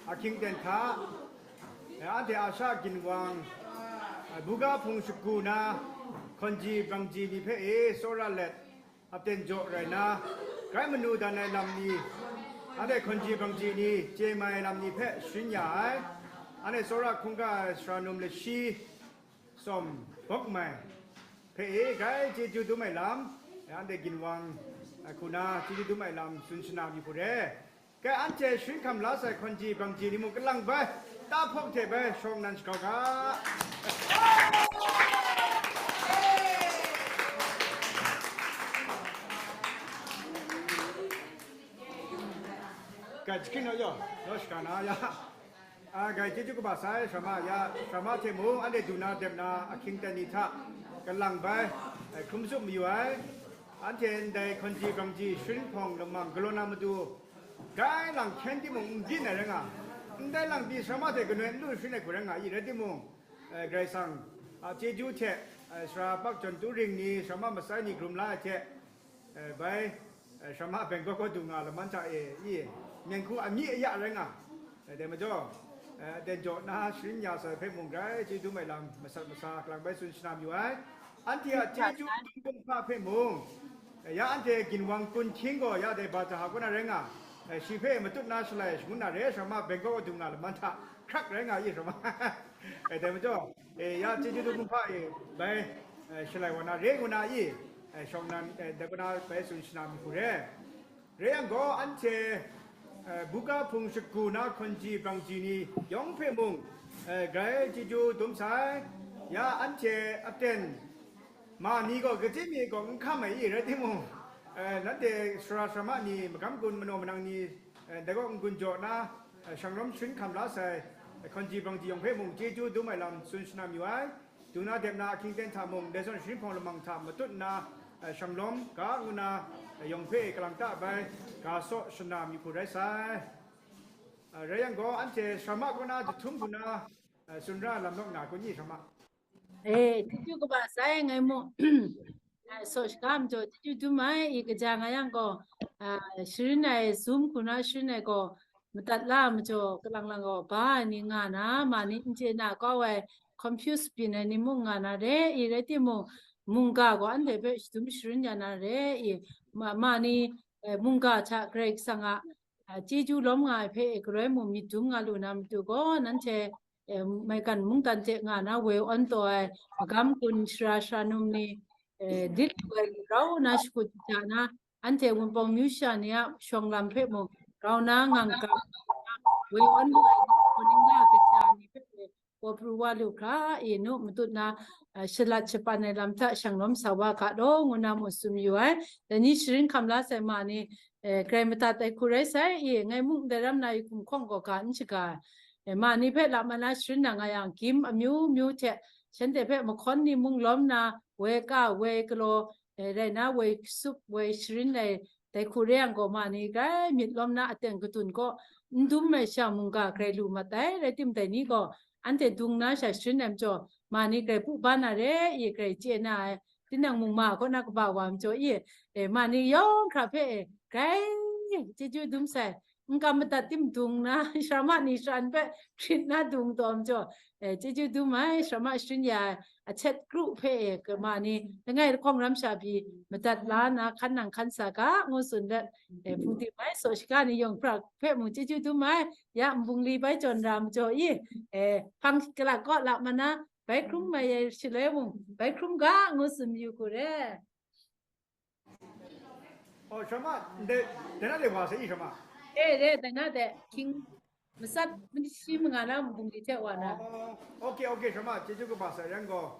ahkying ten hta, eh, anhte a sha ginwang, eh, buga hpung shagu na, hkawn ji brang ji ni hpe e tsawra let, aten jaw rai na, grai manu dan ai lam ni, anhte hkawn ji brang ji ni, chye mai ai lam ni hpe sharin ya ai, anhte tsawra hkungga ai sara num lashi, Sawm bawk mai hpe e grai chyeju dum ai lam, anhte ginwang ai hku na chyeju dum ai lam tsun shana mi hku re. Kai anhte sharin hkam la sai hkawn ji bang ji ni mung kalang bai, tahpawk hte bai shawng nan shakau ga. Kai jahkring naw yaw, yaw shaka na ya. A, grai chyeju kaba sai, sara ma ya, sara ma hte mung, anhte du na dep na ahkying ten ni hta, kalang bai, e, hkrum zup mayu ai, anhte ndai hkawn ji bang ji, sharin hpawng lamang galaw na matu, dai lang hkyen timung n byin ai rai nga, ndai lang pyi sara ma hte kanu ai n lu sharin ai hku rai nga i, rai timung, e, Karai Kasang a chyeju hte, e, sara pak jawn tu ring ni, sara ma masai ni hkrum la ai hte, E, bai, e, sara ma Bangkok kaw du nga laman hta e, i, myen hku amyi aya rai nga, Dai majaw, eh, aten jaw na sharin ya sai hpe mung grai chyeju mai lam masat masa kalang bai tsun shanam yu ai. Anhte a chyeju dum hpa hpe mung, eh, ya anhte ginwang kun hkying gaw ya dai Bataha kaw na rai nga, eh, shi hpe matut na shalai shangun na re, Sharma Bangkok dung nga laman hta hkrak rai nga i, Sharma. Eh, dai majaw, eh, ya chyeju dum hpa e bai, eh, shalai wa na re ngu na i, eh, shawng nan, eh, dai kaw na bai tsun shanam yu hku re. Rai yang gaw, anhte, eh, buga hpung shagu na hkawnji brangji ni yawng hpe mung, eh, grai chyeju dum sai. Ya anhte aten ma ni gaw, kaji mi gaw n hkam ai i, rai timung, eh, nanhte sara sara ma ni, magam gun manaw manang ni, eh, dai gaw n-gun jaw na, eh, shanglawm sharin hkam la sai, eh, hkawnji brangji yawng hpe mung chyeju dum ai lam tsun shanam yu ai. Dung na dep na ahkying ten hta mung, dai zawn sharin hpawng lamang hta matut nna, eh, shanglawm ga ngu na, eh, yawng hpe kalang ta bai ga saw shanam yu hku rai sai. Eh, rai yang gaw, anhte Sharma kaw na jahtum hku na, eh, tsun ra lam naw nga kun i, Sharma? Eh, chyeju kaba sai ngai mu. Eh, saw shaga majaw chyeju dum ai, i kaja nga yang gaw, ah, sharin ai, Zoom hku na sharin ai gaw, madat la majaw, kalang lang gaw, ba ai ni nga na, ma ni n chye na kau ai, confuse byin ai ni mung nga na re i, rai timung, mungga gaw anhte hpe shadum sharin ya na re i, ma, ma ni, eh, mungga hta Karai Kasang a, ah, chyeju lawm nga ai hpe e, galoi mung myit dum nga lu na matu gaw, nanhte, eh, maigan mungdan hte nga na woi awn taw ai, magam gun sara sara num ni, eh, dit lu ai rau na shakut ja na, anhte Wunpawng myu sha ni a shawng lam hpe mung grau na ngang grau na, woi awn lu ai ni, kaning na kaja ni hpe mung, wa pru wa lu hkra, e nu matut na, eh, shalat shapan ai lam hta shanglawm sa wa ga law, ngu na mung tsun yu ai. Dai ni sharin hkam la sai ma ni, eh, grai madat ai hku rai sai, e ngai mung ndai ram na i hkum hkawng gaw ga n shaga ai. Eh, ma ni hpe lama na sharin na nga yang, gim amyu myu hte shanhte hpe mahkawn ni mung lawm na, woi ka, woi galaw, eh, rai na, woi kasup, woi sharin ai, dai hku re yang gaw, ma ni grai myit lawm na aten kadun kaw n dum ai sha mungga grai lu mat ai, rai timung dai ni gaw anhte dung na sha sharin ai majaw, ma ni grai pu ba na re i, grai chye na ai, tinang mung ma kaw na kaba wa majaw i, eh, ma ni yawng hkra hpe, eh, grai chyeju dum sai, n kam madat tim dung na, sharama ni shan hpe hkrit na dung taw majaw, eh, chyeju dum ai, sharama sharin ya ai, a chat group hpe e, kama ni, langai lahkawng ram sha pyi, madat la na, hkan nang hkan sa ga, ngu tsun let, eh, hpungdim ai, saw shaga ni yawng hpe mung chyeju dum ai, ya nbungli bai jawn ra majaw i, eh, hpang kalak kaw la mana, bai hkrum mai ai shaloi mung, bai hkrum ga, ngu tsun yu hku re. Oh, sharama, ndai, dai na de wa sa i, sharama? Eh, de, dai na de, hkying, matsat, mashi manga na bungli hte wa na. Oh, okay, okay, sharama, chyeju kaba sa yang gaw,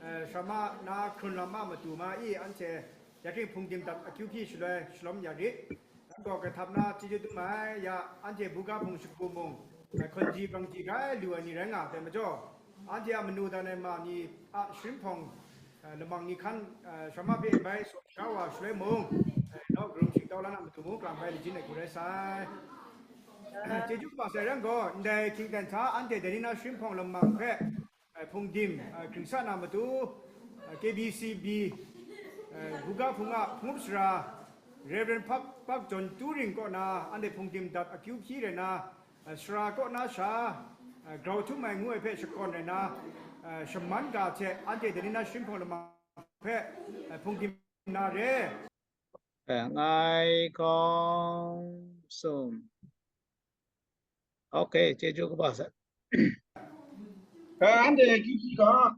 eh, sharama na hkrun lam a matu ma i, anhte, ya hpung dim dat akyu hpyi shaloi, shalawm ya rit. Yang gaw, kahtap na chyeju dum ai, ya, anhte buga hpung shagu mung, eh, hkawnji brangji grai lu ai ni rai nga ai majaw, anhte a manu dan ai ma ni a sharin hpawng, eh, lamang ni hkan, eh, sharama hpe bai saw sha wa shaloi mung, eh, nau karum shingtau la na matu mung, kalang bai lajin ai hku rai sai. Eh, chyeju kaba sai yang gaw, ndai hkying ten hta anhte dai ni na sharin hpawng lamang hpe, eh, hpungdim, eh, hkring sa na matu, eh, K B C B, eh, buga hpung a hpung sara, Reverend Pak, Pak John Turing kaw na anhte hpungdim dat akyu hpyi rai na, eh, sara kaw na sha, eh, grau htum ai ngu ai hpe shakawn rai na, eh, shaman ga hte anhte dai ni na sharin hpawng lamang hpe, eh, hpungdim na re. Eh, ngai kawng sum. Okay, chyeju kaba sai. Eh, anhte akyu hpyi ga.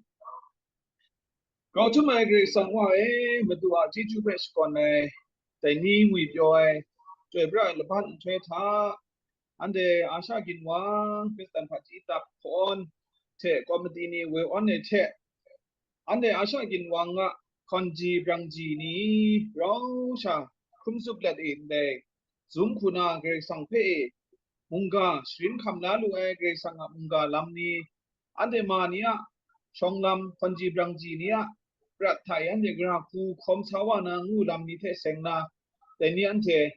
Grau htum ai Karai Kasang Wa e, Madu a chyeju hpe shakawn ai, dai ni ngwi pyaw ai, chyoi pra ai laban nhtoi hta, anhte Asha ginwang, Hkristan hpaji dap hkawn hte kawmati ni woi awn ai hte, anhte Asha ginwang a hkawnji brangji ni rau sha hkrum tsup let e ndai, Zoom hku na Karai Kasang hpe e, mungga sharin hkam la lu ai Karai Kasang a mungga lam ni, anhte ma ni a shawng lam, hkawnji brangji ni a prat hta e anhte gara hku hkawm sa wa na ngu lam ni hte seng na, dai ni anhte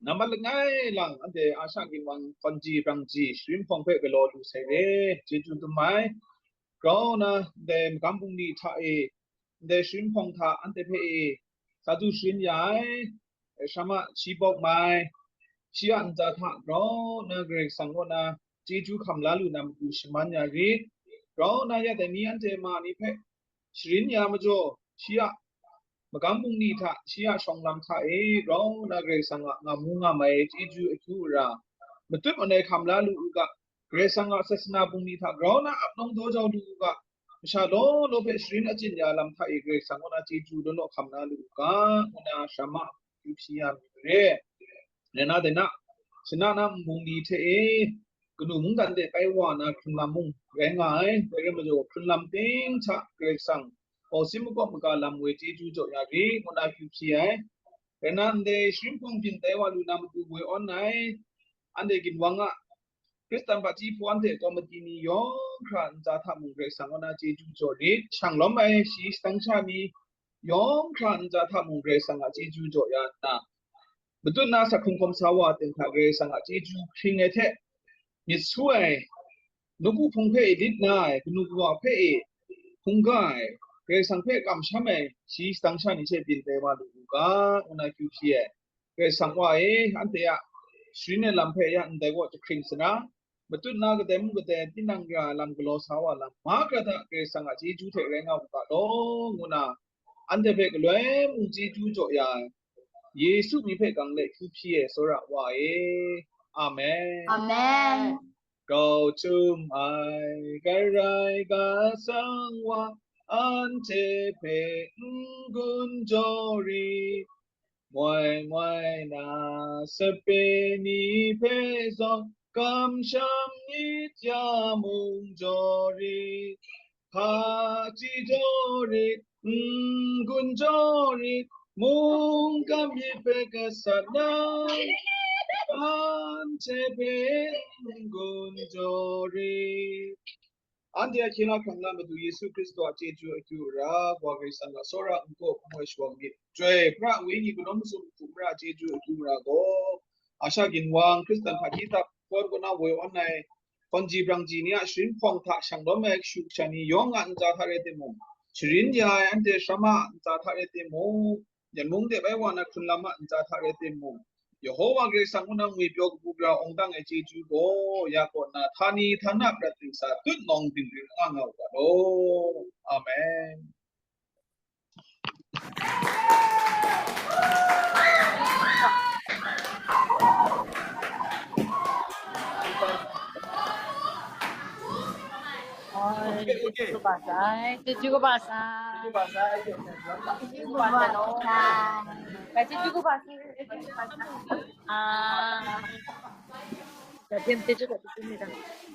nambat langai lang anhte Asha ginwang hkawnji brangji sharin hpawng hpe galaw lu sai re, chyeju dum ai. Grau na, ndai magam bungli hta e, ndai sharin hpawng hta anhte hpe e, sa du sharin ya ai, eh, sharama shi bawk mai, shi a ntsa hta grau nna Karai Kasang kaw na chyeju hkam la lu na matu shaman ya rit. Grau nna ya dai ni anhte ma ni hpe sharin ya majaw, shi a magam bungli hta, shi a shawng lam hta e grau nna Karai Kasang a nga mu nga mai chyeju akyu ra, matut manai hkam la lu u ga, Karai Kasang a sasana bungli hta grau nna ap nawng daw jau lu u ga, masha law law hpe sharin achyin ya lam hta e Karai Kasang kaw na chyeju law law hkam la lu u ga, ngu na shama akyu hpyi ya mi re. Rai na, dai na, shana na nbungli hte e, kanu mungdan de bai wa na hkrunlam mung rai nga ai, dai rai majaw, hkrunlam ting hta Karai Kasang, bau sin makawp maga lam woi chyeju jaw ya rit, ngu na akyu hpyi ai. Rai na, ndai sharin hpawng byin tai wa lu na matu woi awn ai, anhte ginwang a Hkristan hpaji hpaw anhte kawmati ni yawng hkra ntsa hta mung Karai Kasang kaw na chyeju jaw rit, shang lawm ai shayi shadang sha ni yawng hkra ntsa hta mung Karai Kasang a chyeju jaw ya nna, matut na sak hkrung hkawm sa wa ten hta Karai Kasang a chyeju hpring ai hte, myit su ai, nawku hpung hpe e lit na ai, kanu kawa hpe e hkungga ai, Karai Kasang hpe kamsham ai shayi shadang sha ni hte byin tai wa lu u ga, ngu na akyu hpyi ai. Karai Kasang wa e, anhte a sharin ai lam hpe ya ndai kaw jahkring sara, matut na kadai mung kadai tinang ra ai lam galaw sa wa lam mahkra hta Karai Kasang a chyeju hte rai nga u ga law, ngu na anhte hpe galoi mung chyeju jaw ya ai, Yesu mying hpe gang let hkyu hpyi ai tsawra wa e. Amen. Amen. Grau htum ai Karai Kasang wa, anhte hpe n-gun jaw rit, moi moi na sape ni hpe zawn kamsham myit ya mung jaw rit, hpaji jaw rit, n-gun jaw rit, mungkan myit hpe gasat na, anhte hpe n-gun jaw rit. Anhte a hkyen a hkrang na Madu Yesu Hkristu a chyeju akyu ra, Kawa Karai Kasang a tsawra nkaw hpung ai shawng myit, Chyoi pra Wenyi kanawn mazum hku mara chyeju akyu ra gaw, Asha ginwang Hkristan hpaji hta hkawn kaw na woi awn ai, hkawn ji brang ji ni a sharin hpawng hta shang lawm ai kashu kasha ni yawng a ntsa hta rai timung, sharin ya ai anhte shama a ntsa hta rai timung, yan mung de bai wa na hkrunlam a ntsa hta rai timung, Yehowa Karai Kasang kaw na ngwipyaw kabu gara awng dang ai chyeju gaw ya kaw nna, htani htana prat dingsa tut nawng dingring nga nga u ga law. Amen. Oi, okay, okay. Chyeju kaba sai, chyeju kaba sai. Chyeju kaba sai. Chyeju kaba sai lo. Ka chyeju kaba sai. Ah. Ka chyeju kaba sai.